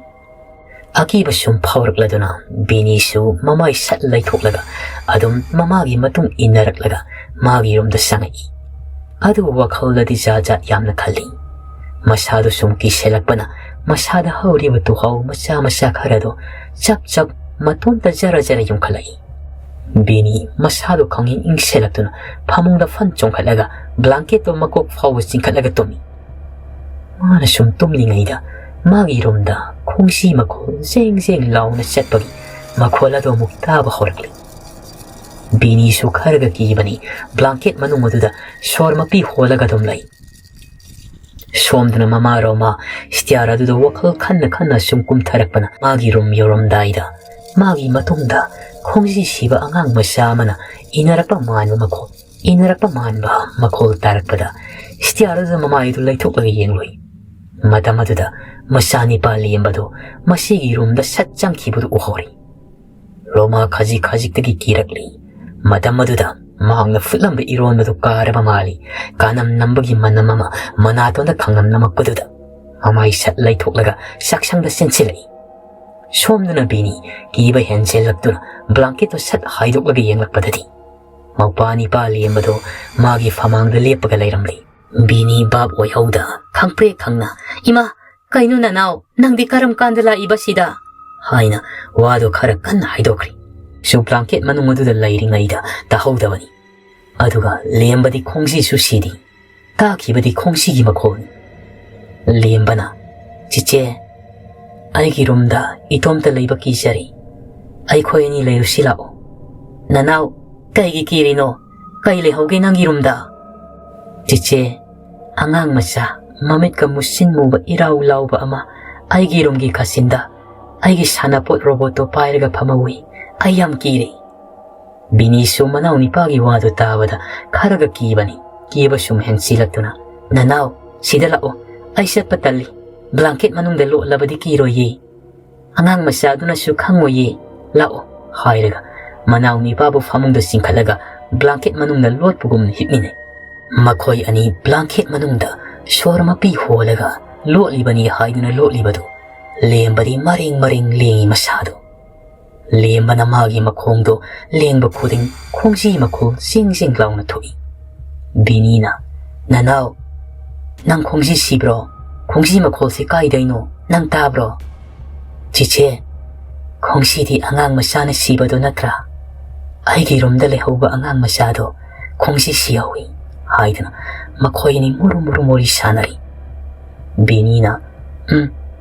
ꯑꯀꯤꯕ ꯁꯨꯝ ꯐꯥꯎꯔꯛꯂꯗꯨꯅ ꯕꯤꯅꯤꯁꯨ ꯃꯃꯥꯏ ꯁꯠ ꯂꯩꯊꯣꯛꯂꯒ ꯑꯗꯨꯝ ꯃꯃꯥꯒꯤ ꯃꯇꯨꯡ ꯏꯟꯅꯔꯛꯂꯒ ꯃꯥꯒꯤ ꯔꯨꯝꯗ ꯆꯪꯉꯛꯏ꯫ ꯑꯗꯨꯕꯨ ꯋꯥꯈꯜꯗꯗꯤ ꯖꯥꯠ ꯖꯥꯠ ꯌꯥꯝꯅ ꯈꯜꯂꯤ꯫ ꯃꯁꯥꯗꯨ ꯁꯨꯝ ꯀꯤꯁꯤꯜꯂꯛꯄꯅ ꯃꯁꯥꯗ ꯍꯧꯔꯤꯕ ꯇꯨꯍꯥꯎ ꯃꯆꯥ ꯃꯆꯥ ꯈꯔꯗꯣ ꯆꯞ ꯆꯞ ꯃꯇꯣꯝꯇ ꯖꯔ ꯖꯔ ꯌꯨꯝꯈꯠꯂꯛꯏ꯫ ꯕꯤꯅꯤ ꯃꯁꯥꯗꯨ ꯈꯪꯏꯪ ꯏꯪꯁꯤꯜꯂꯛꯇꯨꯅ ꯐꯃꯨꯡꯗ ꯐꯟ ꯆꯣꯡꯈꯠꯂꯒ ꯕ꯭ꯂꯥꯡꯀꯦꯠꯇꯣ ꯃꯀꯣꯛ ꯐꯥꯎꯕ ꯆꯤꯡꯈꯠꯂꯒ ꯇꯨꯝꯃꯤ꯫ ꯃꯥꯅ ꯁꯨꯝ ꯇꯨꯝꯂꯤꯉꯩꯗ ꯃꯥꯒꯤ ꯔꯨꯝꯗ ꯈꯣꯡꯁꯤ ꯃꯈꯣꯜ ꯖꯦꯡ ꯖꯦꯡ ꯂꯥꯎꯅ ꯆꯠꯄꯒꯤ ꯃꯈꯣꯜ ꯑꯗꯨ ꯑꯃꯨꯛ ꯇꯥꯕ ꯍꯧꯔꯛꯂꯤ꯫ ꯕꯤꯅꯤꯁꯨ ꯈꯔꯒ ꯀꯤꯕꯅꯤ, ꯕ꯭ꯂꯥꯡꯀꯦꯠ ꯃꯅꯨꯡ ꯑꯗꯨꯗ ꯁꯣꯔ ꯃꯄꯤ ꯍꯣꯜꯂꯒ ꯑꯗꯨꯝ ꯂꯩ꯫ ꯁꯣꯝꯗꯅ ꯃꯃꯥ ꯔꯣꯃꯥ ꯁ꯭ꯇꯤꯌꯥꯔ ꯑꯗꯨꯗ ꯋꯥꯈꯜ ꯈꯟꯅ ꯈꯟꯅ ꯁꯨꯝ ꯀꯨꯝꯊꯔꯛꯄꯅ ꯃꯥꯒꯤ ꯔꯨꯝ ꯌꯧꯔꯝꯗꯥꯏꯗ ꯃꯥꯒꯤ ꯃꯇꯨꯡꯗ ꯈꯣꯡꯖꯤ ꯁꯤꯕ ꯑꯉꯥꯡ ꯃꯆꯥ ꯑꯃꯅ ꯏꯟꯅꯔꯛꯄ ꯃꯥꯟꯕ ꯃꯈꯣꯜ꯫ ꯏꯟꯅꯔꯛꯄ ꯃꯥꯟꯕ ꯃꯈꯣꯜ ꯇꯥꯔꯛꯄꯗ ꯁ꯭ꯇꯤꯌꯥꯔꯗꯨꯗ ꯃꯃꯥꯏꯗꯨ ꯂꯩꯊꯣꯛꯂꯒ ꯌꯦꯡꯂꯨꯏ꯫ ꯃꯇꯝ ꯑꯗꯨꯗ ꯃꯆꯥꯅꯤꯄꯥ ꯂꯦꯝꯕꯗꯨ ꯃꯁꯤꯒꯤ ꯔꯨꯝꯗ ꯁꯠ ꯆꯪꯈꯤꯕꯗꯨ ꯎꯍꯧꯔꯤ꯫ ꯔꯣꯃꯥ ꯈꯖꯤꯛ ꯈꯖꯤꯛꯇꯒꯤ ꯀꯤꯔꯛꯂꯤ꯫ ꯃꯇꯝ ꯑꯗꯨꯗ ꯃꯍꯥꯛꯅ ꯐꯨꯠꯂꯝꯕ ꯏꯔꯣꯟꯕꯗꯨ ꯀꯥꯔꯕ ꯃꯥꯜꯂꯤ꯫ ꯀꯥꯅꯝ ꯅꯝꯕꯒꯤ ꯃꯅꯝ ꯑꯃ ꯃꯅꯥꯇꯣꯟꯗ ꯈꯪꯅꯝ ꯅꯝꯃꯛꯄꯗꯨꯗ ꯃꯃꯥꯏ ꯁꯠ ꯂꯩꯊꯣꯛꯂꯒ ꯆꯥꯛꯁꯪꯗ ꯆꯦꯟꯁꯤꯜꯂꯛꯏ꯫ ꯁꯣꯝꯗꯅ ꯕꯤꯅꯤ ꯀꯤꯕ ꯍꯦꯟꯖꯤꯜꯂꯛꯇꯨꯅ ꯕ꯭ꯂꯥꯡꯀꯦꯠꯇꯨ ꯁꯠ ꯍꯥꯏꯗꯣꯛꯂꯒ ꯌꯦꯡꯂꯛꯄꯗꯗꯤ ꯃꯧꯄꯥꯅꯤꯄꯥ ꯂꯦꯝꯕꯗꯨ ꯃꯥꯒꯤ ꯐꯃꯥꯡꯗ ꯂꯦꯞꯄꯒ ꯂꯩꯔꯝꯂꯤ꯫ ꯕꯤꯅꯤ ꯚꯥꯞ ꯑꯣꯏꯍꯧꯗ ꯈꯪꯄ꯭ꯔꯦꯛ ꯈꯪꯅ, "ꯏꯃꯥ, ꯀꯩꯅꯣ ꯅꯅꯥꯎ, ꯅꯪꯗꯤ ꯀꯔꯝ ꯀꯥꯟꯗ ꯂꯥꯛꯏꯕ ꯁꯤꯗ?" ꯍꯥꯏꯅ ꯋꯥꯗꯨ ꯈꯔ ꯀꯟꯅ ꯍꯥꯏꯗꯣꯛꯈ꯭ꯔꯤ꯫ ꯁꯨ ꯕ꯭ꯂꯥꯡꯀꯦꯠ ꯃꯅꯨꯡ ꯑꯗꯨꯗ ꯂꯩꯔꯤꯉꯩꯗ ꯇꯥꯍꯧꯗꯕꯅꯤ꯫ ꯑꯗꯨꯒ ꯂꯦꯝꯕꯗꯤ ꯈꯣꯡꯖꯤꯁꯨ ꯁꯤꯗꯤ꯫ ꯇꯥꯈꯤꯕꯗꯤ ꯈꯣꯡꯖꯤꯒꯤ ꯃꯈꯣꯜꯅꯤ꯫ ꯂꯦꯝꯕꯅ, "ꯆꯤꯆꯦ, ꯑꯩꯒꯤ ꯔꯨꯝꯗ ꯏꯇꯣꯝꯇ ꯂꯩꯕ ꯀꯤꯖꯔꯦ꯫ ꯑꯩꯈꯣꯏ ꯑꯅꯤ ꯂꯩꯔꯨꯁꯤ ꯂꯥꯛꯑꯣ꯫" "ꯅꯅꯥꯎ, ꯀꯩꯒꯤ ꯀꯤꯔꯤꯅꯣ? ꯀꯩ ꯂꯩꯍꯧꯒꯦ ꯅꯪꯒꯤ ꯔꯨꯝꯗ?" "ꯆꯤꯆꯦ, ꯑꯉꯥꯡ ꯃꯆꯥ ꯃꯃꯤꯠꯀ ꯃꯨꯁꯤꯟ ꯃꯨꯕ ꯏꯔꯥꯎ ꯂꯥꯎꯕ ꯑꯃ ꯑꯩꯒꯤ ꯔꯨꯝꯒꯤ ꯀꯥꯆꯤꯟꯗ ꯑꯩꯒꯤ ꯁꯥꯟꯅꯄꯣꯠ ꯔꯣꯕꯣꯠꯇꯣ ꯄꯥꯏꯔꯒ ꯐꯝꯍꯧꯏ꯫ ꯑꯩ ꯌꯥꯝ ꯀꯤꯔꯦ꯫" ꯕꯤꯅꯤꯁꯨ ꯃꯅꯥꯎ ꯅꯤꯄꯥꯒꯤ ꯋꯥꯗꯨ ꯇꯥꯕꯗ ꯈꯔꯒ ꯀꯤꯕꯅꯤ꯫ ꯀꯤꯕ ꯁꯨꯝ ꯍꯦꯟꯆꯤꯜꯂꯛꯇꯨꯅ, "ꯅꯅꯥꯎ, ꯁꯤꯗ ꯂꯥꯛꯑꯣ꯫ ꯑꯩ ꯆꯠꯄ ꯇꯜꯂꯤ꯫ ꯕ꯭ꯂꯥꯡꯀꯦꯠ ꯃꯅꯨꯡꯗ ꯂꯣꯠꯂꯕꯗꯤ ꯀꯤꯔꯣꯏꯌꯦ꯫ ꯑꯉꯥꯡ ꯃꯆꯥꯗꯨꯅꯁꯨ ꯈꯪꯉꯣꯏꯌꯦ꯫ ꯂꯥꯛꯑꯣ꯫" ꯍꯥꯏꯔꯒ ꯃꯅꯥꯎ ꯅꯤꯄꯥꯕꯨ ꯐꯃꯨꯡꯗ ꯆꯤꯡꯈꯠꯂꯒ ꯕ꯭ꯂꯥꯡꯀꯦꯠ ꯃꯅꯨꯡꯗ ꯂꯣꯠꯄꯒꯨꯝꯅ ꯍꯤꯞꯃꯤꯟꯅꯩ꯫ ꯃꯈꯣꯏ ꯑꯅꯤ ꯕ꯭ꯂꯥꯡꯀꯦꯠ ꯃꯅꯨꯡꯗ ꯁꯣꯔ ꯃꯄꯤ ꯍꯣꯜꯂꯒ ꯂꯣꯠꯂꯤꯕꯅꯤ ꯍꯥꯏꯗꯨꯅ ꯂꯣꯠꯂꯤꯕꯗꯨ ꯂꯦꯝꯕꯗꯤ ꯃꯔꯦꯡ ꯃꯔꯦꯡ ꯂꯦꯡꯉꯤ ꯃꯁꯥꯗꯨ꯫ ꯂꯦꯝꯕꯅ ꯃꯥꯒꯤ ꯃꯈꯣꯡꯗꯣ ꯂꯦꯡꯕ ꯈꯨꯗꯤꯡ ꯈꯣꯡꯖꯤ ꯃꯈꯣꯜ ꯆꯤꯡ ꯆꯤꯡ ꯂꯥꯎꯅ ꯊꯣꯛꯏ꯫ ꯕꯤꯅꯤꯅ, "ꯅꯅꯥꯎ, ꯅꯪ ꯈꯣꯡꯖꯤ ꯁꯤꯕ꯭ꯔꯣ? ꯈꯣꯡꯖꯤ ꯃꯈꯣꯜꯁꯤ ꯀꯥꯏꯗꯩꯅꯣ? ꯅꯪ ꯇꯥꯕ꯭ꯔꯣ?" "ꯆꯤꯆꯦ, ꯈꯣꯡꯖꯤꯗꯤ ꯑꯉꯥꯡ ꯃꯆꯥꯅ ꯁꯤꯕꯗꯣ ꯅꯠꯇ꯭ꯔꯥ? ꯑꯩꯒꯤ ꯔꯨꯝꯗ ꯂꯩꯍꯧꯕ ꯑꯉꯥꯡ ꯃꯆꯥꯗꯣ ꯈꯣꯡꯖꯤ ꯁꯤꯍꯧꯏ," ꯍꯥꯏꯗꯨꯅ ꯃꯈꯣꯏ ꯑꯅꯤ ꯃꯨꯔꯨ ꯃꯨꯔꯨ ꯋꯥꯔꯤ ꯁꯥꯟꯅꯔꯤ꯫ ꯕꯤꯅꯤꯅ, "ꯎꯝ,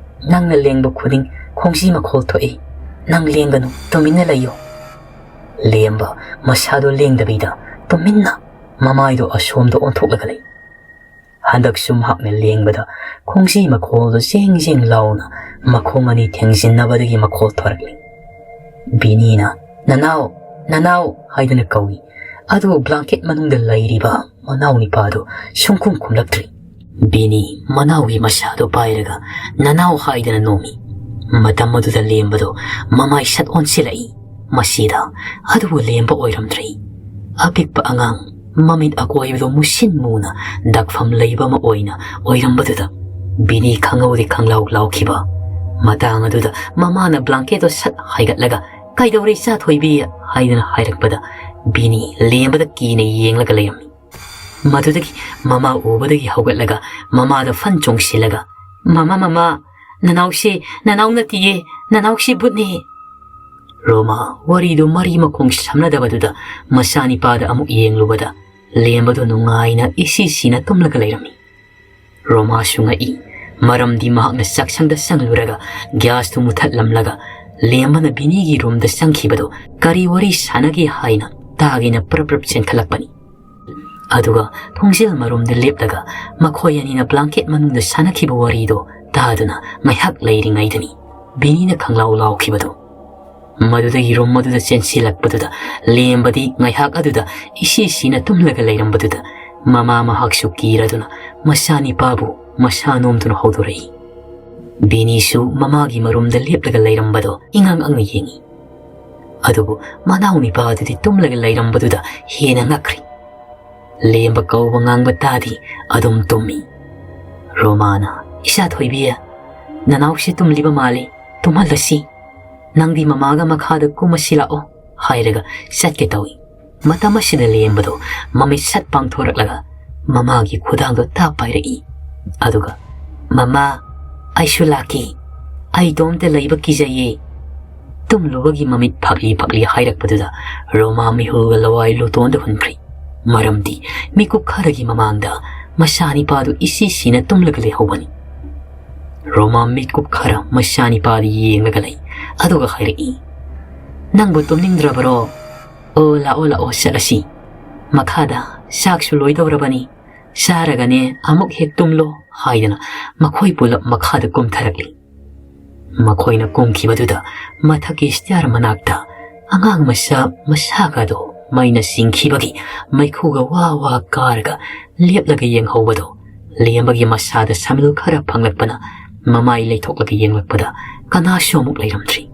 ꯅꯪꯅ ꯂꯦꯡꯕ ꯈꯨꯗꯤꯡ ꯈꯣꯡꯖꯤ ꯃꯈꯣꯜ ꯊꯣꯛꯏ꯫ ꯅꯪ ꯂꯦꯡꯒꯅꯨ, ꯇꯨꯃꯤꯟꯅ ꯂꯩꯌꯨ꯫" ꯂꯦꯝꯕ ꯃꯁꯥꯗꯣ ꯂꯦꯡꯗꯕꯤꯗ ꯇꯨꯃꯤꯟꯅ ꯃꯃꯥꯏꯗꯣ ꯑꯁꯣꯝꯗ ꯑꯣꯟꯊꯣꯛꯂꯒ ꯂꯩ꯫ ꯍꯟꯗꯛꯁꯨ ꯃꯍꯥꯛꯅ ꯂꯦꯡꯕꯗ ꯈꯣꯡꯖꯤ ꯃꯈꯣꯜꯗꯣ ꯖꯦꯡ ꯖꯦꯡ ꯂꯥꯎꯅ ꯃꯈꯣꯡ ꯑꯅꯤ ꯊꯦꯡꯖꯤꯟꯅꯕꯗꯒꯤ ꯃꯈꯣꯜ ꯊꯣꯔꯛꯂꯤ꯫ ꯕꯤꯅꯤꯅ, "ꯅꯅꯥꯎ, ꯅꯅꯥꯎ" ꯍꯥꯏꯗꯨꯅ ꯀꯧꯏ꯫ ꯑꯗꯨꯕꯨ blanket ꯃꯅꯨꯡꯗ ꯂꯩꯔꯤꯕ ꯃꯅꯥꯎ ꯅꯤꯄꯥꯗꯨ ꯁꯨꯡꯈꯨꯝ ꯈꯨꯝꯂꯛꯇ꯭ꯔꯤ꯫ ꯕꯤꯅꯤ ꯃꯅꯥꯎꯒꯤ ꯃꯁꯥꯗꯨ ꯄꯥꯏꯔꯒ ꯅꯅꯥꯎ ꯍꯥꯏꯗꯅ ꯅꯣꯝꯃꯤ꯫ ꯃꯇꯝ ꯑꯗꯨꯗ ꯂꯦꯝꯕꯗꯨ ꯃꯃꯥꯏ ꯁꯠ ꯑꯣꯟꯁꯤꯜꯂꯛꯏ꯫ ꯃꯁꯤꯗ ꯑꯗꯨꯕꯨ ꯂꯦꯝꯕ ꯑꯣꯏꯔꯝꯗ꯭ꯔꯦ꯫ ꯑꯄꯤꯛꯄ ꯑꯉꯥꯡ, ꯃꯃꯤꯠ ꯑꯀꯣꯏꯕꯗꯨ ꯃꯨꯁꯤꯟ ꯃꯨꯅ ꯗꯛꯐꯝ ꯂꯩꯕ ꯑꯃ ꯑꯣꯏꯅ ꯑꯣꯏꯔꯝꯕꯗꯨꯗ ꯕꯤꯅꯤ ꯈꯪꯍꯧꯗꯦ ꯈꯪꯂꯥꯎ ꯂꯥꯎꯈꯤꯕ꯫ ꯃꯇꯥꯡ ꯑꯗꯨꯗ ꯃꯃꯥꯅ blanketꯇꯨ ꯁꯠ ꯍꯥꯏꯒꯠꯂꯒ, "ꯀꯩꯗꯧꯔꯦ ꯏꯆꯥ ꯊꯣꯏꯕꯤ?" ꯍꯥꯏꯗꯅ ꯍꯥꯏꯔꯛꯄꯗ ꯕꯤꯅꯤ ꯂꯦꯝꯕꯗ ꯀꯤꯅ ꯌꯦꯡꯂꯒ ꯂꯩꯔꯝꯃꯤ꯫ ꯃꯗꯨꯗꯒꯤ ꯃꯃꯥ ꯎꯕꯗꯒꯤ ꯍꯧꯒꯠꯂꯒ ꯃꯃꯥꯗ ꯐꯟ ꯆꯣꯡꯁꯤꯜꯂꯒ, "ꯃꯃꯥ, ꯃꯃꯥ, ꯅꯅꯥꯎꯁꯤ ꯅꯅꯥꯎ ꯅꯠꯇꯤꯌꯦ, ꯅꯅꯥꯎꯁꯤ ꯚꯨꯠꯅꯦ!" ꯔꯣꯃꯥ ꯋꯥꯔꯤꯗꯨ ꯃꯔꯤ ꯃꯈꯣꯡ ꯁꯝꯅꯗꯕꯗꯨꯗ ꯃꯆꯥꯅꯤꯄꯥꯗ ꯑꯃꯨꯛ ꯌꯦꯡꯂꯨꯕꯗ ꯂꯦꯝꯕꯗꯨ ꯅꯨꯡꯉꯥꯏꯅ ꯏꯁꯤ ꯁꯤꯅ ꯇꯨꯝꯂꯒ ꯂꯩꯔꯝꯃꯤ꯫ ꯔꯣꯃꯥꯁꯨ ꯉꯛꯏ, ꯃꯔꯝꯗꯤ ꯃꯍꯥꯛꯅ ꯆꯥꯛꯁꯪꯗ ꯆꯪꯂꯨꯔꯒ gasꯇꯨ ꯃꯨꯊꯠꯂꯝꯂꯒ ꯂꯦꯝꯕꯅ ꯕꯤꯅꯤꯒꯤ roomꯗ ꯆꯪꯈꯤꯕꯗꯨ ꯀꯔꯤ ꯋꯥꯔꯤ ꯁꯥꯟꯅꯒꯦ ꯍꯥꯏꯅ ꯇꯥꯒꯦꯅ ꯄ꯭ꯔꯞ ꯄ꯭ꯔꯞ ꯆꯦꯟꯈꯠꯂꯛꯄꯅꯤ꯫ ꯑꯗꯨꯒ ꯊꯣꯡꯖꯤꯜ ꯃꯔꯨꯝꯗ ꯂꯦꯞꯂꯒ ꯃꯈꯣꯏ ꯑꯅꯤꯅ blanket ꯃꯅꯨꯡꯗ ꯁꯥꯟꯅꯈꯤꯕ ꯋꯥꯔꯤꯗꯣ ꯇꯥꯗꯨꯅ ꯉꯥꯏꯍꯥꯛ ꯂꯩꯔꯤꯉꯩꯗꯅꯤ ꯕꯤꯅꯤꯅ ꯈꯪꯂꯥꯎ ꯂꯥꯎꯈꯤꯕꯗꯣ꯫ ꯃꯗꯨꯗꯒꯤ room ꯑꯗꯨꯗ ꯆꯦꯟꯁꯤꯜꯂꯛꯄꯗꯨꯗ ꯂꯦꯝꯕꯗꯤ ꯉꯥꯏꯍꯥꯛ ꯑꯗꯨꯗ ꯏꯁꯤ ꯁꯤꯅ ꯇꯨꯝꯂꯒ ꯂꯩꯔꯝꯕꯗꯨꯗ ꯃꯃꯥ ꯃꯍꯥꯛꯁꯨ ꯀꯤꯔꯗꯨꯅ ꯃꯆꯥꯅꯤꯄꯥꯕꯨ ꯃꯁꯥ ꯅꯣꯝꯗꯨꯅ ꯍꯧꯗꯣꯔꯛꯏ꯫ ꯕꯤꯅꯤꯁꯨ ꯃꯃꯥꯒꯤ ꯃꯔꯨꯝꯗ ꯂꯦꯞꯂꯒ ꯂꯩꯔꯝꯕꯗꯣ ꯏꯉꯥꯡ ꯑꯉ ꯌꯦꯡꯏ꯫ ꯑꯗꯨꯕꯨ ꯃꯅꯥꯎ ꯅꯤꯄꯥ ꯑꯗꯨꯗꯤ ꯇꯨꯝꯂꯒ ꯂꯩꯔꯝꯕꯗꯨꯗ ꯍꯦꯟꯅ ꯉꯛꯈ꯭ꯔꯤ꯫ ꯂꯦꯝꯕ ꯀꯧꯕ ꯉꯥꯡꯕ ꯇꯥꯗꯤ ꯑꯗꯨꯝ ꯇꯨꯝꯃꯤ꯫ ꯔꯣꯃꯥꯅ, "ꯏꯆꯥ ꯊꯣꯏꯕꯤ, ꯅꯅꯥꯎꯁꯤ ꯇꯨꯝꯂꯤꯕ ꯃꯥꯜꯂꯤ, ꯇꯨꯝꯍꯜꯂꯁꯤ꯫ ꯅꯪꯗꯤ ꯃꯃꯥꯒ ꯃꯈꯥꯗ ꯀꯨꯝꯃꯁꯤ ꯂꯥꯛꯑꯣ" ꯍꯥꯏꯔꯒ ꯆꯠꯀꯦ ꯇꯧꯏ꯫ ꯃꯇꯝ ꯑꯁꯤꯗ ꯂꯦꯝꯕꯗꯣ ꯃꯃꯤꯠ ꯁꯠ ꯄꯥꯡꯊꯣꯔꯛꯂꯒ ꯃꯃꯥꯒꯤ ꯈꯨꯗꯥꯡꯗꯣ ꯇꯥꯞ ꯄꯥꯏꯔꯛꯏ꯫ ꯑꯗꯨꯒ, "ꯃꯃꯥ, ꯑꯩꯁꯨ ꯂꯥꯛꯀꯦ꯫ ꯑꯩ ꯏꯇꯣꯝꯇ ꯂꯩꯕ ꯀꯤꯖꯩꯌꯦ" ꯇꯨꯝꯂꯨꯕꯒꯤ ꯃꯃꯤꯠ ꯐꯥꯛꯂꯤ ꯐꯥꯛꯂꯤ ꯍꯥꯏꯔꯛꯄꯗꯨꯗ ꯔꯣꯃꯥ ꯃꯤꯍꯨꯜꯒ ꯂꯋꯥꯏ ꯂꯨꯇꯣꯟꯗ ꯍꯨꯟꯈ꯭ꯔꯤ꯫ ꯃꯔꯝꯗꯤ ꯃꯤꯀꯨꯞ ꯈꯔꯒꯤ ꯃꯃꯥꯡꯗ ꯃꯆꯥꯅꯤꯄꯥꯗꯨ ꯏꯁꯤ ꯁꯤꯅ ꯇꯨꯝꯂꯒ ꯂꯩꯍꯧꯕꯅꯤ꯫ ꯔꯣꯃꯥ ꯃꯤꯀꯨꯞ ꯈꯔ ꯃꯆꯥꯅꯤꯄꯥꯗ ꯌꯦꯡꯂꯒ ꯂꯩ꯫ ꯑꯗꯨꯒ ꯍꯥꯏꯔꯛꯏ, "ꯅꯪꯕꯨ ꯇꯨꯝꯅꯤꯡꯗ꯭ꯔꯕꯔꯣ? ꯑꯣ, ꯂꯥꯛꯑꯣ, ꯂꯥꯛꯑꯣ, ꯆꯠꯂꯁꯤ꯫ ꯃꯈꯥꯗ ꯆꯥꯛꯁꯨ ꯂꯣꯏꯗꯧꯔꯕꯅꯤ꯫ ꯆꯥꯔꯒꯅꯦ ꯑꯃꯨꯛ ꯍꯦꯛ ꯇꯨꯝꯂꯣ" ꯍꯥꯏꯗꯅ ꯃꯈꯣꯏ ꯄꯨꯂꯞ ꯃꯈꯥꯗ ꯀꯨꯝꯊꯔꯛꯂꯤ꯫ ꯃꯈꯣꯏꯅ ꯀꯨꯝꯈꯤꯕꯗꯨꯗ ꯃꯊꯛꯀꯤ stair ꯃꯅꯥꯛꯇ ꯑꯉꯥꯡ ꯃꯆꯥ ꯃꯁꯥꯒꯗꯣ ꯃꯩꯅ ꯆꯤꯡꯈꯤꯕꯒꯤ ꯃꯩꯈꯨꯒ ꯋꯥ ꯋꯥ ꯀꯥꯔꯒ ꯂꯦꯞꯂꯒ ꯌꯦꯡꯍꯧꯕꯗꯣ, ꯂꯦꯝꯕꯒꯤ ꯃꯁꯥꯗ ꯁꯃꯤꯜ ꯈꯔ ꯐꯪꯂꯛꯄꯅ ꯃꯃꯥꯏ ꯂꯩꯊꯣꯛꯂꯒ ꯌꯦꯡꯂꯛꯄꯗ ꯀꯅꯥꯁꯨ ꯑꯃꯨꯛ ꯂꯩꯔꯝꯗ꯭ꯔꯤ꯫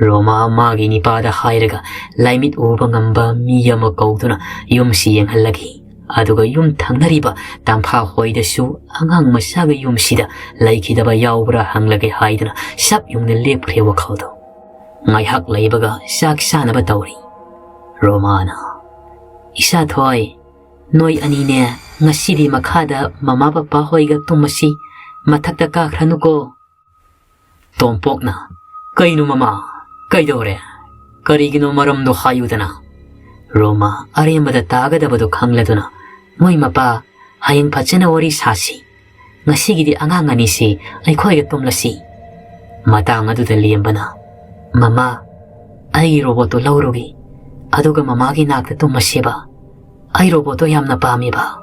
ꯔꯣꯃꯥ ꯃꯥꯒꯤ ꯅꯤꯄꯥꯗ ꯍꯥꯏꯔꯒ ꯂꯥꯏꯃꯤꯠ ꯎꯕ ꯉꯝꯕ ꯃꯤ ꯑꯃ ꯀꯧꯗꯨꯅ ꯌꯨꯝꯁꯤ ꯌꯦꯡꯍꯜꯂꯒ, ꯑꯗꯨꯒ ꯌꯨꯝ ꯊꯪꯅꯔꯤꯕ ꯇꯝꯐꯥ ꯍꯣꯏꯗꯁꯨ ꯑꯉꯥꯡ ꯃꯆꯥꯒꯤ ꯌꯨꯝꯁꯤꯗ ꯂꯩꯈꯤꯗꯕ ꯌꯥꯎꯕ꯭ꯔꯥ ꯍꯪꯂꯒꯦ ꯍꯥꯏꯗꯨꯅ ꯁꯞ ꯌꯨꯡꯅ ꯂꯦꯞꯈ꯭ꯔꯦ ꯋꯥꯈꯜꯗꯣ꯫ ꯉꯥꯏꯍꯥꯛ ꯂꯩꯕꯒ ꯆꯥꯛ ꯆꯥꯅꯕ ꯇꯧꯔꯤ꯫ ꯔꯣꯃꯥꯅ, "ꯏꯁꯥꯊꯣꯏ, ꯅꯣꯏ ꯑꯅꯤꯅꯦ ꯉꯁꯤꯗꯤ ꯃꯈꯥꯗ ꯃꯃꯥ ꯄꯄꯥ ꯍꯣꯏꯒ ꯇꯨꯝꯃꯁꯤ, ꯃꯊꯛꯇ ꯀꯥꯈ꯭ꯔꯅꯨꯀꯣ꯫" ꯇꯣꯝꯄꯣꯛꯅ, "ꯀꯩꯅꯣ ꯃꯃꯥ? ꯀꯩꯗꯧꯔꯦ? ꯀꯔꯤꯒꯤꯅꯣ ꯃꯔꯝꯗꯣ ꯍꯥꯏꯌꯨꯗꯅ?" ꯔꯣꯃꯥ ꯑꯔꯦꯝꯕꯗ ꯇꯥꯒꯗꯕꯗꯣ ꯈꯪꯂꯗꯨꯅ, "ꯃꯣꯏ ꯃꯄꯥ ꯍꯌꯦꯡ ꯐꯖꯅ ꯋꯥꯔꯤ ꯁꯥꯁꯤ꯫ ꯉꯁꯤꯒꯤꯗꯤ ꯑꯉꯥꯡ ꯑꯅꯤꯁꯤ ꯑꯩꯈꯣꯏꯒ ꯇꯨꯝꯂꯁꯤ꯫" ꯃꯇꯥꯡ ꯑꯗꯨꯗ ꯂꯦꯝꯕꯅ, "ꯃꯃꯥ, ꯑꯩꯒꯤ ꯔꯣꯕꯣꯠꯇꯣ ꯂꯧꯔꯨꯒꯦ, ꯑꯗꯨꯒ ꯃꯃꯥꯒꯤ ꯅꯥꯛꯇ ꯇꯨꯝꯃꯁꯦꯕ꯫ ꯑꯩ ꯔꯣꯕꯣꯠꯇꯣ ꯌꯥꯝꯅ ꯄꯥꯝꯃꯦꯕ꯫"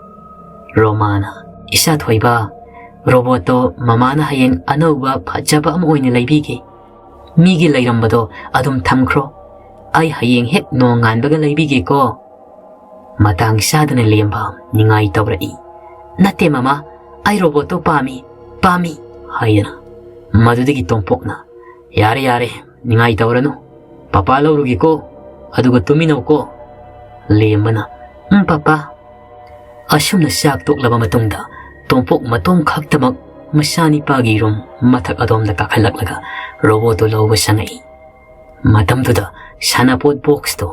ꯔꯣꯃꯥꯅ, "ꯏꯁꯥ ꯊꯣꯏꯕ, ꯔꯣꯕꯣꯠꯇꯣ ꯃꯃꯥꯅ ꯍꯌꯦꯡ ꯑꯅꯧꯕ ꯐꯖꯕ ꯑꯃ ꯑꯣꯏꯅ ꯂꯩꯕꯤꯒꯦ꯫ ꯃꯤꯒꯤ ꯂꯩꯔꯝꯕꯗꯣ ꯑꯗꯨꯝ ꯊꯝꯈ꯭ꯔꯣ꯫ ꯑꯩ ꯍꯌꯦꯡ ꯍꯦꯛ ꯅꯣꯡꯉꯥꯟꯕꯒ ꯂꯩꯕꯤꯒꯦꯀꯣ꯫" ꯃꯇꯥꯡ ꯆꯥꯗꯅ ꯂꯦꯝꯕ ꯅꯤꯡꯉꯥꯏ ꯇꯧꯔꯛꯏ꯫ "ꯅꯠꯇꯦ ꯃꯃꯥ, ꯑꯩ ꯔꯣꯕꯣꯠꯇꯣ ꯄꯥꯝꯃꯤ, ꯄꯥꯝꯃꯤ," ꯍꯥꯏꯗꯅ꯫ ꯃꯗꯨꯗꯒꯤ ꯇꯣꯝꯄꯣꯛꯅ, "ꯌꯥꯔꯦ, ꯌꯥꯔꯦ, ꯅꯤꯡꯉꯥꯏ ꯇꯧꯔꯅꯨ꯫ ꯄꯄꯥ ꯂꯧꯔꯨꯒꯦꯀꯣ, ꯑꯗꯨꯒ ꯇꯨꯃꯤꯟꯅꯧꯀꯣ꯫" ꯂꯦꯝꯕꯅ, "ꯎꯝ, ꯄꯄꯥ꯫" ꯑꯁꯨꯝꯅ ꯆꯥꯛ ꯇꯣꯛꯂꯕ ꯃꯇꯨꯡꯗ ꯇꯣꯝꯄꯣꯛ ꯃꯇꯣꯝ ꯈꯛꯇꯃꯛ ꯃꯆꯥꯅꯤꯄꯥꯒꯤ ꯔꯨꯝ ꯃꯊꯛ ꯑꯗꯣꯝꯗ ꯀꯥꯈꯠꯂꯛꯂꯒ ꯔꯣꯕꯣꯠꯇꯨ ꯂꯧꯕ ꯆꯪꯉꯛꯏ꯫ ꯃꯇꯝꯗꯨꯗ ꯁꯥꯟꯅꯄꯣꯠ ꯕꯣꯛꯁꯇꯨ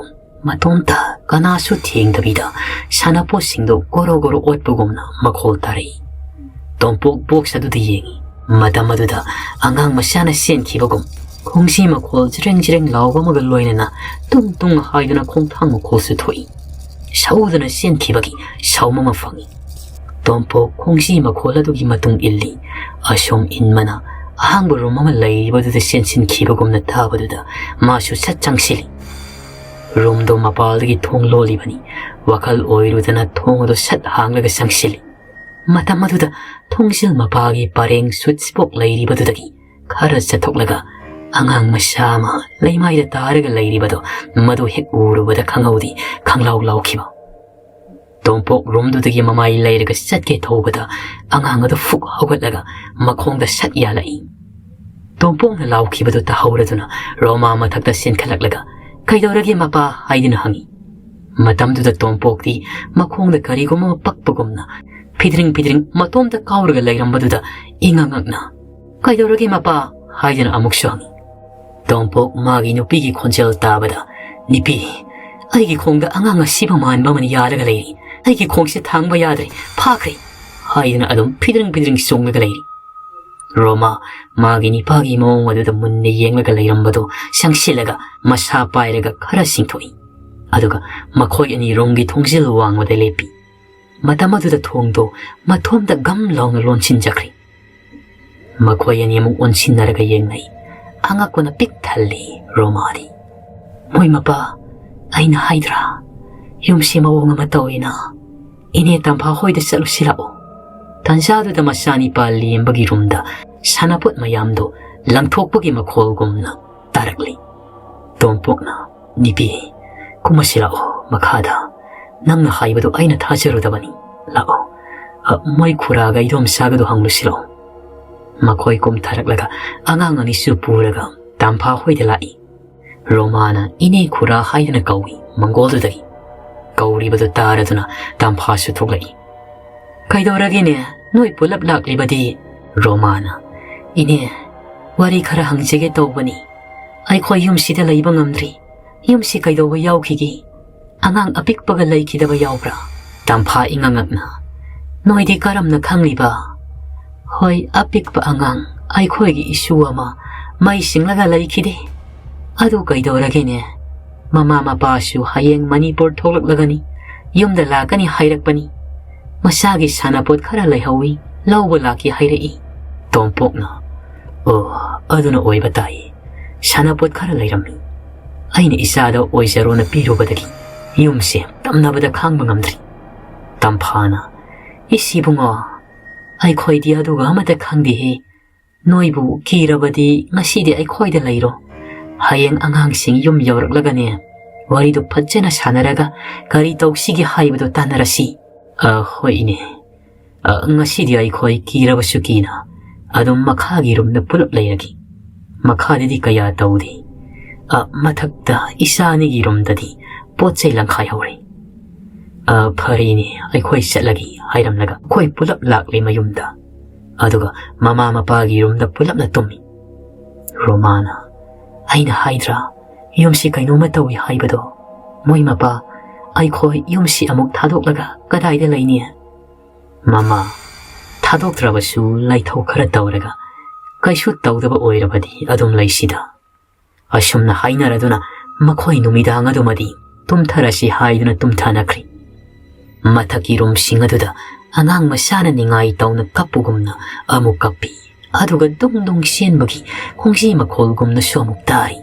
ꯃꯇꯣꯝꯇ ꯀꯅꯥꯁꯨ ꯊꯦꯡꯗꯕꯤꯗ ꯁꯥꯟꯅꯄꯣꯠꯁꯤꯡꯗꯨ ꯒꯣꯔꯣ ꯒꯣꯔꯣ ꯑꯣꯠꯄꯒꯨꯝꯅ ꯃꯈꯣꯜ ꯇꯥꯔꯛꯏ꯫ ꯇꯣꯝꯄꯣꯛ ꯕꯣꯛꯁ ꯑꯗꯨꯗ ꯌꯦꯡꯉꯤ꯫ ꯃꯇꯝ ꯑꯗꯨꯗ ꯑꯉꯥꯡ ꯃꯆꯥꯅ ꯆꯦꯟꯈꯤꯕꯒꯨꯝ ꯈꯣꯡꯖꯤ ꯃꯈꯣꯜ ꯖ꯭ꯔꯦꯡ ꯖ꯭ꯔꯦꯡ ꯂꯥꯎꯕ ꯑꯃꯒ ꯂꯣꯏꯅꯅ ꯇꯨꯡ ꯇꯨꯡ ꯍꯥꯏꯗꯨꯅ ꯈꯣꯡꯊꯥꯡ ꯃꯈꯣꯜꯁꯨ ꯊꯣꯛꯏ꯫ ꯁꯧꯗꯨꯅ ꯆꯦꯟꯈꯤꯕꯒꯤ ꯁꯥꯎꯝ ꯑꯃ ꯐꯪꯏ꯫ ꯇꯣꯝꯄꯣꯛ ꯈꯣꯡꯖꯤ ꯃꯈꯣꯜ ꯑꯗꯨꯒꯤ ꯃꯇꯨꯡ ꯏꯜꯂꯤ꯫ ꯑꯁꯨꯝ ꯏꯟꯕꯅ ꯑꯍꯥꯡꯕ ꯔꯨꯝ ꯑꯃ ꯂꯩꯔꯤꯕꯗꯨꯗ ꯆꯦꯟꯁꯤꯟꯈꯤꯕꯒꯨꯝꯅ ꯇꯥꯕꯗꯨꯗ ꯃꯥꯁꯨ ꯁꯠ ꯆꯪꯁꯤꯜꯂꯤ꯫ ꯔꯨꯝꯗꯣ ꯃꯄꯥꯜꯗꯒꯤ ꯊꯣꯡ ꯂꯣꯜꯂꯤꯕꯅꯤ꯫ ꯋꯥꯈꯜ ꯑꯣꯏꯔꯨꯗꯅ ꯊꯣꯡ ꯑꯗꯨ ꯁꯠ ꯍꯥꯡꯂꯒ ꯆꯪꯁꯤꯜꯂꯤ꯫ ꯃꯇꯝ ꯑꯗꯨꯗ ꯊꯣꯡꯖꯤꯜ ꯃꯄꯥꯒꯤ ꯄꯔꯦꯡ ꯁ꯭ꯋꯤꯠꯆ ꯕꯣꯛꯁ ꯂꯩꯔꯤꯕꯗꯨꯗꯒꯤ ꯈꯔ ꯆꯠꯊꯣꯛꯂꯒ ꯑꯉꯥꯡ ꯃꯆꯥ ꯑꯃ ꯂꯩꯃꯥꯏꯗ ꯇꯥꯔꯒ ꯂꯩꯔꯤꯕꯗꯣ ꯃꯗꯨ ꯍꯦꯛ ꯎꯔꯨꯕꯗ ꯈꯪꯍꯧꯗꯦ, ꯈꯪꯂꯥꯎ ꯂꯥꯎꯈꯤꯕ꯫ ꯇꯣꯝꯄꯣꯛ ꯔꯨꯝꯗꯨꯗꯒꯤ ꯃꯃꯥꯏ ꯂꯩꯔꯒ ꯆꯠꯀꯦ ꯊꯧꯕꯗ ꯑꯉꯥꯡ ꯑꯗꯨ ꯐꯨꯛ ꯍꯧꯒꯠꯂꯒ ꯃꯈꯣꯡꯗ ꯁꯠ ꯌꯥꯜꯂꯛꯏ꯫ ꯇꯣꯝꯄꯣꯛꯅ ꯂꯥꯎꯈꯤꯕꯗꯨ ꯇꯥꯍꯧꯔꯗꯨꯅ ꯔꯣꯃꯥ ꯃꯊꯛꯇ ꯆꯦꯟꯈꯠꯂꯛꯂꯒ "ꯀꯩꯗꯧꯔꯒꯦ ꯃꯄꯥ?" ꯍꯥꯏꯗꯨꯅ ꯍꯪꯉꯤ꯫ ꯃꯇꯝꯗꯨꯗ ꯇꯣꯝꯄꯣꯛꯇꯤ ꯃꯈꯣꯡꯗ ꯀꯔꯤꯒꯨꯝꯕ ꯑꯃ ꯄꯛꯄꯒꯨꯝꯅ ꯐꯤꯗ꯭ꯔꯤꯡ ꯐꯤꯗ꯭ꯔꯤꯡ ꯃꯇꯣꯝꯇ ꯀꯥꯎꯔꯒ ꯂꯩꯔꯝꯕꯗꯨꯗ ꯏꯉꯛ ꯉꯛꯅ "ꯀꯩꯗꯧꯔꯒꯦ ꯃꯄꯥ?" ꯍꯥꯏꯗꯨꯅ ꯑꯃꯨꯛꯁꯨ ꯍꯪꯉꯤ꯫ ꯇꯣꯝꯄꯣꯛ ꯃꯥꯒꯤ ꯅꯨꯄꯤꯒꯤ ꯈꯣꯟꯖꯦꯜ ꯇꯥꯕꯗ, "ꯅꯨꯄꯤ, ꯑꯩꯒꯤ ꯈꯣꯡꯗ ꯑꯉꯥꯡ ꯑꯁꯤꯕ ꯃꯥꯟꯕ ꯑꯃꯅ ꯌꯥꯜꯂꯒ ꯂꯩꯔꯤ꯫ ꯑꯩꯒꯤ ꯈꯣꯡꯁꯦ ꯊꯥꯡꯕ ꯌꯥꯗ꯭ꯔꯦ꯫ ꯐꯥꯈ꯭ꯔꯦ!" ꯍꯥꯏꯗꯨꯅ ꯑꯗꯨꯝ ꯐꯤꯗ꯭ꯔꯤꯡ ꯐꯤꯗ꯭ꯔꯤꯡ ꯆꯣꯡꯂꯒ ꯂꯩꯔꯤ꯫ ꯔꯣꯃꯥ ꯃꯥꯒꯤ ꯅꯤꯄꯥꯒꯤ ꯃꯑꯣꯡ ꯑꯗꯨꯗ ꯃꯨꯟꯅ ꯌꯦꯡꯂꯒ ꯂꯩꯔꯝꯕꯗꯨ ꯆꯪꯁꯤꯜꯂꯒ ꯃꯁꯥ ꯄꯥꯏꯔꯒ ꯈꯔ ꯆꯤꯡꯊꯣꯛꯏ꯫ ꯑꯗꯨꯒ ꯃꯈꯣꯏ ꯑꯅꯤ ꯔꯨꯝꯒꯤ ꯊꯣꯡꯖꯤꯜ ꯋꯥꯡꯃꯗ ꯂꯦꯞꯄꯤ꯫ ꯃꯇꯝ ꯑꯗꯨꯗ ꯊꯣꯡꯗꯣ ꯃꯊꯣꯝꯗ ꯒꯝ ꯂꯥꯎꯅ ꯂꯣꯟꯁꯤꯟꯖꯈ꯭ꯔꯦ꯫ ꯃꯈꯣꯏ ꯑꯅꯤ ꯑꯃꯨꯛ ꯑꯣꯟꯁꯤꯟꯅꯔꯒ ꯌꯦꯡꯅꯩ꯫ ꯑꯉꯛꯄꯅ ꯄꯤꯛ ꯊꯜꯂꯤ ꯔꯣꯃꯥꯗꯤ꯫ "ꯃꯣꯏ ꯃꯄꯥ, ꯑꯩꯅ ꯍꯥꯏꯗ꯭ꯔꯥ? ꯌꯨꯝꯁꯤ ꯃꯑꯣꯡ ꯑꯃ ꯇꯧꯏꯅ꯫ ꯏꯅꯦ ꯇꯝꯐꯥ ꯍꯣꯏꯗ ꯆꯠꯂꯨꯁꯤ ꯂꯥꯛꯑꯣ꯫" ꯇꯥꯟꯖꯥꯗꯨꯗ ꯃꯆꯥꯅꯤꯄꯥ ꯂꯦꯝꯕꯒꯤ ꯔꯨꯝꯗ ꯁꯥꯟꯅꯄꯣꯠ ꯃꯌꯥꯝꯗꯣ ꯂꯪꯊꯣꯛꯄꯒꯤ ꯃꯈꯣꯜꯒꯨꯝꯅ ꯇꯥꯔꯛꯂꯤ꯫ ꯇꯣꯝꯄꯣꯛꯅ, "ꯅꯨꯄꯤ, ꯀꯨꯝꯃꯁꯤ ꯂꯥꯛꯑꯣ ꯃꯈꯥꯗ꯫ ꯅꯪꯅ ꯍꯥꯏꯕꯗꯨ ꯑꯩꯅ ꯊꯥꯖꯔꯨꯗꯕꯅꯤ꯫ ꯂꯥꯛꯑꯣ꯫ ꯑ, ꯃꯣꯏ ꯈꯨꯔꯥꯒ ꯏꯗꯣꯝꯆꯥꯒꯗꯨ ꯍꯪꯂꯨꯁꯤ ꯂꯥꯛꯑꯣ꯫" ꯃꯈꯣꯏ ꯀꯨꯝꯊꯔꯛꯂꯒ ꯑꯉꯥꯡ ꯑꯅꯤꯁꯨ ꯄꯨꯔꯒ ꯇꯝꯐꯥ ꯍꯣꯏꯗ ꯂꯥꯛꯏ꯫ ꯔꯣꯃꯥꯅ "ꯏꯅꯦ ꯈꯨꯔꯥ" ꯍꯥꯏꯗꯨꯅ ꯀꯧꯏ ꯃꯪꯒꯣꯜꯗꯨꯗꯒꯤ꯫ ꯀꯧꯔꯤꯕꯗꯨ ꯇꯥꯔꯗꯨꯅ ꯇꯝꯐꯥꯁꯨ ꯊꯣꯛꯂꯛꯏ꯫ "ꯀꯩꯗꯧꯔꯒꯦꯅꯦ? ꯅꯣꯏ ꯄꯨꯂꯞ ꯂꯥꯛꯂꯤꯕꯗꯤ?" ꯔꯣꯃꯥꯅ, "ꯏꯅꯦ, ꯋꯥꯔꯤ ꯈꯔ ꯍꯪꯖꯒꯦ ꯇꯧꯕꯅꯤ꯫ ꯑꯩꯈꯣꯏ ꯌꯨꯝꯁꯤꯗ ꯂꯩꯕ ꯉꯝꯗ꯭ꯔꯤ꯫ ꯌꯨꯝꯁꯤ ꯀꯩꯗꯧꯕ ꯌꯥꯎꯈꯤꯒꯦ? ꯑꯉꯥꯡ ꯑꯄꯤꯛꯄꯒ ꯂꯩꯈꯤꯗꯕ ꯌꯥꯎꯕ꯭ꯔꯥ?" ꯇꯝꯐꯥ ꯏꯉꯛ ꯉꯛꯅ, "ꯅꯣꯏꯗꯤ ꯀꯔꯝꯅ ꯈꯪꯂꯤꯕ?" "ꯍꯣꯏ, ꯑꯄꯤꯛꯄ ꯑꯉꯥꯡ, ꯑꯩꯈꯣꯏꯒꯤ ꯏꯁꯨ ꯑꯃ ꯃꯩ ꯆꯤꯡꯂꯒ ꯂꯩꯈꯤꯗꯦ꯫ ꯑꯗꯨ ꯀꯩꯗꯧꯔꯒꯦꯅꯦ? ꯃꯃꯥ ꯃꯄꯥꯁꯨ ꯍꯌꯦꯡ ꯃꯅꯤꯄꯨꯔ ꯊꯣꯛꯂꯛꯂꯒꯅꯤ, ꯌꯨꯝꯗ ꯂꯥꯛꯀꯅꯤ ꯍꯥꯏꯔꯛꯄꯅꯤ꯫ ꯃꯁꯥꯒꯤ ꯁꯥꯟꯅꯄꯣꯠ ꯈꯔ ꯂꯩꯍꯧꯋꯤ, ꯂꯧꯕ ꯂꯥꯛꯀꯦ ꯍꯥꯏꯔꯛꯏ꯫" ꯇꯣꯝꯄꯣꯛꯅ, "ꯑꯣ, ꯑꯗꯨꯅ ꯑꯣꯏꯕ ꯇꯥꯏ꯫ ꯁꯥꯟꯅꯄꯣꯠ ꯈꯔ ꯂꯩꯔꯝꯃꯤ꯫ ꯑꯩꯅ ꯏꯆꯥꯗ ꯑꯣꯏꯖꯔꯣꯅ ꯄꯤꯔꯨꯕꯗꯒꯤ ꯌꯨꯝꯁꯦ ꯇꯝꯅꯕꯗ ꯈꯥꯡꯕ ꯉꯝꯗ꯭ꯔꯤ꯫" ꯇꯝꯐꯥꯅ, "ꯏꯁ ꯏꯕꯨꯡꯉꯣ, ꯑꯩꯈꯣꯏꯗꯤ ꯑꯗꯨꯒ ꯑꯃꯠꯇ ꯈꯪꯗꯦꯍꯦ꯫ "ꯅꯣꯏꯕꯨ ꯀꯤꯔꯕꯗꯤ ꯉꯁꯤꯗꯤ ꯑꯩꯈꯣꯏꯗ ꯂꯩꯔꯣ꯫ ꯍꯌꯦꯡ ꯑꯉꯥꯡꯁꯤꯡ ꯌꯨꯝ ꯌꯧꯔꯛꯂꯒꯅꯦ, ꯋꯥꯔꯤꯗꯨ ꯐꯖꯅ ꯁꯥꯟꯅꯔꯒ ꯀꯔꯤ ꯇꯧꯁꯤꯒꯦ ꯍꯥꯏꯕꯗꯨ ꯇꯥꯟꯅꯔꯁꯤ꯫" "ꯑ, ꯍꯣꯏ ꯏꯅꯦ꯫ ꯑ, ꯉꯁꯤꯗꯤ ꯑꯩꯈꯣꯏ ꯀꯤꯔꯕꯁꯨ ꯀꯤꯅ ꯑꯗꯨꯝ ꯃꯈꯥꯒꯤ ꯔꯨꯝꯗ ꯄꯨꯂꯞ ꯂꯩꯔꯒꯦ꯫ ꯃꯈꯥꯗꯗꯤ ꯀꯌꯥ ꯇꯧꯗꯦ꯫ ꯑ, ꯃꯊꯛꯇ ꯏꯆꯥ ꯑꯅꯤꯒꯤ ꯔꯨꯝꯗꯗꯤ ꯄꯣꯠ ꯆꯩ ꯂꯪꯈꯥꯏꯍꯧꯔꯦ꯫" "ꯑ, ꯐꯔꯦꯅꯦ, ꯑꯩꯈꯣꯏ ꯆꯠꯂꯒꯦ," ꯍꯥꯏꯔꯝꯂꯒ ꯑꯩꯈꯣꯏ ꯄꯨꯂꯞ ꯂꯥꯛꯂꯦ ꯃꯌꯨꯝꯗ꯫ ꯑꯗꯨꯒ ꯃꯃꯥ ꯃꯄꯥꯒꯤ ꯔꯨꯝꯗ ꯄꯨꯂꯞꯅ ꯇꯨꯝꯃꯤ꯫ ꯔꯣꯃꯥꯅ, "ꯑꯩꯅ ꯍꯥꯏꯗ꯭ꯔꯥ, ꯌꯨꯝꯁꯤ ꯀꯩꯅꯣꯝꯃ ꯇꯧꯏ ꯍꯥꯏꯕꯗꯣ꯫ ꯃꯣꯏ ꯃꯄꯥ, ꯑꯩꯈꯣꯏ ꯌꯨꯝꯁꯤ ꯑꯃꯨꯛ ꯊꯥꯗꯣꯛꯂꯒ ꯀꯗꯥꯏꯗ ꯂꯩꯅꯤ?" ꯃꯃꯥ, ꯊꯥꯗꯣꯛꯇ꯭ꯔꯕꯁꯨ ꯂꯥꯏꯊꯧ ꯈꯔ ꯇꯧꯔꯒ ꯀꯩꯁꯨ ꯇꯧꯗꯕ ꯑꯣꯏꯔꯕꯗꯤ ꯑꯗꯨꯝ ꯂꯩꯁꯤꯗ꯫ ꯑꯁꯨꯝꯅ ꯍꯥꯏꯅꯔꯗꯨꯅ ꯃꯈꯣꯏ ꯅꯨꯃꯤꯗꯥꯡ ꯑꯗꯨꯃꯗꯤ ꯇꯨꯝꯊꯔꯁꯤ ꯍꯥꯏꯗꯨꯅ ꯇꯨꯝꯊꯅꯈ꯭ꯔꯦ꯫ ꯃꯊꯛꯀꯤ ꯔꯨꯝꯁꯤꯡ ꯑꯗꯨꯗ ꯑꯉꯥꯡ ꯃꯆꯥꯅ ꯅꯤꯡꯉꯥꯏ ꯇꯧꯅ ꯀꯞꯄꯒꯨꯝꯅ ꯑꯃꯨꯛ ꯀꯞꯄꯤ, ꯑꯗꯨꯒ ꯗꯨꯡ ꯗꯨꯡ ꯆꯦꯟꯕꯒꯤ ꯈꯣꯡꯖꯤ ꯃꯈꯣꯜꯒꯨꯝꯅꯁꯨ ꯑꯃꯨꯛ ꯇꯥꯔꯤ꯫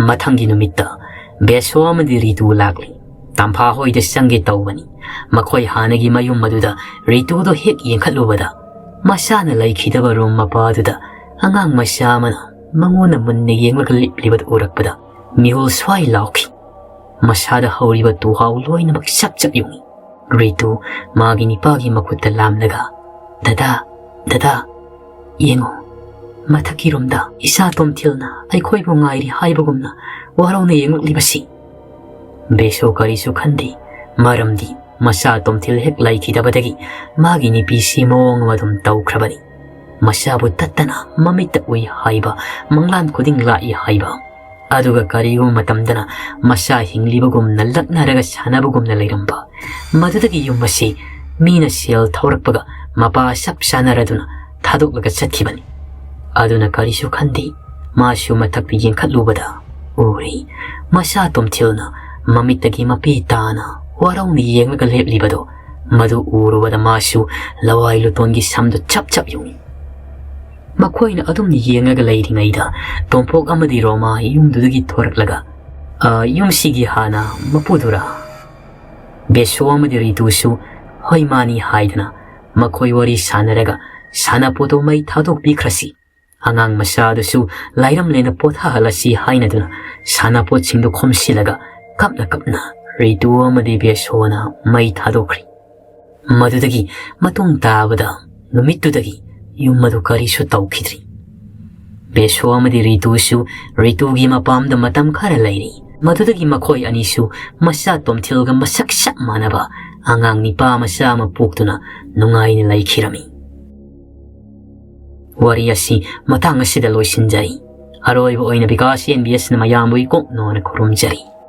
ꯃꯊꯪꯒꯤ ꯅꯨꯃꯤꯠꯇ ꯕꯦꯁꯣ ꯑꯃꯗꯤ ꯔꯤꯇꯨ ꯂꯥꯛꯂꯤ꯫ ꯇꯝꯐꯥ ꯍꯣꯏꯗ ꯆꯪꯒꯦ ꯇꯧꯕꯅꯤ꯫ ꯃꯈꯣꯏ ꯍꯥꯟꯅꯒꯤ ꯃꯌꯨꯝ ꯑꯗꯨꯗ ꯔꯤꯇꯨꯗꯣ ꯍꯦꯛ ꯌꯦꯡꯈꯠꯂꯨꯕꯗ, ꯃꯆꯥꯅ ꯂꯩꯈꯤꯗꯕ ꯔꯨꯝ ꯃꯄꯥꯗꯨꯗ ꯑꯉꯥꯡ ꯃꯆꯥ ꯑꯃꯅ ꯃꯉꯣꯟꯗ ꯃꯨꯟꯅ ꯌꯦꯡꯂꯒ ꯂꯦꯞꯂꯤꯕꯗꯨ ꯎꯔꯛꯄꯗ, ꯃꯤꯍꯨꯜ ꯁ꯭ꯋꯥꯏ ꯂꯥꯎꯈꯤ꯫ ꯃꯁꯥꯗ ꯍꯧꯔꯤꯕ ꯇꯨꯍꯥꯎ ꯂꯣꯏꯅꯃꯛ ꯆꯞ ꯆꯞ ꯌꯨꯡꯏ꯫ ꯔꯤꯇꯨ ꯃꯥꯒꯤ ꯅꯤꯄꯥꯒꯤ ꯃꯈꯨꯠꯇ ꯂꯥꯝꯂꯒ, "ꯗꯗꯥ, ꯗꯗꯥ, ꯌꯦꯡꯉꯨ, ꯃꯊꯛꯀꯤ ꯔꯨꯝꯗ ꯏꯆꯥ ꯇꯣꯝꯊꯤꯜꯅ ꯑꯩꯈꯣꯏꯕꯨ ꯉꯥꯏꯔꯤ ꯍꯥꯏꯕꯒꯨꯝꯅ ꯋꯥꯔꯧꯅ ꯌꯦꯡꯂꯛꯂꯤꯕꯁꯤ꯫" ꯕꯦꯁꯣ ꯀꯔꯤꯁꯨ ꯈꯟꯗꯦ, ꯃꯔꯝꯗꯤ ꯃꯆꯥ ꯇꯣꯝꯊꯤꯜ ꯍꯦꯛ ꯂꯩꯈꯤꯗꯕꯗꯒꯤ ꯃꯥꯒꯤ ꯅꯨꯄꯤꯁꯤ ꯃꯑꯣꯡ ꯑꯃ ꯑꯗꯨꯝ ꯇꯧꯈ꯭ꯔꯕꯅꯤ꯫ ꯃꯆꯥꯕꯨ ꯇꯠꯇꯅ ꯃꯃꯤꯠꯇ ꯎꯏ ꯍꯥꯏꯕ, ꯃꯪꯂꯥꯟ ꯈꯨꯗꯤꯡ ꯂꯥꯛꯏ ꯍꯥꯏꯕ, ꯑꯗꯨꯒ ꯀꯔꯤꯒꯨꯝꯕ ꯃꯇꯝꯗꯅ ꯃꯆꯥ ꯍꯤꯡꯂꯤꯕꯒꯨꯝꯅ ꯂꯛꯅꯔꯒ ꯁꯥꯟꯅꯕꯒꯨꯝꯅ ꯂꯩꯔꯝꯕ, ꯃꯗꯨꯗꯒꯤ ꯌꯨꯝ ꯑꯁꯤ ꯃꯤꯅ ꯁꯦꯜ ꯊꯧꯔꯛꯄꯒ ꯃꯄꯥ ꯆꯞ ꯆꯥꯅꯔꯗꯨꯅ ꯊꯥꯗꯣꯛꯂꯒ ꯆꯠꯈꯤꯕꯅꯤ꯫ ꯑꯗꯨꯅ ꯀꯔꯤꯁꯨ ꯈꯟꯗꯦ꯫ ꯃꯥꯁꯨ ꯃꯊꯛꯇ ꯌꯦꯡꯈꯠꯂꯨꯕꯗ ꯎꯔꯤ, ꯃꯆꯥ ꯇꯣꯝꯊꯤꯜꯅ ꯃꯃꯤꯠꯇꯒꯤ ꯃꯄꯤ ꯇꯥꯅ ꯋꯥꯔꯧꯅ ꯌꯦꯡꯂꯒ ꯂꯦꯞꯂꯤꯕꯗꯣ꯫ ꯃꯗꯨ ꯎꯔꯨꯕꯗ ꯃꯥꯁꯨ ꯂꯋꯥꯏ ꯂꯨꯇꯣꯟꯒꯤ ꯁꯝꯗꯨ ꯆꯞ ꯆꯞ ꯌꯨꯡꯏ꯫ ꯃꯈꯣꯏꯅ ꯑꯗꯨꯝ ꯌꯦꯡꯂꯒ ꯂꯩꯔꯤꯉꯩꯗ ꯇꯣꯝꯄꯣꯛ ꯑꯃꯗꯤ ꯔꯣꯃꯥ ꯌꯨꯝꯗꯨꯗꯒꯤ ꯊꯣꯔꯛꯂꯒ, "ꯑ, ꯌꯨꯝꯁꯤꯒꯤ ꯍꯥꯟꯅ ꯃꯄꯨꯗꯨꯔꯥ?" ꯕꯦꯁꯣ ꯑꯃꯗꯤ ꯔꯤꯇꯨꯁꯨ "ꯍꯣꯏ, ꯃꯥꯅꯤ" ꯍꯥꯏꯗꯨꯅ ꯃꯈꯣꯏ ꯋꯥꯔꯤ ꯁꯥꯟꯅꯔꯒ ꯁꯥꯟꯅꯄꯣꯠꯇꯨ ꯃꯩ ꯊꯥꯗꯣꯛꯄꯤꯈ꯭ꯔꯁꯤ꯫ ꯑꯉꯥꯡ ꯃꯆꯥꯗꯨꯁꯨ ꯂꯥꯏꯔꯝꯂꯦꯅ ꯄꯣꯊꯥꯍꯜꯂꯁꯤ ꯍꯥꯏꯅꯗꯨꯅ ꯁꯥꯟꯅꯄꯣꯠꯁꯤꯡꯗꯨ ꯈꯣꯝꯁꯤꯜꯂꯒ ꯀꯞꯅ ꯀꯞꯅ ꯔꯤꯇꯨ ꯑꯃꯗꯤ ꯕꯦꯁꯣꯅ ꯃꯩ ꯊꯥꯗꯣꯛꯈ꯭ꯔꯤ꯫ ꯃꯗꯨꯗꯒꯤ ꯃꯇꯨꯡ ꯇꯥꯕꯗ ꯅꯨꯃꯤꯠꯇꯨꯗꯒꯤ ꯌꯨꯝ ꯑꯗꯨ ꯀꯔꯤꯁꯨ ꯇꯧꯈꯤꯗ꯭ꯔꯤ꯫ ꯕꯦꯁꯣ ꯑꯃꯗꯤ ꯔꯤꯇꯨꯁꯨ ꯔꯤꯇꯨꯒꯤ ꯃꯄꯥꯝꯗ ꯃꯇꯝ ꯈꯔ ꯂꯩꯔꯤ꯫ ꯃꯗꯨꯗꯒꯤ ꯃꯈꯣꯏ ꯑꯅꯤꯁꯨ ꯃꯆꯥ ꯇꯣꯝꯊꯤꯜꯒ ꯃꯁꯛ ꯆꯞ ꯃꯥꯟꯅꯕ ꯑꯉꯥꯡ ꯅꯤꯄꯥ ꯃꯆꯥ ꯑꯃ ꯄꯣꯛꯇꯨꯅ ꯅꯨꯡꯉꯥꯏꯅ ꯂꯩꯈꯤꯔꯝꯃꯤ꯫ ꯋꯥꯔꯤ ꯑꯁꯤ ꯃꯇꯥꯡ ꯑꯁꯤꯗ ꯂꯣꯏꯁꯤꯟꯖꯔꯤ꯫ ꯑꯔꯣꯏꯕ ꯑꯣꯏꯅ ꯕꯤꯀꯥꯁ ꯑꯦꯟ ꯕꯤ ꯑꯦꯁꯅ ꯃꯌꯥꯝꯕꯨ ꯏꯀꯣꯛꯅꯣꯅ ꯈꯨꯔꯨꯝꯖꯔꯤ꯫